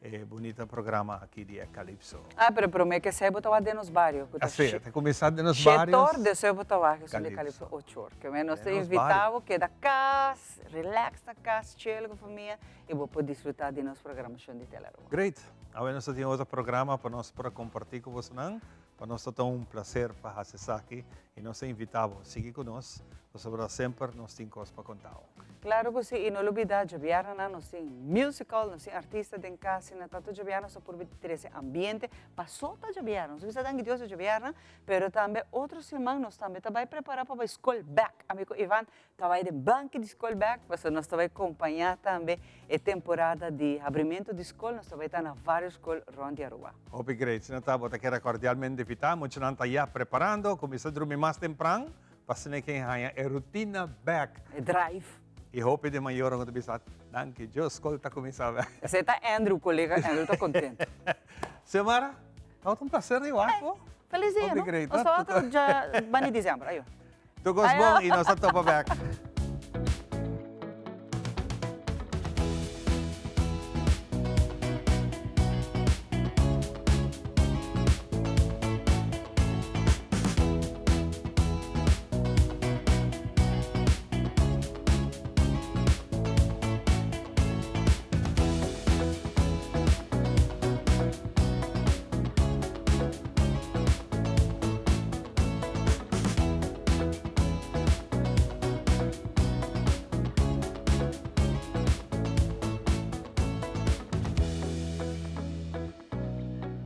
e bunita programa aki di e Calypso. Ah, pero prome ke esei bo ta wak den nos bario. Ku ta Así, ta kuminsá den nos barios. Shetor despues bo ta wak esun di Calypso ocho or. Ke men nos ta invita bo keda kas, relax na kas, chill ku famia i bo por disfruta di nos programashon di Telearuba. Great! Awe nos ta tin otro programa pa nos por a kompartí ku bosonan. Pa nos ta ta un placer pa haci esaki y nos ta invita bo sigui cu nos pasobra semper nos tin cos pa conta bo. Claro cu si y no lubida djabièrnanan nos tin musical, nos tin artista den cas y na tanto djabièrna nos ta purba di trece ambiente paso ta djabièrna, nos ta bisa danki Dios ta djabièrna pero tambe otro siman nos tambe ta bay prepara pa bay scol bek, amigo Ivan Ta bai den banki di skol bek, pasobra nos ta bai kompañá tambe e temporada di habrimentu di skol, nos ta bai ta na vários skol rònt di Aruba. Hopi great. Asina ta, bo ta keda kordialmente invitá. Muchanan ta ya preparando, kuminsá drumi mas tempran pa asina ken haña e rutina bek. E drive. I hopi di mayornan ku ta bisa, Danki Dios, skol ta kuminsá bek. Esei ta Andrew, kolega Andrew ta kontentu. Xiomara, tabata un plaser di wak bo. Felis dia, no? Hopi great. Nos ta otro dja bani disiember. Ayo. Tur cos bon y nos ta topa bek.